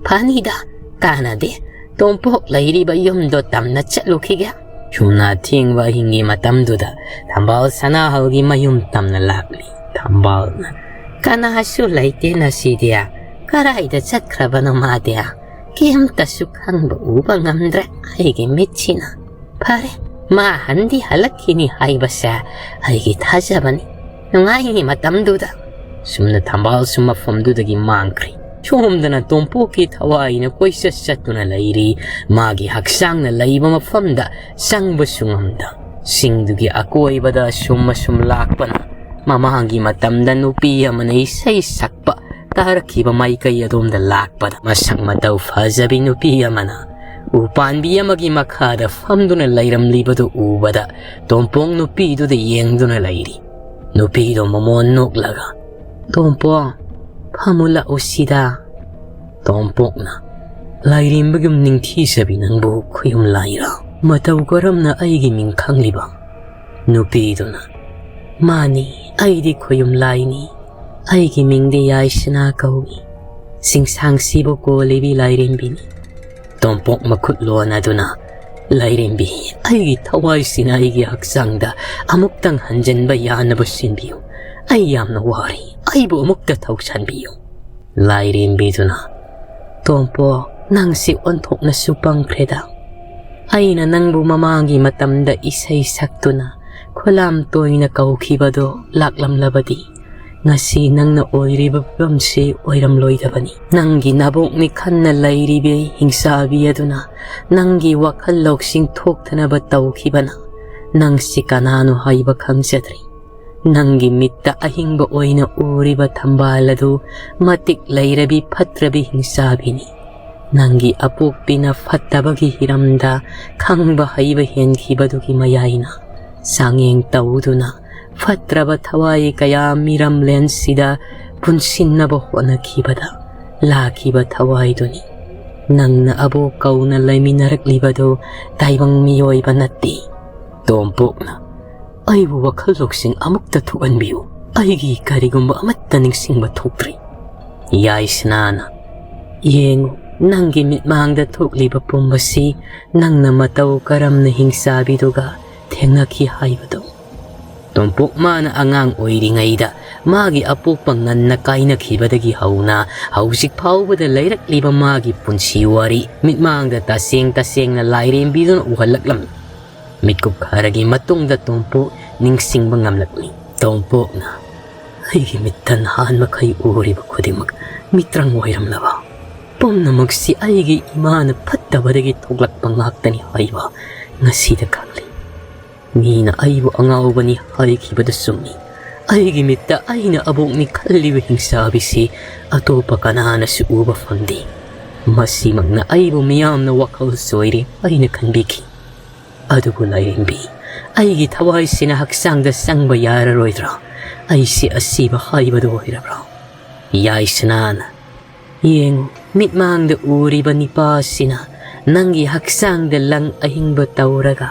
ꯐꯅꯤꯗ, ꯀꯥꯟꯅꯗꯦ꯫ ꯇꯣꯝꯄꯣꯛ ꯂꯩꯔꯤꯕ ꯌꯨꯝꯗꯣ ꯇꯝꯅ ꯆꯠꯂꯨꯈꯤꯒꯦ꯫" ꯁꯨꯝꯅ ꯑꯊꯦꯡꯕ ꯑꯍꯤꯡꯒꯤ ꯃꯇꯝꯗꯨꯗ ꯊꯝꯕꯥꯜ ꯁꯅꯥꯍꯜꯒꯤ ꯃꯌꯨꯝ ꯇꯝꯅ ꯂꯥꯛꯂꯤ꯫ ꯊꯝꯕꯥꯜꯅ, "ꯀꯅꯥꯁꯨ ꯂꯩꯇꯦ ꯉꯁꯤꯗꯤ꯫ ꯀꯔꯥꯏꯗ ꯆꯠꯈ꯭ꯔꯕꯅꯣ ꯃꯥꯗꯤ? ꯀꯩꯝꯇꯁꯨ ꯈꯪꯕ ꯎꯕ ꯉꯝꯗ꯭ꯔꯦ ꯑꯩꯒꯤ ꯃꯤꯠꯁꯤꯅ꯫ ꯐꯔꯦ, ꯃꯥ ꯍꯟꯗꯤ ꯍꯜꯂꯛꯈꯤꯅꯤ ꯍꯥꯏꯕꯁꯦ ꯑꯩꯒꯤ ꯊꯥꯖꯕꯅꯤ꯫ ꯅꯨꯡꯉꯥꯏꯉꯤ ꯃꯇꯝꯗꯨꯗ꯫" ꯁꯨꯝꯅ ꯊꯝꯕꯥꯜꯁꯨ ꯃꯐꯝꯗꯨꯗꯒꯤ ꯃꯥꯡꯈ꯭ꯔꯤ꯫ ꯁꯣꯝꯗꯅ ꯇꯣꯝꯄꯣꯛꯀꯤ ꯊꯋꯥꯏꯅ ꯀꯣꯏꯆꯠ ꯆꯠꯇꯨꯅ ꯂꯩꯔꯤ꯫ ꯃꯥꯒꯤ ꯍꯛꯆꯥꯡꯅ ꯂꯩꯕ ꯃꯐꯝꯗ ꯆꯪꯕꯁꯨ ꯉꯝꯗ꯫ ꯆꯤꯡꯗꯨꯒꯤ ꯑꯀꯣꯏꯕꯗ ꯑꯁꯨꯝ ꯑꯁꯨꯝ ꯂꯥꯛꯄꯅ ꯃꯃꯥꯡꯒꯤ ꯃꯇꯝꯗ ꯅꯨꯄꯤ ꯑꯃꯅ ꯏꯁꯩ ꯁꯛꯄ ꯇꯥꯔꯛꯈꯤꯕ ꯃꯥꯏꯀꯩ ꯑꯗꯣꯝꯗ ꯂꯥꯛꯄꯗ ꯃꯁꯛ ꯃꯇꯧ ꯐꯖꯕꯤ ꯅꯨꯄꯤ ꯑꯃꯅ ꯎ ꯄꯥꯟꯕꯤ ꯑꯃꯒꯤ ꯃꯈꯥꯗ ꯐꯝꯗꯨꯅ ꯂꯩꯔꯝꯂꯤꯕꯗꯨ ꯎꯕꯗ ꯇꯣꯝꯄꯣꯛ ꯅꯨꯄꯤꯗꯨꯗ ꯌꯦꯡꯗꯨꯅ ꯂꯩꯔꯤ꯫ ꯅꯨꯄꯤꯗꯣ ꯃꯃꯣꯟ ꯅꯣꯛꯂꯒ, "ꯇꯣꯝꯄꯣꯛ, ꯐꯝꯃꯨ ꯂꯥꯛꯎ ꯁꯤꯗ꯫" ꯇꯣꯝꯄꯣꯛꯅ, "ꯂꯥꯏꯔꯦꯝꯕꯒꯨꯝ ꯅꯤꯡꯊꯤꯖꯕꯤ ꯅꯪꯕꯨ ꯈꯨꯌꯨꯝ ꯂꯥꯏꯔꯥ? ꯃꯇꯧ ꯀꯔꯝꯅ ꯑꯩꯒꯤ ꯃꯤꯡ ꯈꯪꯂꯤꯕ?" ꯅꯨꯄꯤꯗꯨꯅ, "ꯃꯥꯅꯤ, ꯑꯩꯗꯤ ꯈꯣꯌꯨꯝ ꯂꯥꯏꯅꯤ꯫ ꯑꯩꯒꯤ ꯃꯤꯡꯗꯤ ꯌꯥꯏꯁꯅꯥ ꯀꯧꯏ꯫ ꯆꯤꯡꯁꯥꯡꯁꯤꯕꯨ ꯀꯣꯜꯂꯤꯕꯤ ꯂꯥꯏꯔꯦꯝꯕꯤꯅꯤ꯫" ꯇꯣꯝꯄꯣꯛ ꯃꯈꯨꯠ ꯂꯣꯟꯅꯗꯨꯅ, "ꯂꯥꯏꯔꯦꯝꯕꯤ, ꯑꯩꯒꯤ ꯊꯋꯥꯏꯁꯤꯅ ꯑꯩꯒꯤ ꯍꯛꯆꯥꯡꯗ ꯑꯃꯨꯛꯇꯪ ꯍꯟꯖꯤꯟꯕ ꯌꯥꯅꯕ ꯁꯤꯟꯕꯤꯌꯨ꯫ ꯑꯩ ꯌꯥꯝꯅ ꯋꯥꯔꯦ꯫ ꯑꯩꯕꯨ ꯑꯃꯨꯛꯇ ꯊꯧꯁꯥꯟꯕꯤꯌꯨ꯫" ꯂꯥꯏꯔꯦꯝꯕꯤꯗꯨꯅ, "ꯇꯣꯝꯄꯣꯛ, ꯅꯪꯁꯤ ꯑꯣꯟꯊꯣꯛꯅꯁꯨ ꯄꯪꯈ꯭ꯔꯦꯗ꯫ ꯑꯩꯅ ꯅꯪꯕꯨ ꯃꯃꯥꯡꯒꯤ ꯃꯇꯝꯗ ꯏꯁꯩ ꯁꯛꯇꯨꯅ ꯈꯨꯂꯥꯝ ꯇꯣꯏꯅ ꯀꯧꯈꯤꯕꯗꯣ ꯂꯥꯛꯂꯝꯂꯕꯗꯤ, ꯉꯁꯤ ꯅꯪꯅ ꯑꯣꯏꯔꯤꯕ ꯐꯤꯕꯝꯁꯤ ꯑꯣꯏꯔꯝꯂꯣꯏꯗꯕꯅꯤ꯫ ꯅꯪꯒꯤ ꯅꯕꯣꯛ ꯃꯤꯈꯟꯅ ꯂꯩꯔꯤꯕꯤ ꯍꯤꯡꯆꯥꯕꯤ ꯑꯗꯨꯅ ꯅꯪꯒꯤ ꯋꯥꯈꯜ ꯂꯧꯁꯤꯡ ꯊꯣꯛꯇꯅꯕ ꯇꯧꯈꯤꯕꯅ ꯅꯪꯁꯤ ꯀꯅꯥꯅꯣ ꯍꯥꯏꯕ ꯈꯪꯖꯗ꯭ꯔꯤ꯫ ꯅꯪꯒꯤ ꯃꯤꯠꯇ ꯑꯍꯤꯡꯕ ꯑꯣꯏꯅ ꯎꯔꯤꯕ ꯊꯝꯕꯥꯜ ꯑꯗꯨ ꯃꯇꯤꯛ ꯂꯩꯔꯕꯤ ꯐꯠꯇ꯭ꯔꯕꯤ ꯍꯤꯡꯆꯥꯕꯤꯅꯤ꯫ ꯅꯪꯒꯤ ꯑꯄꯣꯛꯄꯤꯅ ꯐꯠꯇꯕꯒꯤ ꯍꯤꯔꯝꯗ ꯈꯪꯕ ꯍꯩꯕ ꯍꯦꯟꯈꯤꯕꯗꯨꯒꯤ ꯃꯌꯥꯏꯅ ꯆꯥꯡꯌꯦꯡ ꯇꯧꯗꯨꯅ ꯐꯠꯇ꯭ꯔꯕ ꯊꯋꯥꯏ ꯀꯌꯥ ꯃꯤꯔꯝꯂꯦꯟꯁꯤꯗ ꯄꯨꯟꯁꯤꯟꯅꯕ ꯍꯣꯠꯅꯈꯤꯕꯗ ꯂꯥꯛꯈꯤꯕ ꯊꯋꯥꯏꯗꯨꯅꯤ꯫ ꯅꯪꯅ ꯑꯕꯣꯛ ꯀꯧꯅ ꯂꯩꯃꯤꯟꯅꯔꯛꯂꯤꯕꯗꯨ ꯇꯥꯏꯕꯪ ꯃꯤꯑꯣꯏꯕ ꯅꯠꯇꯦ꯫" ꯇꯣꯝꯄꯣꯛꯅ, "ꯑꯩꯕꯨ ꯋꯥꯈꯜ ꯂꯧꯁꯤꯡ ꯑꯃꯨꯛꯇ ꯊꯣꯛꯍꯟꯕꯤꯌꯨ꯫ ꯑꯩꯒꯤ ꯀꯔꯤꯒꯨꯝꯕ ꯑꯃꯠꯇ ꯅꯤꯡꯁꯤꯡꯕ ꯊꯣꯛꯇ꯭ꯔꯤ꯫" ꯌꯥꯏꯁꯅꯥꯅ, "ꯌꯦꯡꯉꯨ, ꯅꯪꯒꯤ ꯃꯤꯠꯃꯥꯡꯗ ꯊꯣꯛꯂꯤꯕ ꯄꯨꯝꯕꯁꯤ ꯅꯪꯅ ꯃꯇꯧ ꯀꯔꯝꯅ ꯍꯤꯡꯆꯥꯕꯤꯗꯨꯒ ꯊꯦꯡꯅꯈꯤ ꯍꯥꯏꯕꯗꯨ꯫" ꯇꯣꯝꯄꯣꯛ ꯃꯥꯅ ꯑꯉꯥꯡ ꯑꯣꯏꯔꯤꯉꯩꯗ ꯃꯥꯒꯤ ꯑꯄꯣꯛꯄ ꯉꯟꯅ ꯀꯥꯏꯅꯈꯤꯕꯗꯒꯤ ꯍꯧꯅ ꯍꯧꯖꯤꯛ ꯐꯥꯎꯕꯗ ꯂꯩꯔꯛꯂꯤꯕ ꯃꯥꯒꯤ ꯄꯨꯟꯁꯤ ꯋꯥꯔꯤ ꯃꯤꯠꯃꯥꯡꯗ ꯇꯁꯦꯡ ꯇꯁꯦꯡꯅ ꯂꯥꯏꯔꯦꯝꯕꯤꯗꯨꯅ ꯎꯍꯜꯂꯛꯂꯝꯃꯤ꯫ ꯃꯤꯠꯀꯨꯞ ꯈꯔꯒꯤ ꯃꯇꯨꯡꯗ ꯇꯣꯝꯄꯣꯛ ꯅꯤꯡꯁꯤꯡꯕ ꯉꯝꯂꯛꯂꯤ꯫ ꯇꯣꯝꯄꯣꯛꯅ, "ꯑꯩꯒꯤ ꯃꯤꯠꯇ ꯅꯍꯥꯟ ꯃꯈꯩ ꯎꯔꯤꯕ ꯈꯨꯗꯤꯡꯃꯛ ꯃꯤꯇ꯭ꯔꯪ ꯑꯣꯏꯔꯝꯂꯕ, ꯄꯨꯝꯅꯃꯛꯁꯤ ꯑꯩꯒꯤ ꯏꯃꯥꯅ ꯐꯠꯇꯕꯗꯒꯤ ꯊꯣꯛꯂꯛꯄ ꯉꯥꯛꯇꯅꯤ ꯍꯥꯏꯕ ꯉꯁꯤꯗ ꯈꯪꯂꯤ꯫ ꯃꯤꯅ ꯑꯩꯕꯨ ꯑꯉꯥꯎꯕꯅꯤ ꯍꯥꯏꯈꯤꯕꯗꯨ ꯆꯨꯝꯃꯤ꯫ ꯑꯩꯒꯤ ꯃꯤꯠꯇ ꯑꯩꯅ ꯑꯕꯣꯛꯅꯤ ꯈꯜꯂꯤꯕ ꯍꯤꯡꯆꯥꯕꯤꯁꯤ ꯑꯇꯣꯞꯄ ꯀꯅꯥꯅꯁꯨ ꯎꯕ ꯐꯪꯗꯦ꯫ ꯃꯁꯤꯃꯛꯅ ꯑꯩꯕꯨ ꯃꯤꯌꯥꯝꯅ ꯋꯥꯈꯜ ꯆꯣꯏꯔꯦ ꯍꯥꯏꯅ ꯈꯟꯕꯤꯈꯤ꯫ ꯑꯗꯨꯕꯨ ꯂꯥꯏꯔꯦꯝꯕꯤ, ꯑꯩꯒꯤ ꯊꯋꯥꯏꯁꯤꯅ ꯍꯛꯆꯥꯡꯗ ꯆꯪꯕ ꯌꯥꯔꯔꯣꯏꯗ꯭ꯔꯥ? ꯑꯩꯁꯤ ꯑꯁꯤꯕ ꯍꯥꯏꯕꯗꯨ ꯑꯣꯏꯔꯕ꯭ꯔꯥ?" ꯌꯥꯏꯁꯅꯥꯅ, "ꯌꯦꯡꯉꯨ, ꯃꯤꯠꯃꯥꯡꯗ ꯎꯔꯤꯕ ꯅꯤꯄꯥꯁꯤꯅ ꯅꯪꯒꯤ ꯍꯛꯆꯥꯡꯗ ꯂꯪ ꯑꯍꯤꯡꯕ ꯇꯧꯔꯒ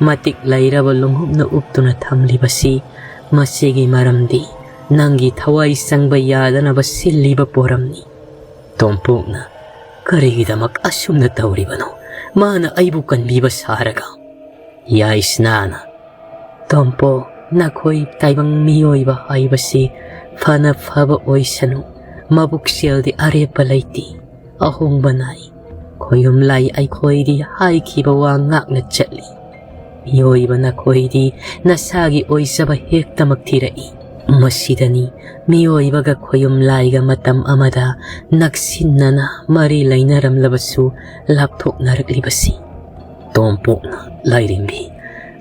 ꯃꯇꯤꯛ ꯂꯩꯔꯕ ꯂꯣꯡꯍꯨꯞꯅ ꯎꯞꯇꯨꯅ ꯊꯝꯂꯤꯕꯁꯤ ꯃꯁꯤꯒꯤ ꯃꯔꯝꯗꯤ ꯅꯪꯒꯤ ꯊꯋꯥꯏ ꯆꯪꯕ ꯌꯥꯗꯅꯕ ꯁꯤꯜꯂꯤꯕ ꯄꯣꯔꯝꯅꯤ꯫ ꯇꯣꯝꯄꯣꯛꯅ ꯀꯔꯤꯒꯤꯗꯃꯛ ꯑꯁꯨꯝꯅ ꯇꯧꯔꯤꯕꯅꯣ? ꯃꯥꯅ ꯑꯩꯕꯨ ꯀꯟꯕꯤꯕ ꯁꯥꯔꯒ꯫ ꯌꯥꯏꯁꯅꯥꯅ, ꯇꯣꯝꯄꯣꯛ, ꯅꯈꯣꯏ ꯇꯥꯏꯕꯪ ꯃꯤꯑꯣꯏꯕ ꯍꯥꯏꯕꯁꯤ ꯐꯅ ꯐꯕ ꯑꯣꯏꯁꯅꯨ, ꯃꯕꯨꯛꯆꯦꯜꯗꯤ ꯑꯔꯦꯞꯄ ꯂꯩꯇꯦ, ꯑꯍꯣꯡꯕ ꯅꯥꯏ꯫ ꯈꯣꯌꯨꯝ ꯂꯥꯏ ꯑꯩꯈꯣꯏꯗꯤ ꯍꯥꯏꯈꯤꯕ ꯋꯥ ꯉꯥꯛꯅ ꯆꯠꯂꯤ꯫ ꯃꯤꯑꯣꯏꯕ ꯅꯈꯣꯏꯗꯤ ꯅꯁꯥꯒꯤ ꯑꯣꯏꯖꯕ ꯍꯦꯛꯇꯃꯛ ꯊꯤꯔꯛꯏ꯫ ꯃꯁꯤꯗꯅꯤ ꯃꯤꯑꯣꯏꯕꯒ ꯈꯣꯌꯨꯝ ꯂꯥꯏꯒ ꯃꯇꯝ ꯑꯃꯗ ꯅꯛꯁꯤꯟꯅꯅ ꯃꯔꯤ ꯂꯩꯅꯔꯝꯂꯕꯁꯨ ꯂꯥꯞꯊꯣꯛꯅꯔꯛꯂꯤꯕꯁꯤ꯫ ꯇꯣꯝꯄꯣꯛꯅ, ꯂꯥꯏꯔꯦꯝꯕꯤ,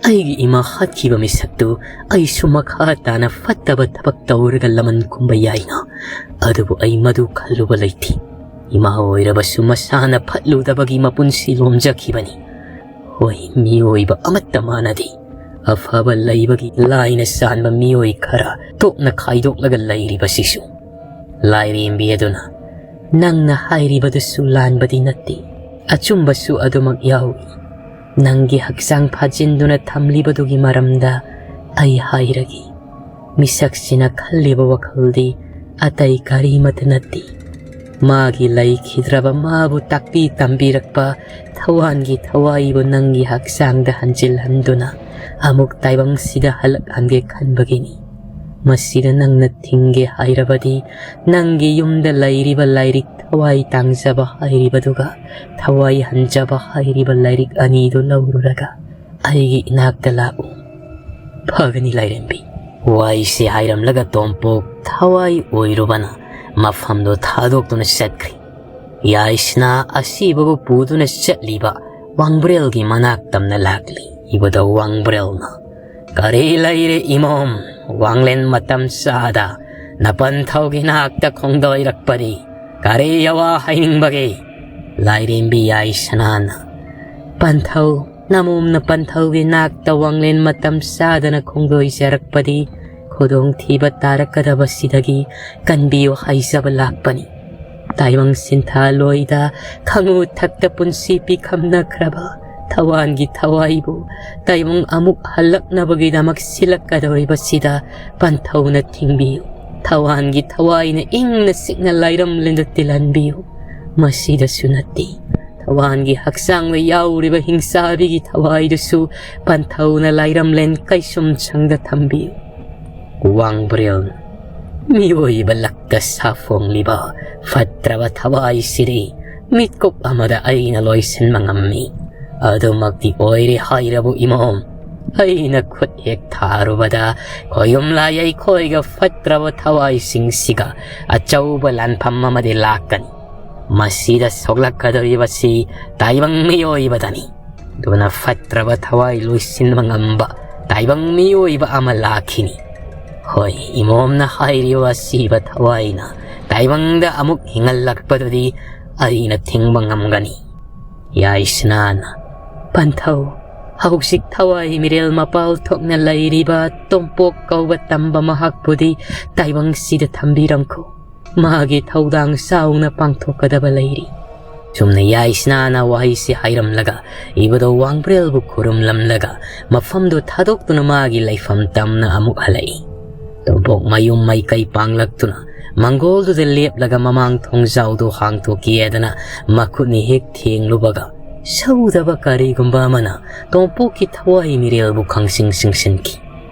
ꯑꯩꯒꯤ ꯏꯃꯥ ꯍꯥꯠꯈꯤꯕ ꯃꯤꯁꯛꯇꯨ ꯑꯩꯁꯨ ꯃꯈꯥ ꯇꯥꯅ ꯐꯠꯇꯕ ꯊꯕꯛ ꯇꯧꯔꯒ ꯂꯃꯟ ꯈꯨꯝꯕ ꯌꯥꯏꯅ, ꯑꯗꯨꯕꯨ ꯑꯩ ꯃꯗꯨ ꯈꯜꯂꯨꯕ ꯂꯩꯇꯦ꯫ ꯏꯃꯥ ꯑꯣꯏꯔꯕꯁꯨ ꯃꯁꯥꯅ ꯐꯠꯂꯨꯗꯕꯒꯤ ꯃꯄꯨꯟꯁꯤ ꯂꯣꯝꯖꯈꯤꯕꯅꯤ꯫ ꯍꯣꯏ, ꯃꯤꯑꯣꯏꯕ ꯑꯃꯠꯇ ꯃꯥꯟꯅꯗꯦ꯫ ꯑꯐꯕ ꯂꯩꯕꯒꯤ ꯂꯥꯏꯅ ꯆꯥꯟꯕ ꯃꯤꯑꯣꯏ ꯈꯔ ꯇꯣꯛꯅ ꯈꯥꯏꯗꯣꯛꯂꯒ ꯂꯩꯔꯤꯕꯁꯤꯁꯨ꯫ ꯂꯥꯏꯔꯦꯝꯕꯤ ꯑꯗꯨꯅ, ꯅꯪꯅ ꯍꯥꯏꯔꯤꯕꯗꯨꯁꯨ ꯂꯥꯟꯕꯗꯤ ꯅꯠꯇꯦ, ꯑꯆꯨꯝꯕꯁꯨ ꯑꯗꯨꯃꯛ ꯌꯥꯎꯏ꯫ ꯅꯪꯒꯤ ꯍꯛꯆꯥꯡ ꯐꯥꯖꯤꯟꯗꯨꯅ ꯊꯝꯂꯤꯕꯗꯨꯒꯤ ꯃꯔꯝꯗ ꯑꯩ ꯍꯥꯏꯔꯒꯦ꯫ ꯃꯤꯁꯛꯁꯤꯅ ꯈꯜꯂꯤꯕ ꯋꯥꯈꯜꯗꯤ ꯑꯇꯩ ꯀꯔꯤꯃꯠꯇ ꯅꯠꯇꯦ꯫ ꯃꯥꯒꯤ ꯂꯩꯈꯤꯗ꯭ꯔꯕ ꯃꯥꯕꯨ ꯇꯥꯛꯄꯤ ꯇꯝꯕꯤꯔꯛꯄ ꯊꯋꯥꯟꯒꯤ ꯊꯋꯥꯏꯕꯨ ꯅꯪꯒꯤ ꯍꯛꯆꯥꯡꯗ ꯍꯟꯖꯤꯜꯍꯟꯗꯨꯅ ꯑꯃꯨꯛ ꯇꯥꯏꯕꯪꯁꯤꯗ ꯍꯜꯂꯛꯍꯟꯒꯦ ꯈꯟꯕꯒꯤꯅꯤ꯫ ꯃꯁꯤꯗ ꯅꯪꯅ ꯊꯤꯡꯒꯦ ꯍꯥꯏꯔꯕꯗꯤ, ꯅꯪꯒꯤ ꯌꯨꯝꯗ ꯂꯩꯔꯤꯕ ꯂꯥꯏꯔꯤꯛ ꯊꯋꯥꯏ ꯇꯥꯡꯖꯕ ꯍꯥꯏꯔꯤꯕꯗꯨꯒ ꯊꯋꯥꯏ ꯍꯟꯖꯕ ꯍꯥꯏꯔꯤꯕ ꯂꯥꯏꯔꯤꯛ ꯑꯅꯤꯗꯨ ꯂꯧꯔꯨꯔꯒ ꯑꯩꯒꯤ ꯏꯅꯥꯛꯇ ꯂꯥꯛꯎ꯫ ꯐꯒꯅꯤ ꯂꯥꯏꯔꯦꯝꯕꯤ꯫ ꯋꯥꯏꯁꯦ ꯍꯥꯏꯔꯝꯂꯒ ꯇꯣꯝꯄꯣꯛ ꯊꯋꯥꯏ ꯑꯣꯏꯔꯨꯕꯅ ꯃꯐꯝꯗꯨ ꯊꯥꯗꯣꯛꯇꯨꯅ ꯆꯠꯈ꯭ꯔꯤ꯫ ꯌꯥꯏꯁꯅꯥ ꯑꯁꯤꯕꯕꯨ ꯄꯨꯗꯨꯅ ꯆꯠꯂꯤꯕ ꯋꯥꯡꯕ꯭ꯔꯦꯜꯒꯤ ꯃꯅꯥꯛ ꯇꯝꯅ ꯂꯥꯛꯂꯤ꯫ ꯏꯕꯗ ꯋꯥꯡꯕ꯭ꯔꯦꯜꯅ, "ꯀꯔꯤ ꯂꯩꯔꯦ ꯏꯃꯣꯝ? ꯋꯥꯡꯂꯦꯟ ꯃꯇꯝ ꯆꯥꯗ ꯅꯄꯟꯊꯧꯒꯤ ꯅꯥꯛꯇ ꯈꯣꯡꯗꯣꯏꯔꯛꯄꯗꯤ ꯀꯔꯤ ꯌꯋꯥ ꯍꯥꯏꯅꯤꯡꯕꯒꯦ?" ꯂꯥꯏꯔꯦꯝꯕꯤ ꯌꯥꯏꯁꯅꯥꯅ, "ꯄꯟꯊꯧ, ꯅꯃꯣꯝꯅ ꯄꯟꯊꯧꯒꯤ ꯅꯥꯛꯇ ꯋꯥꯡꯂꯦꯟ ꯃꯇꯝ ꯆꯥꯗꯅ ꯈꯣꯡꯗꯣꯏꯖꯔꯛꯄꯗꯤ ꯈꯨꯗꯣꯡꯊꯤꯕ ꯇꯥꯔꯛꯀꯗꯕꯁꯤꯗꯒꯤ ꯀꯟꯕꯤꯌꯨ ꯍꯥꯏꯖꯕ ꯂꯥꯛꯄꯅꯤ꯫ ꯇꯥꯏꯕꯪ ꯁꯤꯟꯊꯥꯂꯣꯏꯗ ꯈꯪꯉꯨ ꯊꯛꯇ ꯄꯨꯟꯁꯤ ꯄꯤꯈꯝꯅꯈ꯭ꯔꯕ ꯊꯋꯥꯟꯒꯤ ꯊꯋꯥꯏꯕꯨ ꯇꯥꯏꯕꯪ ꯑꯃꯨꯛ ꯍꯜꯂꯛꯅꯕꯒꯤꯗꯃꯛ ꯁꯤꯜꯂꯛꯀꯗꯧꯔꯤꯕꯁꯤꯗ ꯄꯟꯊꯧꯅ ꯊꯤꯡꯕꯤꯌꯨ꯫ ꯊꯋꯥꯟꯒꯤ ꯊꯋꯥꯏꯅ ꯏꯪꯅ ꯆꯤꯛꯅ ꯂꯥꯏꯔꯝꯂꯦꯟꯗ ꯇꯤꯜꯍꯟꯕꯤꯌꯨ꯫ ꯃꯁꯤꯗꯁꯨ ꯅꯠꯇꯦ, ꯊꯋꯥꯟꯒꯤ ꯍꯛꯆꯥꯡꯗ ꯌꯥꯎꯔꯤꯕ ꯍꯤꯡꯆꯥꯕꯤꯒꯤ ꯊꯋꯥꯏꯗꯨꯁꯨ ꯄꯟꯊꯧꯅ ꯂꯥꯏꯔꯝꯂꯦꯟ ꯀꯩꯁꯨꯝ ꯁꯪꯗ ꯊꯝꯕꯤꯌꯨ꯫ ꯋꯥꯡꯕ꯭ꯔꯦꯜ, ꯃꯤꯑꯣꯏꯕ ꯂꯛꯇ ꯁꯥꯐꯣꯡꯂꯤꯕ ꯐꯠꯇ꯭ꯔꯕ ꯊꯋꯥꯏꯁꯤꯗꯤ ꯃꯤꯠꯀꯨꯞ ꯑꯃꯗ ꯑꯩꯅ ꯂꯣꯏꯁꯤꯟꯕ ꯉꯝꯃꯤ꯫ ꯑꯗꯨꯃꯛꯇꯤ ꯑꯣꯏꯔꯦ ꯍꯥꯏꯔꯕꯨ ꯏꯃꯣꯝ, ꯑꯩꯅ ꯈꯨꯠ ꯍꯦꯛ ꯊꯥꯔꯨꯕꯗ ꯈꯣꯌꯨꯝ ꯂꯥꯏ ꯑꯩꯈꯣꯏꯒ ꯐꯠꯇ꯭ꯔꯕ ꯊꯋꯥꯏꯁꯤꯡꯁꯤꯒ ꯑꯆꯧꯕ ꯂꯥꯟꯐꯝ ꯑꯃꯗꯤ ꯂꯥꯛꯀꯅꯤ꯫ ꯃꯁꯤꯗ ꯁꯣꯛꯂꯛꯀꯗꯧꯔꯤꯕꯁꯤ ꯇꯥꯏꯕꯪ ꯃꯤꯑꯣꯏꯕꯗꯅꯤ꯫ ꯑꯗꯨꯅ ꯐꯠꯇ꯭ꯔꯕ ꯊꯋꯥꯏ ꯂꯣꯏꯁꯤꯟꯕ ꯉꯝꯕ ꯇꯥꯏꯕꯪ ꯃꯤꯑꯣꯏꯕ ꯑꯃ ꯂꯥꯛꯈꯤꯅꯤ꯫ ꯍꯣꯏ, ꯏꯃꯣꯝꯅ ꯍꯥꯏꯔꯤꯕ ꯑꯁꯤꯕ ꯊꯋꯥꯏꯅ ꯇꯥꯏꯕꯪꯗ ꯑꯃꯨꯛ ꯍꯤꯡꯍꯜꯂꯛꯄꯗꯨꯗꯤ ꯑꯩꯅ ꯊꯤꯡꯕ ꯉꯝꯒꯅꯤ꯫ ꯌꯥꯏꯁꯅꯥꯅ, ꯄꯟꯊꯧ, ꯍꯧꯖꯤꯛ ꯊꯋꯥꯏ ꯃꯤꯔꯦꯜ ꯃꯄꯥꯜ ꯊꯣꯛꯅ ꯂꯩꯔꯤꯕ ꯇꯣꯝꯄꯣꯛ ꯀꯧꯕ ꯇꯝꯕ ꯃꯍꯥꯛꯄꯨꯗꯤ ꯇꯥꯏꯕꯪꯁꯤꯗ ꯊꯝꯕꯤꯔꯝꯈꯣ꯫ ꯃꯥꯒꯤ ꯊꯧꯗꯥꯡ ꯆꯥꯎꯅ ꯄꯥꯡꯊꯣꯛꯀꯗꯕ ꯂꯩꯔꯤ꯫ ꯆꯨꯝꯅ ꯌꯥꯏꯁꯅꯥꯅ ꯋꯥꯍꯩꯁꯤ ꯍꯥꯏꯔꯝꯂꯒ ꯏꯕꯗꯣ ꯋꯥꯡꯕ꯭ꯔꯦꯜꯕꯨ ꯈꯨꯔꯨꯝꯂꯝꯂꯒ ꯃꯐꯝꯗꯨ ꯊꯥꯗꯣꯛꯇꯨꯅ ꯃꯥꯒꯤ ꯂꯩꯐꯝ ꯇꯝꯅ ꯑꯃꯨꯛ ꯍꯜꯂꯛꯏ꯫ ꯇꯣꯝꯄꯣꯛ ꯃꯌꯨꯝ ꯃꯩꯀꯩ ꯄꯥꯡꯂꯛꯇꯨꯅ ꯃꯪꯒꯣꯜꯗꯨꯗ ꯂꯦꯞꯂꯒ ꯃꯃꯥꯡ ꯊꯣꯡꯖꯥꯎꯗꯨ ꯍꯥꯡꯗꯣꯛꯀꯦꯗꯅ ꯃꯈꯨꯠꯅ ꯍꯦꯛ ꯊꯦꯡꯂꯨꯕꯒ ꯁꯧꯗꯕ ꯀꯔꯤꯒꯨꯝꯕ ꯑꯃꯅ ꯇꯣꯝꯄꯣꯛꯀꯤ ꯊꯋꯥꯏ ꯃꯤꯔꯦꯜꯕꯨ ꯈꯪꯁꯤꯡ ꯁꯤꯡꯁꯤꯟꯈꯤ꯫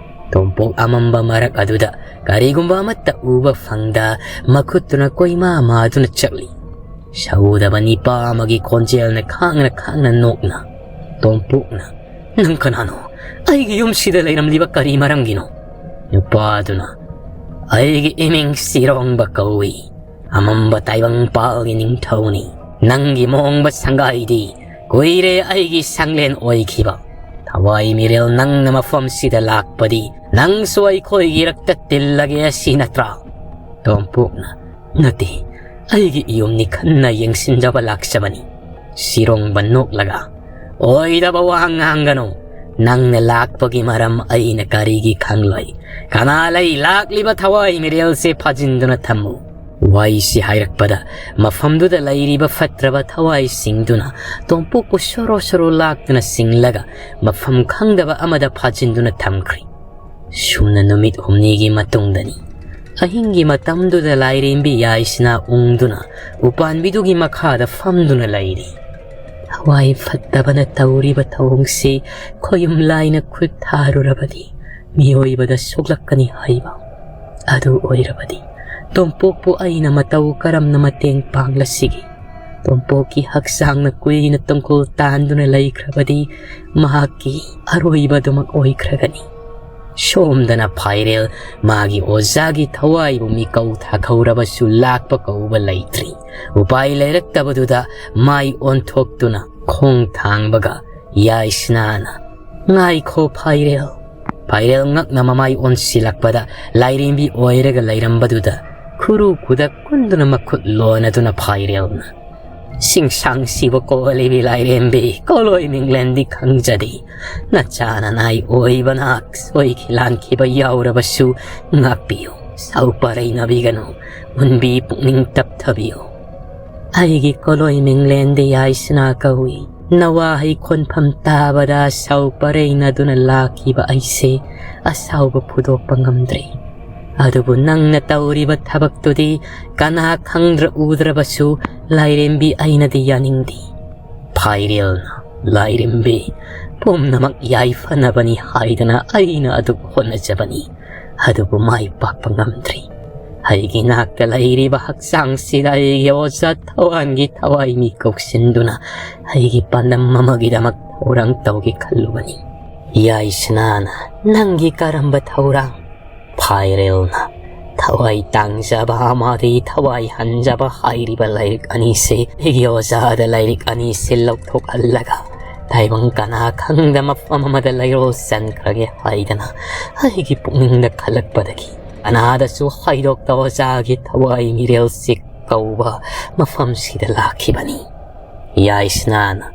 ꯇꯣꯝꯄꯣꯛ ꯑꯃꯝꯕ ꯃꯔꯛ ꯑꯗꯨꯗ ꯀꯔꯤꯒꯨꯝꯕ ꯑꯃꯠꯇ ꯎꯕ ꯐꯪꯗ ꯃꯈꯨꯠꯇꯨꯅ ꯀꯣꯏꯃꯥ ꯃꯥꯗꯨꯅ ꯆꯠꯂꯤ꯫ ꯁꯧꯗꯕ ꯅꯤꯄꯥ ꯑꯃꯒꯤ ꯈꯣꯟꯖꯦꯜꯅ ꯈꯥꯡꯅ ꯈꯥꯡꯅ ꯅꯣꯛꯅ, ꯇꯣꯝꯄꯣꯛꯅ, "ꯅꯪ ꯀꯅꯥꯅꯣ? ꯑꯩꯒꯤ ꯌꯨꯝꯁꯤꯗ ꯂꯩꯔꯝꯂꯤꯕ ꯀꯔꯤ ꯃꯔꯝꯒꯤꯅꯣ?" ꯅꯨꯄꯥꯗꯨꯅ, "ꯑꯩꯒꯤ ꯏꯃꯤꯡ ꯁꯤꯔꯣꯡꯕ ꯀꯧꯏ꯫ ꯑꯃꯝꯕ ꯇꯥꯏꯕꯪ ꯄꯥꯜꯒꯤ ꯅꯤꯡꯊꯧꯅꯤ꯫ ꯅꯪꯒꯤ ꯃꯣꯡꯕ ꯁꯪꯒꯥꯏꯗꯤ ꯀꯨꯏꯔꯦ ꯑꯩꯒꯤ ꯁꯪꯂꯦꯟ ꯑꯣꯏꯈꯤꯕ꯫ ꯊꯋꯥꯏ ꯃꯤꯔꯦꯜ ꯅꯪꯅ ꯃꯐꯝꯁꯤꯗ ꯂꯥꯛꯄꯗꯤ ꯅꯪꯁꯨ ꯑꯩꯈꯣꯏꯒꯤ ꯔꯛꯇ ꯇꯤꯜꯂꯒꯦ ꯑꯁꯤ ꯅꯠꯇ꯭ꯔꯥ?" ꯇꯣꯝꯄꯣꯛꯅ, "ꯅꯠꯇꯦ, ꯑꯩꯒꯤ ꯏꯌꯨꯝꯅꯤ ꯈꯟꯅ ꯌꯦꯡꯁꯤꯟꯖꯕ ꯂꯥꯛꯆꯕꯅꯤ꯫" ꯁꯤꯔꯣꯡꯕ ꯅꯣꯛꯂꯒ, "ꯑꯣꯏꯗꯕ ꯋꯥ ꯉꯥꯡꯒꯅꯨ꯫ ꯅꯪꯅ ꯂꯥꯛꯄꯒꯤ ꯃꯔꯝ ꯑꯩꯅ ꯀꯔꯤꯒꯤ ꯈꯪꯂꯣꯏ? ꯀꯅꯥ ꯂꯩ? ꯂꯥꯛꯂꯤꯕ ꯊꯋꯥꯏ ꯃꯤꯔꯦꯜꯁꯦ ꯐꯥꯖꯤꯟꯗꯨꯅ ꯊꯝꯃꯨ꯫ ꯋꯥꯍꯩꯁꯤ ꯍꯥꯏꯔꯛꯄꯗ ꯃꯐꯝꯗꯨꯗ ꯂꯩꯔꯤꯕ ꯐꯠꯇ꯭ꯔꯕ ꯊꯋꯥꯏꯁꯤꯡꯗꯨꯅ ꯇꯣꯝꯄꯣꯛꯄꯨ ꯁꯣꯔꯣ ꯁꯣꯔꯣ ꯂꯥꯛꯇꯨꯅ ꯁꯤꯡꯂꯒ ꯃꯐꯝ ꯈꯪꯗꯕ ꯑꯃꯗ ꯐꯥꯖꯤꯟꯗꯨꯅ ꯊꯝꯈ꯭ꯔꯦ꯫ ꯁꯨꯝꯅ ꯅꯨꯃꯤꯠ ꯍꯨꯝꯅꯤꯒꯤ ꯃꯇꯨꯡꯗꯅꯤ꯫ ꯑꯍꯤꯡꯒꯤ ꯃꯇꯝꯗꯨꯗ ꯂꯥꯏꯔꯦꯝꯕꯤ ꯌꯥꯏꯁꯅꯥ ꯎꯪꯗꯨꯅ ꯎꯄꯥꯟꯕꯤꯗꯨꯒꯤ ꯃꯈꯥꯗ ꯐꯝꯗꯨꯅ ꯂꯩꯔꯤ꯫ ꯊꯋꯥꯏ ꯐꯠꯇꯕꯅ ꯇꯧꯔꯤꯕ ꯊꯧꯑꯣꯡꯁꯤ ꯈꯣꯌꯨꯝ ꯂꯥꯏꯅ ꯈꯨꯠ ꯊꯥꯔꯨꯔꯕꯗꯤ ꯃꯤꯑꯣꯏꯕꯗ ꯁꯣꯛꯂꯛꯀꯅꯤ ꯍꯥꯏꯕ꯫ ꯑꯗꯨ ꯑꯣꯏꯔꯕꯗꯤ ꯇꯣꯝꯄꯣꯛꯄꯨ ꯑꯩꯅ ꯃꯇꯧ ꯀꯔꯝꯅ ꯃꯇꯦꯡ ꯄꯥꯡꯂꯁꯤꯒꯦ? ꯇꯣꯝꯄꯣꯛꯀꯤ ꯍꯛꯆꯥꯡꯅ ꯀꯨꯏꯅ ꯇꯨꯡꯀꯨꯜ ꯇꯥꯟꯗꯨꯅ ꯂꯩꯈ꯭ꯔꯕꯗꯤ ꯃꯍꯥꯛꯀꯤ ꯑꯔꯣꯏꯕꯗꯨꯃꯛ ꯑꯣꯏꯈ꯭ꯔꯒꯅꯤ꯫ ꯁꯣꯝꯗꯅ ꯐꯥꯏꯔꯦꯜ ꯃꯥꯒꯤ ꯑꯣꯖꯥꯒꯤ ꯊꯋꯥꯏꯕꯨ ꯃꯤꯀꯧ ꯊꯥꯈꯧꯔꯕꯁꯨ ꯂꯥꯛꯄ ꯀꯧꯕ ꯂꯩꯇ꯭ꯔꯤ꯫ ꯎꯄꯥꯏ ꯂꯩꯔꯛꯇꯕꯗꯨꯗ ꯃꯥꯏ ꯑꯣꯟꯊꯣꯛꯇꯨꯅ ꯈꯣꯡ ꯊꯥꯡꯕꯒ ꯌꯥꯏꯁꯅꯥꯅ, "ꯉꯥꯏꯈꯣ ꯐꯥꯏꯔꯦꯜ!" ꯐꯥꯏꯔꯦꯜ ꯉꯛꯅ ꯃꯃꯥꯏ ꯑꯣꯟꯁꯤꯜꯂꯛꯄꯗ ꯂꯥꯏꯔꯦꯝꯕꯤ ꯑꯣꯏꯔꯒ ꯂꯩꯔꯝꯕꯗꯨꯗ ꯈꯨꯔꯨ ꯈꯨꯗꯛ ꯀꯨꯟꯗꯨꯅ ꯃꯈꯨꯠ ꯂꯣꯟꯅꯗꯨꯅ ꯐꯥꯏꯔꯦꯜꯅ, "ꯁꯤꯡꯁꯥꯡꯁꯤꯕ ꯀꯣꯜꯂꯤꯕꯤ ꯂꯥꯏꯔꯦꯝꯕꯤ, ꯀꯣꯂꯣꯏ ꯃꯤꯡꯂꯦꯟꯗꯤ ꯈꯪꯖꯗꯦ꯫ ꯅꯆꯥꯅ ꯅꯥꯏ ꯑꯣꯏꯕꯅ ꯁꯣꯏꯈꯤ ꯂꯥꯟꯈꯤꯕ ꯌꯥꯎꯔꯕꯁꯨ ꯉꯥꯛꯄꯤꯌꯨ꯫ ꯁꯥꯎ ꯄꯔꯩꯅꯕꯤꯒꯅꯨ, ꯃꯨꯟꯕꯤ ꯄꯨꯛꯅꯤꯡ ꯇꯞꯊꯕꯤꯌꯨ꯫ ꯑꯩꯒꯤ ꯀꯣꯂꯣꯏ ꯃꯤꯡꯂꯦꯟꯗꯤ ꯌꯥꯏꯁꯅꯥ ꯀꯧꯏ꯫ ꯅꯋꯥꯍꯩ ꯈꯣꯟꯐꯝ ꯇꯥꯕꯗ ꯁꯥꯎ ꯄꯔꯩꯅꯗꯨꯅ ꯂꯥꯛꯈꯤꯕ ꯑꯩꯁꯦ ꯑꯁꯥꯎꯕ ꯐꯨꯗꯣꯛꯄ ꯉꯝꯗ꯭ꯔꯦ꯫ ꯑꯗꯨꯕꯨ ꯅꯪꯅ ꯇꯧꯔꯤꯕ ꯊꯕꯛꯇꯨꯗꯤ ꯀꯅꯥ ꯈꯪꯗ꯭ꯔ ꯎꯗ꯭ꯔꯕꯁꯨ ꯂꯥꯏꯔꯦꯝꯕꯤ ꯑꯩꯅꯗꯤ ꯌꯥꯅꯤꯡꯗꯦ꯫ ꯐꯥꯏꯔꯦꯜꯅ, ꯂꯥꯏꯔꯦꯝꯕꯤ, ꯄꯨꯝꯅꯃꯛ ꯌꯥꯏꯐꯅꯕꯅꯤ ꯍꯥꯏꯗꯅ ꯑꯩꯅ ꯑꯗꯨꯛ ꯍꯣꯠꯅꯖꯕꯅꯤ, ꯑꯗꯨꯕꯨ ꯃꯥꯏ ꯄꯥꯛꯄ ꯉꯝꯗ꯭ꯔꯤ꯫ ꯑꯩꯒꯤ ꯅꯥꯛꯇ ꯂꯩꯔꯤꯕ ꯍꯛꯆꯥꯡꯁꯤꯗ ꯑꯩꯒꯤ ꯑꯣꯖꯥ ꯊꯋꯥꯟꯒꯤ ꯊꯋꯥꯏ ꯃꯤ ꯀꯧꯁꯤꯟꯗꯨꯅ ꯑꯩꯒꯤ ꯄꯥꯟꯗꯝ ꯑꯃꯒꯤꯗꯃꯛ ꯊꯧꯔꯥꯡ ꯇꯧꯒꯦ ꯈꯜꯂꯨꯕꯅꯤ꯫" ꯌꯥꯏꯁꯅꯥꯅ, "ꯅꯪꯒꯤ ꯀꯔꯝꯕ ꯊꯧꯔꯥꯡ?" ꯐꯥꯏꯔꯦꯜꯅ, "ꯊꯋꯥꯏ ꯇꯥꯡꯖꯕ ꯑꯃꯗꯤ ꯊꯋꯥꯏ ꯍꯟꯖꯕ ꯍꯥꯏꯔꯤꯕ ꯂꯥꯏꯔꯤꯛ ꯑꯅꯤꯁꯦ ꯑꯩꯒꯤ ꯑꯣꯖꯥꯗ ꯂꯥꯏꯔꯤꯛ ꯑꯅꯤꯁꯦ ꯂꯧꯊꯣꯛꯍꯜꯂꯒ ꯇꯥꯏꯕꯪ ꯀꯅꯥ ꯈꯪꯗ ꯃꯐꯝ ꯑꯃꯗ ꯂꯩꯔꯣꯜ ꯆꯟꯈ꯭ꯔꯒꯦ ꯍꯥꯏꯗꯅ ꯑꯩꯒꯤ ꯄꯨꯛꯅꯤꯡꯗ ꯈꯜꯂꯛꯄꯗꯒꯤ ꯀꯅꯥꯗꯁꯨ ꯍꯥꯏꯗꯣꯛꯇ ꯑꯣꯖꯥꯒꯤ ꯊꯋꯥꯏ ꯃꯤꯔꯦꯜꯁꯤ ꯀꯧꯕ ꯃꯐꯝꯁꯤꯗ ꯂꯥꯛꯈꯤꯕꯅꯤ꯫" ꯌꯥꯏꯁꯅꯥꯅ,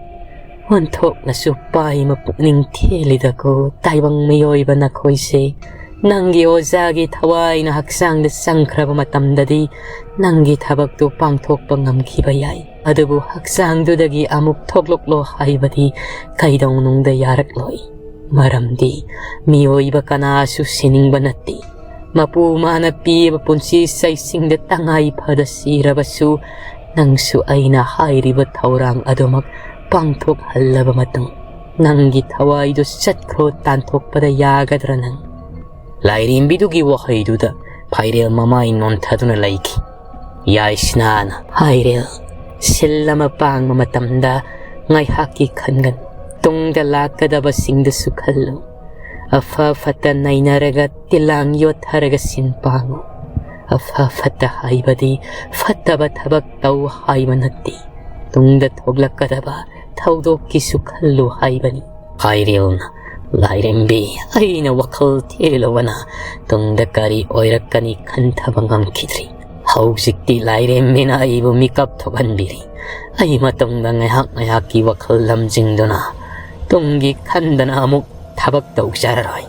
"ꯑꯣꯟꯊꯣꯛꯅꯁꯨ ꯄꯥꯏꯃ ꯄꯨꯛꯅꯤꯡ ꯊꯦꯜꯂꯤꯗꯀꯣ ꯇꯥꯏꯕꯪ ꯃꯤꯑꯣꯏꯕ ꯅꯈꯣꯏꯁꯦ꯫ ꯅꯪꯒꯤ ꯑꯣꯖꯥꯒꯤ ꯊꯋꯥꯏꯅ ꯍꯛꯆꯥꯡꯗ ꯆꯪꯈ꯭ꯔꯕ ꯃꯇꯝꯗꯗꯤ ꯅꯪꯒꯤ ꯊꯕꯛꯇꯨ ꯄꯥꯡꯊꯣꯛꯄ ꯉꯝꯈꯤꯕ ꯌꯥꯏ꯫ ꯑꯗꯨꯕꯨ ꯍꯛꯆꯥꯡꯗꯨꯗꯒꯤ ꯑꯃꯨꯛ ꯊꯣꯛꯂꯛꯂꯣ ꯍꯥꯏꯕꯗꯤ ꯀꯩꯗꯧꯅꯨꯡꯗ ꯌꯥꯔꯛꯂꯣꯏ꯫ ꯃꯔꯝꯗꯤ ꯃꯤꯑꯣꯏꯕ ꯀꯅꯥꯁꯨ ꯁꯤꯅꯤꯡꯕ ꯅꯠꯇꯦ꯫ ꯃꯄꯨ ꯃꯥꯅ ꯄꯤꯕ ꯄꯨꯟꯁꯤ ꯆꯩꯁꯤꯡꯗ ꯇꯉꯥꯏ ꯐꯗ ꯁꯤꯔꯕꯁꯨ, ꯅꯪꯁꯨ ꯑꯩꯅ ꯍꯥꯏꯔꯤꯕ ꯊꯧꯔꯥꯡ ꯑꯗꯨꯃꯛ ꯄꯥꯡꯊꯣꯛꯍꯜꯂꯕ ꯃꯇꯨꯡ, ꯅꯪꯒꯤ ꯊꯋꯥꯏꯗꯨ ꯆꯠꯈ꯭ꯔꯣ ꯇꯥꯟꯊꯣꯛꯄꯗ ꯌꯥꯒꯗ꯭ꯔꯥ ꯅꯪ? ꯂꯥꯏꯔꯦꯝꯕꯤꯗꯨꯒꯤ ꯋꯥꯍꯩꯗꯨꯗ ꯐꯥꯏꯔꯦꯜ ꯃꯃꯥꯏ ꯅꯣꯟꯊꯗꯨꯅ ꯂꯩꯈꯤ꯫ ꯌꯥꯏꯁꯅꯥꯅ ꯐꯥꯏꯔꯦꯜ ꯁꯤꯜ ꯑꯃ ꯄꯥꯡꯕ ꯃꯇꯝꯗ ꯉꯥꯏꯍꯥꯛꯀꯤ ꯈꯟꯒꯅꯨ꯫ ꯇꯨꯡꯗ ꯂꯥꯛꯀꯗꯕꯁꯤꯡꯗꯨꯁꯨ ꯈꯜꯂꯨ꯫ ꯑꯐ ꯐꯠꯇ ꯅꯩꯅꯔꯒ ꯇꯤꯂꯥꯡ ꯌꯣꯠꯊꯔꯒ ꯁꯤꯟ ꯄꯥꯡꯉꯨ꯫ ꯑꯐ ꯐꯠꯇ ꯍꯥꯏꯕꯗꯤ ꯐꯠꯇꯕ ꯊꯕꯛ ꯇꯧ ꯍꯥꯏꯕ ꯅꯠꯇꯦ꯫ ꯇꯨꯡꯗ ꯊꯣꯛꯂꯛꯀꯗꯕ ꯊꯧꯗꯣꯛꯀꯤꯁꯨ ꯈꯜꯂꯨ ꯍꯥꯏꯕꯅꯤ꯫ ꯐꯥꯏꯔꯦꯜꯅ, ꯂꯥꯏꯔꯦꯝꯕꯤ, ꯑꯩꯅ ꯋꯥꯈꯜ ꯊꯦꯜꯂꯨꯕꯅ ꯇꯨꯡꯗ ꯀꯔꯤ ꯑꯣꯏꯔꯛꯀꯅꯤ ꯈꯟꯊꯕ ꯉꯝꯈꯤꯗ꯭ꯔꯤ꯫ ꯍꯧꯖꯤꯛꯇꯤ ꯂꯥꯏꯔꯦꯝꯕꯤꯅ ꯑꯩꯕꯨ ꯃꯤꯀꯞ ꯊꯣꯛꯍꯟꯕꯤꯔꯤ꯫ ꯑꯩ ꯃꯇꯨꯡꯗ ꯉꯥꯏꯍꯥꯛ ꯉꯥꯏꯍꯥꯛꯀꯤ ꯋꯥꯈꯜ ꯂꯝꯖꯤꯡꯗꯨꯅ ꯇꯨꯡꯒꯤ ꯈꯟꯗꯅ ꯑꯃꯨꯛ ꯊꯕꯛ ꯇꯧꯖꯔꯔꯣꯏ꯫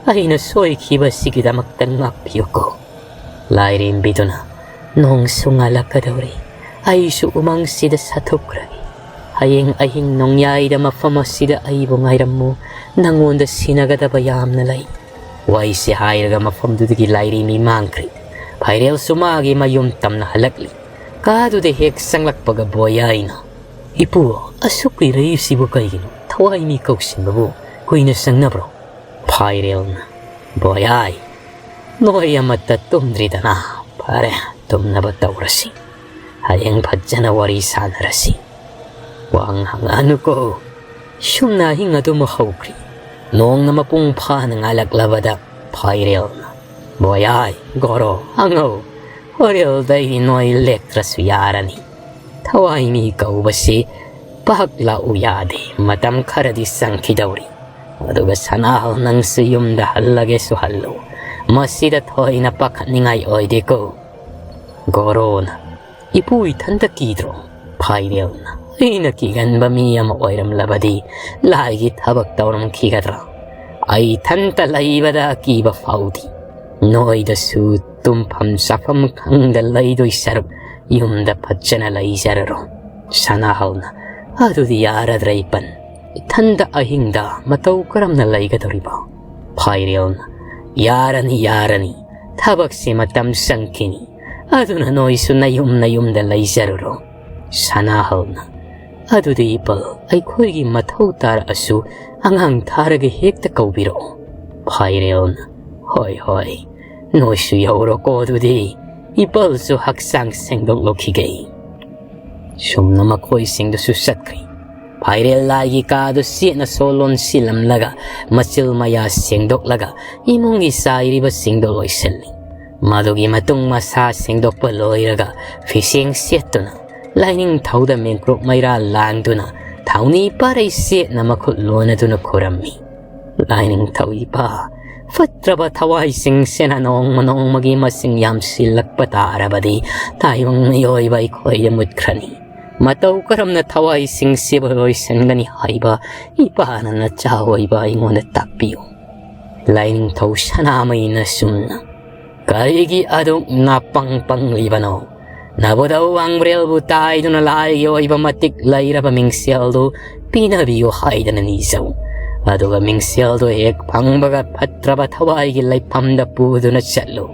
ꯑꯩꯅ ꯁꯣꯏꯈꯤꯕꯁꯤꯒꯤꯗꯃꯛꯇ ꯉꯥꯛꯄꯤꯌꯨꯀꯣ꯫ ꯂꯥꯏꯔꯦꯝꯕꯤꯗꯨꯅ, ꯅꯣꯡꯁꯨ ꯉꯥꯜꯂꯛꯀꯗꯧꯔꯤ꯫ ꯑꯩꯁꯨ ꯎꯃꯪꯁꯤꯗ ꯁꯥꯊꯣꯛꯈ꯭ꯔꯒꯦ꯫ ꯍꯌꯦꯡ ꯑꯍꯤꯡ ꯅꯣꯡꯌꯥꯏꯗ ꯃꯐꯝ ꯑꯁꯤꯗ ꯑꯩꯕꯨ ꯉꯥꯏꯔꯝꯃꯨ꯫ ꯅꯪꯉꯣꯟꯗ ꯁꯤꯟꯅꯒꯗꯕ ꯌꯥꯝꯅ ꯂꯩ꯫ ꯋꯥꯍꯩꯁꯤ ꯍꯥꯏꯔꯒ ꯃꯐꯝꯗꯨꯗꯒꯤ ꯂꯥꯏꯔꯦꯝꯕꯤ ꯃꯥꯡꯈ꯭ꯔꯦ꯫ ꯐꯥꯏꯔꯦꯜꯁꯨ ꯃꯥꯒꯤ ꯃꯌꯨꯝ ꯇꯝꯅ ꯍꯜꯂꯛꯂꯤ꯫ ꯀꯥꯗꯨꯗ ꯍꯦꯛ ꯆꯪꯂꯛꯄꯒ ꯕꯣꯌꯥꯏꯅ, "ꯏꯄꯨ, ꯑꯁꯨꯛ ꯀꯨꯏꯔꯛꯏꯁꯤꯕꯨ ꯀꯩꯒꯤꯅꯣ? ꯊꯋꯥꯏ ꯃꯤ ꯀꯧꯁꯤꯟꯕꯕꯨ ꯀꯨꯏꯅ ꯆꯪꯅꯕ꯭ꯔꯣ?" ꯐꯥꯏꯔꯦꯜꯅ, "ꯕꯣꯌꯥꯏ, ꯅꯣꯏ ꯑꯃꯠꯇ ꯇꯨꯝꯗ꯭ꯔꯤꯗꯅ? ꯐꯔꯦ, ꯇꯨꯝꯅꯕ ꯇꯧꯔꯁꯤ꯫ ꯍꯌꯦꯡ ꯐꯖꯅ ꯋꯥꯔꯤ ꯁꯥꯟꯅꯔꯁꯤ꯫ ꯋꯥ ꯉꯥꯡꯉꯛꯑꯅꯨꯀꯣ꯫ ꯁꯨꯝꯅ ꯑꯍꯤꯡ ꯑꯗꯨꯃꯛ ꯍꯧꯈ꯭ꯔꯤ꯫ ꯅꯣꯡꯅ ꯃꯄꯨꯡ ꯐꯥꯅ ꯉꯥꯜꯂꯛꯂꯕꯗ ꯐꯥꯏꯔꯦꯜꯅ, ꯕꯣꯌꯥꯏ, ꯒꯣꯔꯣ, ꯑꯉꯧ, ꯍꯣꯔꯦꯜꯗꯒꯤ ꯅꯣꯏ ꯂꯦꯛꯇ꯭ꯔꯁꯨ ꯌꯥꯔꯅꯤ꯫ ꯊꯋꯥꯏ ꯃꯤ ꯀꯧꯕꯁꯤ ꯄꯥꯛ ꯂꯥꯛꯎ ꯌꯥꯗꯦ꯫ ꯃꯇꯝ ꯈꯔꯗꯤ ꯆꯪꯈꯤꯗꯧꯔꯤ꯫ ꯑꯗꯨꯒ ꯁꯅꯥꯍꯜ, ꯅꯪꯁꯨ ꯌꯨꯝꯗ ꯍꯜꯂꯒꯦꯁꯨ ꯍꯜꯂꯨ꯫ ꯃꯁꯤꯗ ꯊꯣꯏꯅ ꯄꯥꯈꯠꯅꯤꯡꯉꯥꯏ ꯑꯣꯏꯗꯦꯀꯣ꯫" ꯒꯣꯔꯣꯅ, "ꯏꯄꯨ ꯏꯊꯟꯇ ꯀꯤꯗ꯭ꯔꯣ?" ꯐꯥꯏꯔꯦꯜꯅ, "ꯑꯩꯅ ꯀꯤꯒꯟꯕ ꯃꯤ ꯑꯃ ꯑꯣꯏꯔꯝꯂꯕꯗꯤ ꯂꯥꯏꯒꯤ ꯊꯕꯛ ꯇꯧꯔꯝꯈꯤꯒꯗ꯭ꯔꯥ? ꯑꯩ ꯏꯊꯟꯇ ꯂꯩꯕꯗ ꯑꯀꯤꯕ ꯐꯥꯎꯗꯦ꯫ ꯅꯣꯏꯗꯁꯨ ꯇꯨꯝꯐꯝ ꯆꯥꯐꯝ ꯈꯪꯗ ꯂꯩꯗꯣꯏ ꯁꯔꯨꯛ ꯌꯨꯝꯗ ꯐꯖꯅ ꯂꯩꯖꯔꯔꯣ꯫" ꯁꯅꯥꯍꯜꯅ, "ꯑꯗꯨꯗꯤ ꯌꯥꯔꯗ꯭ꯔꯦ ꯏꯄꯟ꯫ ꯏꯊꯟꯗ ꯑꯍꯤꯡꯗ ꯃꯇꯧ ꯀꯔꯝꯅ ꯂꯩꯒꯗꯧꯔꯤꯕ?" ꯐꯥꯏꯔꯦꯜꯅ, "ꯌꯥꯔꯅꯤ, ꯌꯥꯔꯅꯤ꯫ ꯊꯕꯛꯁꯤ ꯃꯇꯝ ꯆꯪꯈꯤꯅꯤ꯫ ꯑꯗꯨꯅ ꯅꯣꯏꯁꯨ ꯅꯌꯨꯝ ꯅꯌꯨꯝꯗ ꯂꯩꯖꯔꯨꯔꯣ꯫" ꯁꯅꯥꯍꯜꯅ, "ꯑꯗꯨꯗꯤ ꯏꯄꯜ, ꯑꯩꯈꯣꯏꯒꯤ ꯃꯊꯧ ꯇꯥꯔꯛꯑꯁꯨ ꯑꯉꯥꯡ ꯊꯥꯔꯒ ꯍꯦꯛꯇ ꯀꯧꯕꯤꯔꯛꯑꯣ꯫" ꯐꯥꯏꯔꯦꯜꯅ, "ꯍꯣꯏ, ꯍꯣꯏ, ꯅꯣꯏꯁꯨ ꯌꯧꯔꯣꯀꯣ ꯑꯗꯨꯗꯤ꯫ ꯏꯄꯜꯁꯨ ꯍꯛꯆꯥꯡ ꯁꯦꯡꯗꯣꯛꯂꯨꯈꯤꯒꯦ꯫" ꯁꯨꯝꯅ ꯃꯈꯣꯏꯁꯤꯡꯗꯨꯁꯨ ꯆꯠꯈ꯭ꯔꯤ꯫ ꯐꯥꯏꯔꯦꯜ ꯂꯥꯏꯒꯤ ꯀꯥꯗꯨ ꯆꯦꯠꯅ ꯁꯣ ꯂꯣꯟꯁꯤꯜꯂꯝꯂꯒ, ꯃꯆꯤꯜ ꯃꯌꯥ ꯁꯦꯡꯗꯣꯛꯂꯒ, ꯏꯃꯨꯡꯒꯤ ꯆꯥꯏꯔꯤꯕꯁꯤꯡꯗꯨ ꯂꯣꯏꯁꯤꯜꯂꯤ꯫ ꯃꯗꯨꯒꯤ ꯃꯇꯨꯡ ꯃꯁꯥ ꯁꯦꯡꯗꯣꯛꯄ ꯂꯣꯏꯔꯒ, ꯐꯤꯁꯦꯡ ꯁꯦꯠꯇꯨꯅ, ꯂꯥꯏꯅꯤꯡꯊꯧꯗ ꯃꯦꯟꯀ꯭ꯔꯨꯞ ꯃꯩꯔꯥ ꯂꯥꯡꯗꯨꯅ, ꯊꯧꯅꯤ ꯄꯥꯔꯩ ꯁꯦꯠꯅ ꯃꯈꯨꯠ ꯂꯣꯟꯅꯗꯨꯅ ꯈꯨꯔꯝꯃꯤ꯫ "ꯂꯥꯏꯅꯤꯡꯊꯧ ꯏꯄꯥ, ꯐꯠꯇ꯭ꯔꯕ ꯊꯋꯥꯏꯁꯤꯡꯁꯤꯅ ꯅꯣꯡꯃ ꯅꯣꯡꯃꯒꯤ ꯃꯁꯤꯡ ꯌꯥꯝꯁꯤꯜꯂꯛꯄ ꯇꯥꯔꯕꯗꯤ, ꯇꯥꯏꯕꯪ ꯃꯤꯑꯣꯏꯕ ꯑꯩꯈꯣꯏꯗ ꯃꯨꯠꯈ꯭ꯔꯅꯤ꯫ ꯃꯇꯧ ꯀꯔꯝꯅ ꯊꯋꯥꯏꯁꯤꯡꯁꯤꯕꯨ ꯂꯣꯏꯁꯤꯟꯒꯅꯤ ꯍꯥꯏꯕ ꯏꯄꯥꯅ ꯅꯆꯥ ꯑꯣꯏꯕ ꯑꯩꯉꯣꯟꯗ ꯇꯥꯛꯄꯤꯌꯨ꯫" ꯂꯥꯏꯅꯤꯡꯊꯧ ꯁꯅꯥꯃꯩꯅ ꯆꯨꯝꯅ, "ꯀꯔꯤꯒꯤ ꯑꯗꯨꯛ ꯅꯥꯄꯪ ꯄꯪꯂꯤꯕꯅꯣ? ꯅꯕꯨꯙꯧ ꯋꯥꯡꯕ꯭ꯔꯦꯜꯕꯨ ꯇꯥꯏꯗꯨꯅ ꯂꯥꯏꯒꯤ ꯑꯣꯏꯕ ꯃꯇꯤꯛ ꯂꯩꯔꯕ ꯃꯤꯡꯁꯦꯜꯗꯨ ꯄꯤꯅꯕꯤꯌꯨ ꯍꯥꯏꯗꯅ ꯅꯤꯖꯧ꯫ ꯑꯗꯨꯒ ꯃꯤꯡꯁꯦꯜꯗꯨ ꯍꯦꯛ ꯐꯪꯕꯒ ꯐꯠꯇ꯭ꯔꯕ ꯊꯋꯥꯏꯒꯤ ꯂꯩꯐꯝꯗ ꯄꯨꯗꯨꯅ ꯆꯠꯂꯨ꯫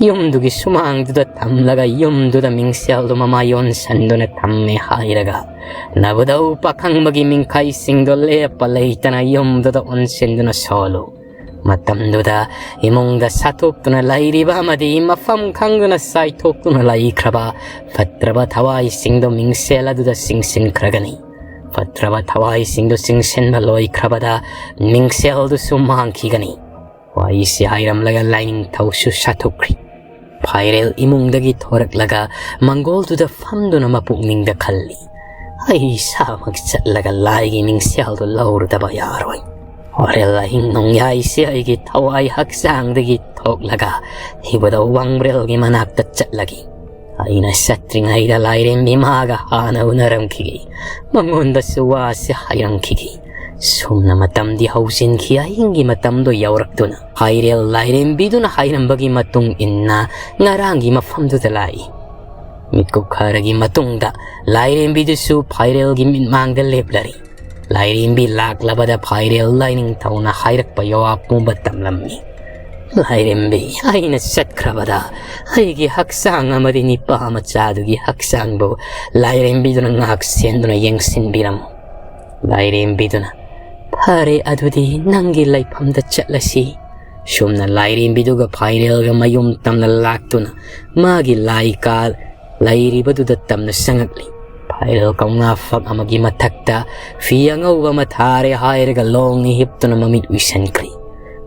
ꯌꯨꯝꯗꯨꯒꯤ ꯁꯨꯃꯥꯡꯗꯨꯗ ꯊꯝꯂꯒ ꯌꯨꯝꯗꯨꯗ ꯃꯤꯡꯁꯦꯜꯗꯨ ꯃꯃꯥ ꯌꯣꯟꯁꯟꯗꯨꯅ ꯊꯝꯃꯦ ꯍꯥꯏꯔꯒ, ꯅꯕꯨꯙꯧ ꯄꯥꯈꯪꯕꯒꯤ ꯃꯤꯡꯈꯥꯏꯁꯤꯡꯗꯣ ꯂꯦꯞꯄ ꯂꯩꯇꯅ ꯌꯨꯝꯗꯨꯗ ꯑꯣꯟꯁꯤꯟꯗꯨꯅ ꯁꯣꯜꯂꯨ꯫ ꯃꯇꯝꯗꯨꯗ ꯏꯃꯨꯡꯗ ꯁꯥꯊꯣꯛꯇꯨꯅ ꯂꯩꯔꯤꯕ ꯑꯃꯗꯤ ꯃꯐꯝ ꯈꯪꯗꯨꯅ ꯆꯥꯏꯊꯣꯛꯇꯨꯅ ꯂꯩꯈ꯭ꯔꯕ ꯐꯠꯇ꯭ꯔꯕ ꯊꯋꯥꯏꯁꯤꯡꯗꯣ ꯃꯤꯡꯁꯦꯜ ꯑꯗꯨꯗ ꯆꯤꯡꯁꯤꯟꯈ꯭ꯔꯒꯅꯤ꯫ ꯐꯠꯇ꯭ꯔꯕ ꯊꯋꯥꯏꯁꯤꯡꯗꯨ ꯆꯤꯡꯁꯤꯟꯕ ꯂꯣꯏꯈ꯭ꯔꯕꯗ ꯃꯤꯡꯁꯦꯜꯗꯨꯁꯨ ꯃꯥꯡꯈꯤꯒꯅꯤ꯫" ꯋꯥꯔꯤꯁꯤ ꯍꯥꯏꯔꯝꯂꯒ ꯂꯥꯏꯅꯤꯡꯊꯧꯁꯨ ꯁꯥꯊꯣꯛꯈ꯭ꯔꯤ꯫ ꯐꯥꯏꯔꯦꯜ ꯏꯃꯨꯡꯗꯒꯤ ꯊꯣꯔꯛꯂꯒ ꯃꯪꯒꯣꯜꯗꯨꯗ ꯐꯝꯗꯨꯅ ꯃꯄꯨꯛꯅꯤꯡꯗ ꯈꯜꯂꯤ, "ꯑꯩ ꯏꯁꯥꯃꯛ ꯆꯠꯂꯒ ꯂꯥꯏꯒꯤ ꯃꯤꯡꯁꯦꯜꯗꯨ ꯂꯧꯔꯨꯗꯕ ꯌꯥꯔꯣꯏ꯫ ꯍꯣꯔꯦꯟ ꯑꯍꯤꯡ ꯅꯣꯡꯌꯥꯏꯁꯦ ꯑꯩꯒꯤ ꯊꯋꯥꯏ ꯍꯛꯆꯥꯡꯗꯒꯤ ꯊꯣꯛꯂꯒ ꯏꯕꯨꯙꯧ ꯋꯥꯡꯕ꯭ꯔꯦꯜꯒꯤ ꯃꯅꯥꯛꯇ ꯆꯠꯂꯒꯦ꯫ ꯑꯩꯅ ꯆꯠꯇ꯭ꯔꯤꯉꯩꯗ ꯂꯥꯏꯔꯦꯝꯕꯤ ꯃꯥꯒ ꯍꯥꯟꯅ ꯎꯅꯔꯝꯈꯤꯒꯦ꯫ ꯃꯉꯣꯟꯗꯁꯨ ꯋꯥꯁꯦ ꯍꯥꯏꯔꯝꯈꯤꯒꯦ꯫ ꯁꯨꯝꯅ ꯃꯇꯝꯗꯤ ꯍꯧꯖꯤꯟꯈꯤ꯫ ꯑꯍꯤꯡꯒꯤ ꯃꯇꯝꯗꯣ ꯌꯧꯔꯛꯇꯨꯅ ꯐꯥꯏꯔꯦꯜ ꯂꯥꯏꯔꯦꯝꯕꯤꯗꯨꯅ ꯍꯥꯏꯔꯝꯕꯒꯤ ꯃꯇꯨꯡ ꯏꯟꯅ ꯉꯔꯥꯡꯒꯤ ꯃꯐꯝꯗꯨꯗ ꯂꯥꯛꯏ꯫ ꯃꯤꯠꯀꯨꯞ ꯈꯔꯒꯤ ꯃꯇꯨꯡꯗ ꯂꯥꯏꯔꯦꯝꯕꯤꯗꯨꯁꯨ ꯐꯥꯏꯔꯦꯜꯒꯤ ꯃꯤꯠꯃꯥꯡꯗ ꯂꯦꯞꯂꯔꯤ꯫ ꯂꯥꯏꯔꯦꯝꯕꯤ ꯂꯥꯛꯂꯕꯗ ꯐꯥꯏꯔꯦꯜ ꯂꯥꯏꯅꯤꯡꯊꯧꯅ ꯍꯥꯏꯔꯛꯄ ꯌꯋꯥ ꯄꯨꯝꯕ ꯇꯝꯂꯝꯃꯤ꯫ "ꯂꯥꯏꯔꯦꯝꯕꯤ, ꯑꯩꯅ ꯆꯠꯈ꯭ꯔꯕꯗ ꯑꯩꯒꯤ ꯍꯛꯆꯥꯡ ꯑꯃꯗꯤ ꯅꯤꯄꯥ ꯃꯆꯥꯗꯨꯒꯤ ꯍꯛꯆꯥꯡꯕꯨ ꯂꯥꯏꯔꯦꯝꯕꯤꯗꯨꯅ ꯉꯥꯛ ꯁꯦꯟꯗꯨꯅ ꯌꯦꯡꯁꯤꯟꯕꯤꯔꯝꯃꯨ꯫" ꯂꯥꯏꯔꯦꯝꯕꯤꯗꯨꯅ, "ꯐꯔꯦ, ꯑꯗꯨꯗꯤ ꯅꯪꯒꯤ ꯂꯩꯐꯝꯗ ꯆꯠꯂꯁꯤ꯫" ꯁꯨꯝꯅ ꯂꯥꯏꯔꯦꯝꯕꯤꯗꯨꯒ ꯐꯥꯏꯔꯦꯜꯒ ꯃꯌꯨꯝ ꯇꯝꯅ ꯂꯥꯛꯇꯨꯅ ꯃꯥꯒꯤ ꯂꯥꯏꯀꯥ ꯂꯩꯔꯤꯕꯗꯨꯗ ꯇꯝꯅ ꯆꯪꯉꯛꯂꯤ꯫ ꯐꯥꯏꯔꯦꯜ ꯀꯧꯅꯥ ꯐꯛ ꯑꯃꯒꯤ ꯃꯊꯛꯇ ꯐꯤ ꯑꯉꯧꯕ ꯑꯃ ꯊꯥꯔꯦ ꯍꯥꯏꯔꯒ ꯂꯣꯡꯅ ꯍꯤꯞꯇꯨꯅ ꯃꯃꯤꯠ ꯎꯏꯁꯟꯈ꯭ꯔꯤ꯫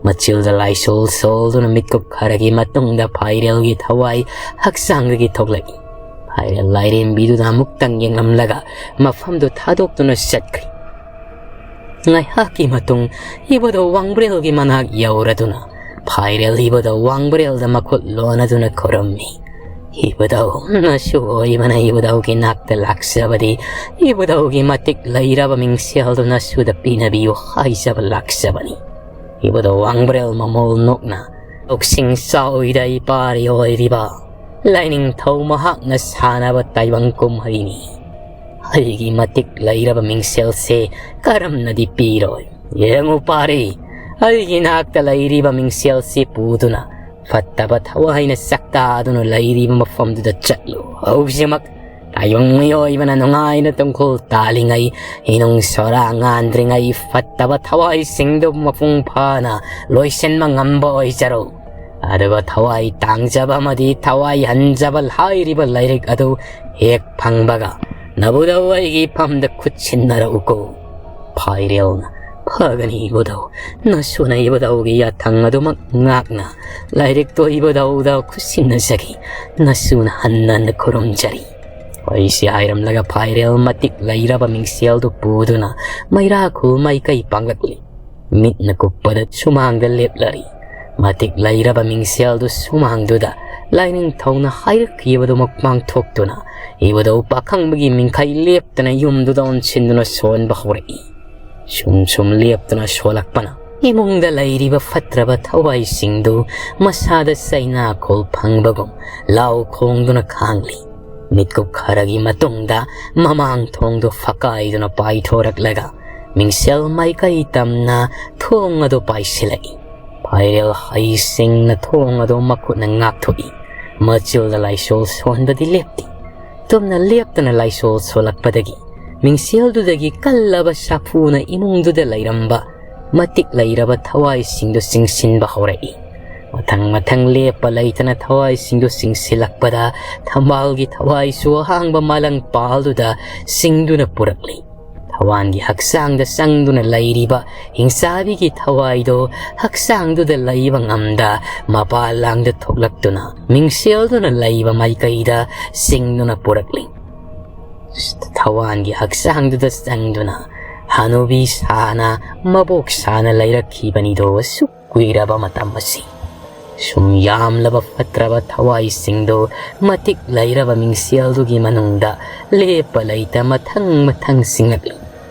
ꯃꯆꯤꯜꯗ ꯂꯥꯏꯁꯣꯜ ꯁꯣꯜꯗꯨꯅ ꯃꯤꯠꯀꯨꯞ ꯈꯔꯒꯤ ꯃꯇꯨꯡꯗ ꯐꯥꯏꯔꯦꯜꯒꯤ ꯊꯋꯥꯏ ꯍꯛꯆꯥꯡꯗꯒꯤ ꯊꯣꯛꯂꯛꯏ꯫ ꯐꯥꯏꯔꯦꯜ ꯂꯥꯏꯔꯦꯝꯕꯤꯗꯨꯗ ꯑꯃꯨꯛꯇꯪ ꯌꯦꯡꯂꯝꯂꯒ ꯃꯐꯝꯗꯨ ꯊꯥꯗꯣꯛꯇꯨꯅ ꯆꯠꯈ꯭ꯔꯤ꯫ ꯉꯥꯏꯍꯥꯛꯀꯤ ꯃꯇꯨꯡ ꯏꯕꯨꯙꯧ ꯋꯥꯡꯕ꯭ꯔꯦꯜꯒꯤ ꯃꯅꯥꯛ ꯌꯧꯔꯗꯨꯅ ꯐꯥꯏꯔꯦꯜ ꯏꯕꯨꯙꯧ ꯋꯥꯡꯕ꯭ꯔꯦꯜꯗ ꯃꯈꯨꯠ ꯂꯣꯟꯅꯗꯨꯅ ꯈꯨꯔꯨꯝꯃꯤ꯫ "ꯏꯕꯨꯙꯧ, ꯅꯁꯨ ꯑꯣꯏꯕꯅ ꯏꯕꯨꯙꯧꯒꯤ ꯅꯥꯛꯇ ꯂꯥꯛꯆꯕꯗꯤ ꯏꯕꯨꯙꯧꯒꯤ ꯃꯇꯤꯛ ꯂꯩꯔꯕ ꯃꯤꯡꯁꯦꯜꯗꯨ ꯅꯁꯨꯗ ꯄꯤꯅꯕꯤꯌꯨ ꯍꯥꯏꯖꯕ ꯂꯥꯛꯆꯕꯅꯤ꯫" ꯏꯕꯨꯙꯧ ꯋꯥꯡꯕ꯭ꯔꯦꯜ ꯃꯃꯣꯜ ꯅꯣꯛꯅ, "ꯂꯧꯁꯤꯡ ꯆꯥꯎꯏꯗ ꯏꯄꯥꯔꯤ ꯑꯣꯏꯔꯤꯕ ꯂꯥꯏꯅꯤꯡꯊꯧ ꯃꯍꯥꯛꯅ ꯁꯥꯟꯅꯕ ꯇꯥꯏꯕꯪ ꯀꯨꯝꯍꯩꯅꯤ꯫ ꯑꯩꯒꯤ ꯃꯇꯤꯛ ꯂꯩꯔꯕ ꯃꯤꯡꯁꯦꯜꯁꯦ ꯀꯔꯝꯅꯗꯤ ꯄꯤꯔꯣꯏ? ꯌꯦꯡꯉꯨ ꯄꯥꯔꯤ, ꯑꯩꯒꯤ ꯅꯥꯛꯇ ꯂꯩꯔꯤꯕ ꯃꯤꯡꯁꯦꯜꯁꯤ ꯄꯨꯗꯨꯅ ꯐꯠꯇꯕ ꯊꯋꯥꯏꯅ ꯆꯥꯛꯇꯥꯗꯨꯅ ꯂꯩꯔꯤꯕ ꯃꯐꯝꯗꯨꯗ ꯆꯠꯂꯨ꯫ ꯍꯧꯖꯤꯛꯃꯛ ꯇꯥꯏꯕꯪ ꯃꯤꯑꯣꯏꯕꯅ ꯅꯨꯡꯉꯥꯏꯅ ꯇꯨꯡꯈꯨꯜ ꯇꯥꯜꯂꯤꯉꯩ, ꯏꯅꯨꯡ ꯁꯣꯔꯥ ꯉꯥꯟꯗ꯭ꯔꯤꯉꯩ ꯐꯠꯇꯕ ꯊꯋꯥꯏꯁꯤꯡꯗꯨ ꯃꯄꯨꯡ ꯐꯥꯅ ꯂꯣꯏꯁꯤꯟꯕ ꯉꯝꯕ ꯑꯣꯏꯖꯔꯣ꯫ ꯑꯗꯨꯒ ꯊꯋꯥꯏ ꯇꯥꯡꯖꯕ ꯑꯃꯗꯤ ꯊꯋꯥꯏ ꯍꯟꯖꯕ ꯍꯥꯏꯔꯤꯕ ꯂꯥꯏꯔꯤꯛ ꯑꯗꯨ ꯍꯦꯛ ꯐꯪꯕꯒ ꯅꯕꯨꯙꯧ ꯑꯩꯒꯤ ꯐꯝꯗ ꯈꯨꯠꯁꯤꯟꯅꯔꯛꯎꯀꯣ꯫" ꯐꯥꯏꯔꯦꯜꯅ, "ꯐꯒꯅꯤ ꯏꯕꯨꯙꯧ, ꯅꯁꯨꯅ ꯏꯕꯨꯙꯧꯒꯤ ꯌꯥꯊꯪ ꯑꯗꯨꯃꯛ ꯉꯥꯛꯅ ꯂꯥꯏꯔꯤꯛꯇꯣ ꯏꯕꯨꯙꯧꯗ ꯈꯨꯠꯁꯤꯟꯅꯖꯒꯦ꯫ ꯅꯁꯨꯅ ꯍꯟꯅ ꯍꯟꯅ ꯈꯨꯔꯨꯝꯖꯔꯤ꯫" ꯋꯥꯔꯤꯁꯤ ꯍꯥꯏꯔꯝꯂꯒ ꯐꯥꯏꯔꯦꯜ ꯃꯇꯤꯛ ꯂꯩꯔꯕ ꯃꯤꯡꯁꯦꯜꯗꯨ ꯄꯨꯗꯨꯅ ꯃꯩꯔꯥꯈꯨ ꯃꯥꯏꯀꯩ ꯄꯥꯡꯂꯛꯂꯤ꯫ ꯃꯤꯠꯅ ꯀꯨꯞꯄꯗ ꯁꯨꯃꯥꯡꯗ ꯂꯦꯞꯂꯔꯤ꯫ ꯃꯇꯤꯛ ꯂꯩꯔꯕ ꯃꯤꯡꯁꯦꯜꯗꯨ ꯁꯨꯃꯥꯡꯗꯨꯗ ꯂꯥꯏꯅꯤꯡꯊꯧꯅ ꯍꯥꯏꯔꯛꯈꯤꯕꯗꯨꯃꯛ ꯄꯥꯡꯊꯣꯛꯇꯨꯅ ꯏꯕꯨꯙꯧ ꯄꯥꯈꯪꯕꯒꯤ ꯃꯤꯡꯈꯩ ꯂꯦꯞꯇꯅ ꯌꯨꯝꯗꯨꯗ ꯑꯣꯟꯁꯤꯟꯗꯨꯅ ꯁꯣꯟꯕ ꯍꯧꯔꯛꯏ꯫ ꯁꯨꯝ ꯁꯨꯝ ꯂꯦꯞꯇꯨꯅ ꯁꯣꯜꯂꯛꯄꯅ ꯏꯃꯨꯡꯗ ꯂꯩꯔꯤꯕ ꯐꯠꯇ꯭ꯔꯕ ꯊꯋꯥꯏꯁꯤꯡꯗꯨ ꯃꯁꯥꯗ ꯆꯩꯅꯥꯈꯣꯜ ꯐꯪꯕꯒꯨꯝ ꯂꯥꯎ ꯈꯣꯡꯗꯨꯅ ꯈꯥꯡꯂꯤ꯫ ꯃꯤꯠꯀꯨꯞ ꯈꯔꯒꯤ ꯃꯇꯨꯡꯗ ꯃꯃꯥꯡ ꯊꯣꯡꯗꯨ ꯐꯛꯀꯥꯏꯗꯨꯅ ꯄꯥꯏꯊꯣꯔꯛꯂꯒ ꯃꯤꯡꯁꯦꯜ ꯃꯥꯏꯀꯩ ꯇꯝꯅ ꯊꯣꯡ ꯑꯗꯨ ꯄꯥꯏꯁꯤꯜꯂꯛꯏ꯫ ꯐꯥꯏꯔꯦꯜ ꯍꯩꯁꯤꯡꯅ ꯊꯣꯡ ꯑꯗꯨ ꯃꯈꯨꯠꯅ ꯉꯥꯛꯊꯣꯛꯏ꯫ ꯃꯆꯤꯜꯗ ꯂꯥꯏꯁꯣꯜ ꯁꯣꯟꯕꯗꯤ ꯂꯦꯞꯇꯦ꯫ ꯇꯨꯝꯅ ꯂꯦꯞꯇꯅ ꯂꯥꯏꯁꯣꯜ ꯁꯣꯜꯂꯛꯄꯗꯒꯤ ꯃꯤꯡꯁꯦꯜꯗꯨꯗꯒꯤ ꯀꯜꯂꯕ ꯁꯥꯐꯨꯅ ꯏꯃꯨꯡꯗꯨꯗ ꯂꯩꯔꯝꯕ ꯃꯇꯤꯛ ꯂꯩꯔꯕ ꯊꯋꯥꯏꯁꯤꯡꯗꯨ ꯆꯤꯡꯁꯤꯟꯕ ꯍꯧꯔꯛꯏ꯫ ꯃꯊꯪ ꯃꯊꯪ ꯂꯦꯞꯄ ꯂꯩꯇꯅ ꯊꯋꯥꯏꯁꯤꯡꯗꯨ ꯆꯤꯡꯁꯤꯜꯂꯛꯄꯗ ꯊꯝꯕꯥꯜꯒꯤ ꯊꯋꯥꯏꯁꯨ ꯑꯍꯥꯡꯕ ꯃꯥꯂꯪ ꯄꯥꯜꯗꯨꯗ ꯆꯤꯡꯗꯨꯅ ꯄꯨꯔꯛꯂꯤ꯫ ꯊꯋꯥꯟꯒꯤ ꯍꯛꯆꯥꯡꯗ ꯆꯪꯗꯨꯅ ꯂꯩꯔꯤꯕ ꯍꯤꯡꯆꯥꯕꯤꯒꯤ ꯊꯋꯥꯏꯗꯣ ꯍꯛꯆꯥꯡꯗꯨꯗ ꯂꯩꯕ ꯉꯝꯗ ꯃꯄꯥꯟ ꯂꯥꯡꯗ ꯊꯣꯛꯂꯛꯇꯨꯅ ꯃꯤꯡꯁꯦꯜꯗꯨꯅ ꯂꯩꯕ ꯃꯥꯏꯀꯩꯗ ꯆꯤꯡꯗꯨꯅ ꯄꯨꯔꯛꯂꯤ꯫ ꯊꯋꯥꯟꯒꯤ ꯍꯛꯆꯥꯡꯗꯨꯗ ꯆꯪꯗꯨꯅ ꯍꯅꯨꯕꯤ ꯁꯥꯅ ꯃꯕꯣꯛ ꯁꯥꯅ ꯂꯩꯔꯛꯈꯤꯕꯅꯤꯗꯣ ꯑꯁꯨꯛ ꯀꯨꯏꯔꯕ ꯃꯇꯝ ꯑꯁꯤ꯫ ꯁꯨꯝ ꯌꯥꯝꯂꯕ ꯐꯠꯇ꯭ꯔꯕ ꯊꯋꯥꯏꯁꯤꯡꯗꯨ ꯃꯇꯤꯛ ꯂꯩꯔꯕ ꯃꯤꯡꯁꯦꯜꯗꯨꯒꯤ ꯃꯅꯨꯡꯗ ꯂꯦꯞꯄ ꯂꯩꯇ ꯃꯊꯪ ꯃꯊꯪ ꯁꯤꯡꯂꯛꯂꯤ꯫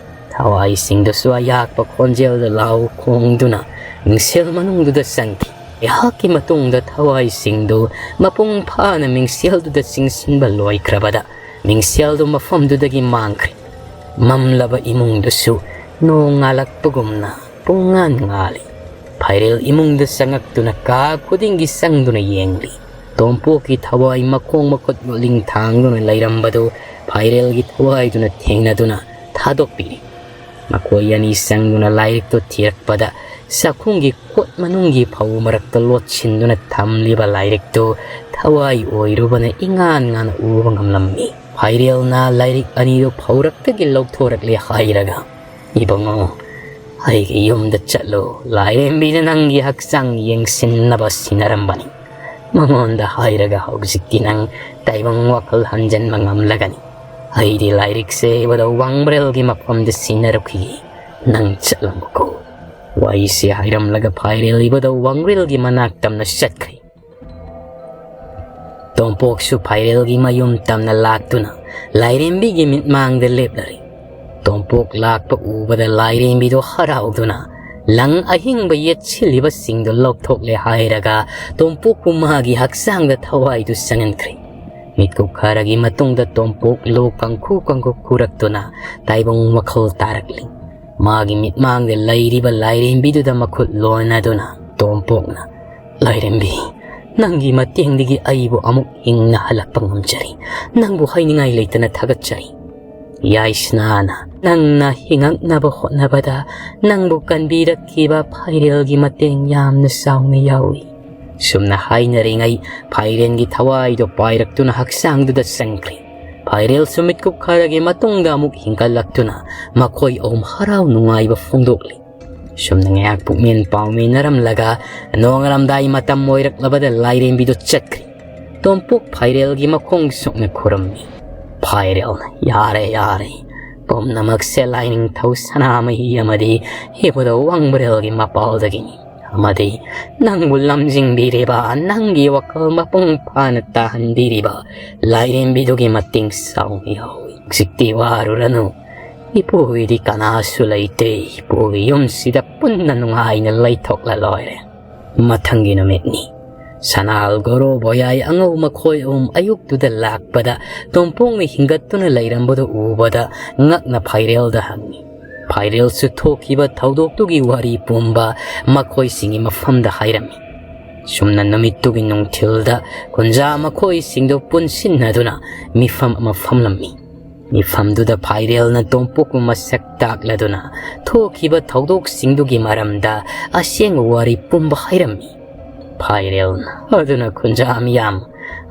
ꯊꯋꯥꯏꯁꯤꯡꯗꯨꯁꯨ ꯑꯌꯥꯛꯄ ꯈꯣꯟꯖꯦꯜꯗ ꯂꯥꯎ ꯈꯣꯡꯗꯨꯅ ꯃꯤꯡꯁꯦꯜ ꯃꯅꯨꯡꯗꯨꯗ ꯆꯪꯈꯤ꯫ ꯑꯩꯍꯥꯛꯀꯤ ꯃꯇꯨꯡꯗ ꯊꯋꯥꯏꯁꯤꯡꯗꯨ ꯃꯄꯨꯡ ꯐꯥꯅ ꯃꯤꯡꯁꯦꯜꯗꯨꯗ ꯆꯤꯡꯁꯤꯟꯕ ꯂꯣꯏꯈ꯭ꯔꯕꯗ ꯃꯤꯡꯁꯦꯜꯗꯨ ꯃꯐꯝꯗꯨꯗꯒꯤ ꯃꯥꯡꯈ꯭ꯔꯦ꯫ ꯃꯝꯂꯕ ꯏꯃꯨꯡꯗꯨꯁꯨ ꯅꯣꯡ ꯉꯥꯜꯂꯛꯄꯒꯨꯝꯅ ꯄꯨꯡꯉꯥꯟ ꯉꯥꯜꯂꯤ꯫ ꯐꯥꯏꯔꯦꯜ ꯏꯃꯨꯡꯗ ꯆꯪꯉꯛꯇꯨꯅ ꯀꯥ ꯈꯨꯗꯤꯡꯒꯤ ꯆꯪꯗꯨꯅ ꯌꯦꯡꯂꯤ꯫ ꯇꯣꯝꯄꯣꯛꯀꯤ ꯊꯋꯥꯏ ꯃꯈꯣꯡ ꯃꯈꯨꯠ ꯂꯣꯠꯂꯤꯡ ꯊꯥꯡꯗꯨꯅ ꯂꯩꯔꯝꯕꯗꯨ ꯐꯥꯏꯔꯦꯜꯒꯤ ꯊꯋꯥꯏꯗꯨꯅ ꯊꯦꯡꯅꯗꯨꯅ ꯊꯥꯗꯣꯛꯄꯤꯔꯤ꯫ ꯃꯈꯣꯏ ꯑꯅꯤ ꯆꯪꯗꯨꯅ ꯂꯥꯏꯔꯤꯛꯇꯨ ꯊꯤꯔꯛꯄꯗ ꯆꯥꯛꯈꯨꯝꯒꯤ ꯀꯣꯠ ꯃꯅꯨꯡꯒꯤ ꯐꯧ ꯃꯔꯛꯇ ꯂꯣꯠꯁꯤꯟꯗꯨꯅ ꯊꯝꯂꯤꯕ ꯂꯥꯏꯔꯤꯛꯇꯨ ꯊꯋꯥꯏ ꯑꯣꯏꯔꯨꯕꯅ ꯏꯉꯥꯟ ꯉꯥꯟꯅ ꯎꯕ ꯉꯝꯂꯝꯃꯤ꯫ ꯐꯥꯏꯔꯦꯜꯅ ꯂꯥꯏꯔꯤꯛ ꯑꯅꯤꯗꯨ ꯐꯧꯔꯛꯇꯒꯤ ꯂꯧꯊꯣꯔꯛꯂꯦ ꯍꯥꯏꯔꯒ, "ꯏꯕꯨꯡꯉꯣ, ꯑꯩꯒꯤ ꯌꯨꯝꯗ ꯆꯠꯂꯨ, ꯂꯥꯏꯔꯦꯝꯕꯤꯅ ꯅꯪꯒꯤ ꯍꯛꯆꯥꯡ ꯌꯦꯡꯁꯤꯟꯅꯕ ꯁꯤꯟꯅꯔꯝꯕꯅꯤ꯫ ꯃꯉꯣꯟꯗ ꯍꯥꯏꯔꯒ ꯍꯧꯖꯤꯛꯇꯤ ꯅꯪ ꯇꯥꯏꯕꯪ ꯋꯥꯈꯜ ꯍꯟꯖꯟꯕ ꯉꯝꯂꯒꯅꯤ꯫ ꯑꯩꯗꯤ ꯂꯥꯏꯔꯤꯛꯁꯦ ꯏꯕꯗꯧ ꯋꯥꯡꯕ꯭ꯔꯦꯜꯒꯤ ꯃꯐꯝꯗ ꯁꯤꯟꯅꯔꯨꯈꯤꯒꯦ, ꯅꯪ ꯆꯠꯂꯝꯃꯨꯀꯣ꯫" ꯋꯥꯔꯤꯁꯦ ꯍꯥꯏꯔꯝꯂꯒ ꯐꯥꯏꯔꯦꯜ ꯏꯕꯗꯧ ꯋꯥꯡꯕ꯭ꯔꯦꯜꯒꯤ ꯃꯅꯥꯛ ꯇꯝꯅ ꯆꯠꯈ꯭ꯔꯦ꯫ ꯇꯣꯝꯄꯣꯛꯁꯨ ꯐꯥꯏꯔꯦꯜꯒꯤ ꯃꯌꯨꯝ ꯇꯝꯅ ꯂꯥꯛꯇꯨꯅ ꯂꯥꯏꯔꯦꯝꯕꯤꯒꯤ ꯃꯤꯠꯃꯥꯡꯗ ꯂꯦꯞꯂꯔꯦ꯫ ꯇꯣꯝꯄꯣꯛ ꯂꯥꯛꯄ ꯎꯕꯗ ꯂꯥꯏꯔꯦꯝꯕꯤꯗꯣ ꯍꯔꯥꯎꯗꯨꯅ ꯂꯪ ꯑꯍꯤꯡꯕ ꯌꯦꯠꯁꯤꯜꯂꯤꯕꯁꯤꯡꯗꯣ ꯂꯧꯊꯣꯛꯂꯦ ꯍꯥꯏꯔꯒ ꯇꯣꯝꯄꯣꯛꯄꯨ ꯃꯥꯒꯤ ꯍꯛꯆꯥꯡꯗ ꯊꯋꯥꯏꯗꯨ ꯆꯪꯍꯟꯈ꯭ꯔꯦ꯫ ꯃꯤꯠꯀꯨꯞ ꯈꯔꯒꯤ ꯃꯇꯨꯡꯗ ꯇꯣꯝꯄꯣꯛ ꯂꯣꯛ ꯀꯪꯈꯨ ꯀꯪꯈꯨ ꯈꯨꯔꯛꯇꯨꯅ ꯇꯥꯏꯕꯪ ꯋꯥꯈꯜ ꯇꯥꯔꯛꯂꯤ꯫ ꯃꯥꯒꯤ ꯃꯤꯠꯃꯥꯡꯗ ꯂꯩꯔꯤꯕ ꯂꯥꯏꯔꯦꯝꯕꯤꯗꯨꯗ ꯃꯈꯨꯠ ꯂꯣꯟꯅꯗꯨꯅ ꯇꯣꯝꯄꯣꯛꯅ, "ꯂꯥꯏꯔꯦꯝꯕꯤ, ꯅꯪꯒꯤ ꯃꯇꯦꯡꯗꯒꯤ ꯑꯩꯕꯨ ꯑꯃꯨꯛ ꯍꯤꯡꯅ ꯍꯜꯂꯛꯄ ꯉꯝꯖꯔꯤ꯫ ꯅꯪꯕꯨ ꯍꯥꯏꯅꯤꯡꯉꯥꯏ ꯂꯩꯇꯅ ꯊꯥꯒꯠꯆꯔꯤ꯫ ꯌꯥꯏꯁꯅꯥꯅ ꯅꯪꯅ ꯍꯤꯡꯉꯛꯅꯕ ꯍꯣꯠꯅꯕꯗ ꯅꯪꯕꯨ ꯀꯟꯕꯤꯔꯛꯈꯤꯕ ꯐꯥꯏꯔꯦꯜꯒꯤ ꯃꯇꯦꯡ ꯌꯥꯝꯅ ꯆꯥꯎꯅ ꯌꯥꯎꯏ꯫" ꯁꯨꯝꯅ ꯍꯥꯏꯅꯔꯤꯉꯩ ꯐꯥꯏꯔꯦꯟꯒꯤ ꯊꯋꯥꯏꯗꯣ ꯄꯥꯏꯔꯛꯇꯨꯅ ꯍꯛꯆꯥꯡꯗꯨꯗ ꯆꯪꯈ꯭ꯔꯦ꯫ ꯐꯥꯏꯔꯦꯜꯁꯨ ꯃꯤꯠꯀꯨꯞ ꯈꯔꯒꯤ ꯃꯇꯨꯡꯗ ꯑꯃꯨꯛ ꯍꯤꯡꯒꯠꯂꯛꯇꯨꯅ ꯃꯈꯣꯏ ꯑꯍꯨꯝ ꯍꯔꯥꯎ ꯅꯨꯡꯉꯥꯏꯕ ꯐꯣꯡꯗꯣꯛꯂꯤ꯫ ꯁꯨꯝꯅ ꯉꯥꯏꯍꯥꯛ ꯄꯨꯛꯃꯦꯟ ꯄꯥꯎꯃꯦꯟꯅꯔꯝꯂꯒ ꯅꯣꯡꯉꯥꯜꯂꯝꯗꯥꯏ ꯃꯇꯝ ꯑꯣꯏꯔꯛꯂꯕꯗ ꯂꯥꯏꯔꯦꯝꯕꯤꯗꯣ ꯆꯠꯈ꯭ꯔꯦ꯫ ꯇꯣꯝꯄꯣꯛ ꯐꯥꯏꯔꯦꯜꯒꯤ ꯃꯈꯣꯡ ꯁꯣꯛꯅ ꯈꯨꯔꯝꯃꯤ꯫ ꯐꯥꯏꯔꯦꯜꯅ, "ꯌꯥꯔꯦ, ꯌꯥꯔꯦ, ꯄꯨꯝꯅꯃꯛꯁꯦ ꯂꯥꯏꯅꯤꯡꯊꯧ ꯁꯅꯥꯃꯍꯤ ꯑꯃꯗꯤ ꯏꯕꯨꯙꯧ ꯋꯥꯡꯕ꯭ꯔꯦꯜꯒꯤ ꯃꯄꯥꯜꯗꯒꯤꯅꯤ꯫ ꯑꯃꯗꯤ ꯅꯪꯕꯨ ꯂꯝꯖꯤꯡꯕꯤꯔꯤꯕ, ꯅꯪꯒꯤ ꯋꯥꯈꯜ ꯃꯄꯨꯡ ꯐꯥꯅ ꯇꯥꯍꯟꯕꯤꯔꯤꯕ ꯂꯥꯏꯔꯦꯝꯕꯤꯗꯨꯒꯤ ꯃꯇꯦꯡ ꯆꯥꯎꯅ ꯌꯥꯎꯏ꯫ ꯍꯧꯖꯤꯛꯇꯤ ꯋꯥꯔꯨꯔꯅꯨ꯫ ꯏꯄꯨꯒꯤꯗꯤ ꯀꯅꯥꯁꯨ ꯂꯩꯇꯦ꯫ ꯏꯄꯨꯒꯤ ꯌꯨꯝꯁꯤꯗ ꯄꯨꯟꯅ ꯅꯨꯡꯉꯥꯏꯅ ꯂꯩꯊꯣꯛꯂ ꯂꯣꯏꯔꯦ꯫" ꯃꯊꯪꯒꯤ ꯅꯨꯃꯤꯠꯅꯤ꯫ ꯁꯅꯥꯜ, ꯒꯣꯔꯣ, ꯕꯣꯌꯥꯏ, ꯑꯉꯧ ꯃꯈꯣꯏ ꯑꯍꯨꯝ ꯑꯌꯨꯛꯇꯨꯗ ꯂꯥꯛꯄꯗ ꯇꯣꯝꯄꯣꯛꯅ ꯍꯤꯡꯒꯠꯇꯨꯅ ꯂꯩꯔꯝꯕꯗꯨ ꯎꯕꯗ ꯉꯛꯅ ꯐꯥꯏꯔꯦꯜꯗ ꯍꯪꯉꯤ꯫ ꯐꯥꯏꯔꯦꯜꯁꯨ ꯊꯣꯛꯈꯤꯕ ꯊꯧꯗꯣꯛꯇꯨꯒꯤ ꯋꯥꯔꯤ ꯄꯨꯝꯕ ꯃꯈꯣꯏꯁꯤꯡꯒꯤ ꯃꯐꯝꯗ ꯍꯥꯏꯔꯝꯃꯤ꯫ ꯁꯨꯝꯅ ꯅꯨꯃꯤꯠꯇꯨꯒꯤ ꯅꯨꯡꯊꯤꯜꯗ ꯀꯨꯟꯖꯥ ꯃꯈꯣꯏꯁꯤꯡꯗꯨ ꯄꯨꯟꯁꯤꯟꯅꯗꯨꯅ ꯃꯤꯐꯝ ꯑꯃ ꯐꯝꯂꯝꯃꯤ꯫ ꯃꯤꯐꯝꯗꯨꯗ ꯐꯥꯏꯔꯦꯜꯅ ꯇꯣꯝꯄꯣꯛꯄꯨ ꯃꯁꯛ ꯇꯥꯛꯂꯗꯨꯅ ꯊꯣꯛꯈꯤꯕ ꯊꯧꯗꯣꯛꯁꯤꯡꯗꯨꯒꯤ ꯃꯔꯝꯗ ꯑꯁꯦꯡꯕ ꯋꯥꯔꯤ ꯄꯨꯝꯕ ꯍꯥꯏꯔꯝꯃꯤ꯫ ꯐꯥꯏꯔꯦꯜꯅ, "ꯑꯗꯨꯅ ꯈꯨꯟꯖꯥ ꯃꯤꯌꯥꯝ,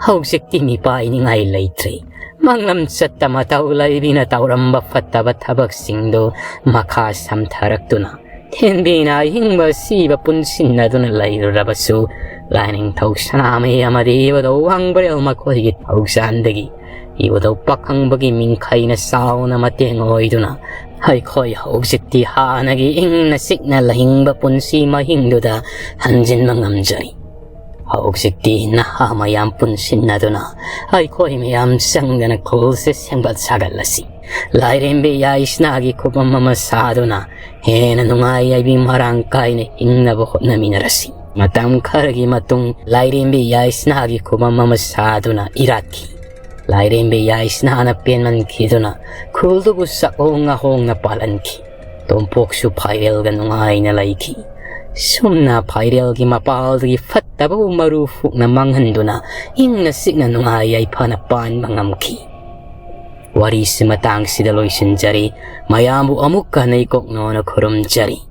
ꯍꯧꯖꯤꯛꯇꯤ ꯃꯤꯄꯥꯏꯅꯤꯡꯉꯥꯏ ꯂꯩꯇ꯭ꯔꯦ꯫ ꯃꯪꯂꯝ ꯆꯠꯇ ꯃꯇꯧ ꯂꯩꯕꯤꯅ ꯇꯧꯔꯝꯕ ꯐꯠꯇꯕ ꯊꯕꯛꯁꯤꯡꯗꯨ ꯃꯈꯥ ꯁꯝꯊꯔꯛꯇꯨꯅ ꯊꯦꯟꯕꯤꯅ ꯑꯍꯤꯡꯕ ꯑꯁꯤꯕ ꯄꯨꯟꯁꯤꯟꯅꯗꯨꯅ ꯂꯩꯔꯨꯔꯕꯁꯨ, ꯂꯥꯏꯅꯤꯡꯊꯧ ꯁꯅꯥꯃꯍꯤ ꯑꯃꯗꯤ ꯏꯕꯨꯙꯧ ꯋꯥꯡꯕ꯭ꯔꯦꯜ ꯃꯈꯣꯏꯒꯤ ꯊꯧꯖꯥꯟꯗꯒꯤ ꯏꯕꯨꯙꯧ ꯄꯥꯈꯪꯕꯒꯤ ꯃꯤꯡꯈꯩꯅ ꯆꯥꯎꯅ ꯃꯇꯦꯡ ꯑꯣꯏꯗꯨꯅ ꯑꯩꯈꯣꯏ ꯍꯧꯖꯤꯛꯇꯤ ꯍꯥꯟꯅꯒꯤ ꯏꯪꯅ ꯆꯤꯛꯅ ꯂꯩꯍꯤꯡꯕ ꯄꯨꯟꯁꯤ ꯃꯍꯤꯡꯗꯨꯗ ꯍꯟꯖꯤꯟꯕ ꯉꯝꯖꯔꯤ꯫ ꯍꯧꯖꯤꯛꯇꯤ ꯅꯍꯥ ꯃꯌꯥꯝ ꯄꯨꯟꯁꯤꯟꯅꯗꯨꯅ ꯑꯩꯈꯣꯏ ꯃꯌꯥꯝ ꯆꯪꯗꯅ ꯈꯨꯜꯁꯦ ꯁꯦꯝꯒꯠ ꯁꯥꯒꯠꯂꯁꯤ꯫ ꯂꯥꯏꯔꯦꯝꯕꯤ ꯌꯥꯏꯁꯅꯥꯒꯤ ꯈꯨꯕꯝ ꯑꯃ ꯁꯥꯗꯨꯅ ꯍꯦꯟꯅ ꯅꯨꯡꯉꯥꯏ ꯌꯥꯏꯕꯤ ꯃꯔꯥꯡ ꯀꯥꯏꯅ ꯍꯤꯡꯅꯕ ꯍꯣꯠꯅꯃꯤꯟꯅꯔꯁꯤ꯫ ꯃꯇꯝ ꯈꯔꯒꯤ ꯃꯇꯨꯡ ꯂꯥꯏꯔꯦꯝꯕꯤ ꯌꯥꯏꯁꯅꯥꯒꯤ ꯈꯨꯕꯝ ꯑꯃ ꯁꯥꯗꯨꯅ ꯏꯔꯥꯠꯈꯤ꯫ ꯂꯥꯏꯔꯦꯝꯕꯤ ꯌꯥꯏꯁꯅꯥꯅ ꯄꯦꯟꯃꯟꯈꯤꯗꯨꯅ ꯈꯨꯜꯗꯨꯕꯨ ꯆꯥꯛꯍꯣꯡ ꯉꯥꯍꯣꯡꯅ ꯄꯥꯜꯍꯟꯈꯤ꯫ ꯇꯣꯝꯄꯣꯛꯁꯨ ꯐꯥꯏꯔꯦꯜꯒ ꯅꯨꯡꯉꯥꯏꯅ ꯂꯩꯈꯤ꯫ ꯁꯨꯝꯅ ꯐꯥꯏꯔꯦꯜꯒꯤ ꯃꯄꯥꯜꯗꯒꯤ ꯐꯠꯇꯕꯕꯨ ꯃꯔꯨ ꯐꯨꯛꯅ ꯃꯥꯡꯍꯟꯗꯨꯅ ꯏꯪꯅ ꯆꯤꯛꯅ ꯅꯨꯡꯉꯥꯏ ꯌꯥꯏꯐꯅ ꯄꯥꯟꯕ ꯉꯝꯈꯤ꯫ ꯋꯥꯔꯤꯁꯤ ꯃꯇꯥꯡꯁꯤꯗ ꯂꯣꯏꯁꯤꯟꯖꯔꯤ꯫ ꯃꯌꯥꯝꯕꯨ ꯑꯃꯨꯛꯀ ꯍꯟꯅ ꯏꯀꯣꯛꯅꯣꯅ ꯈꯨꯔꯨꯝꯖꯔꯤ꯫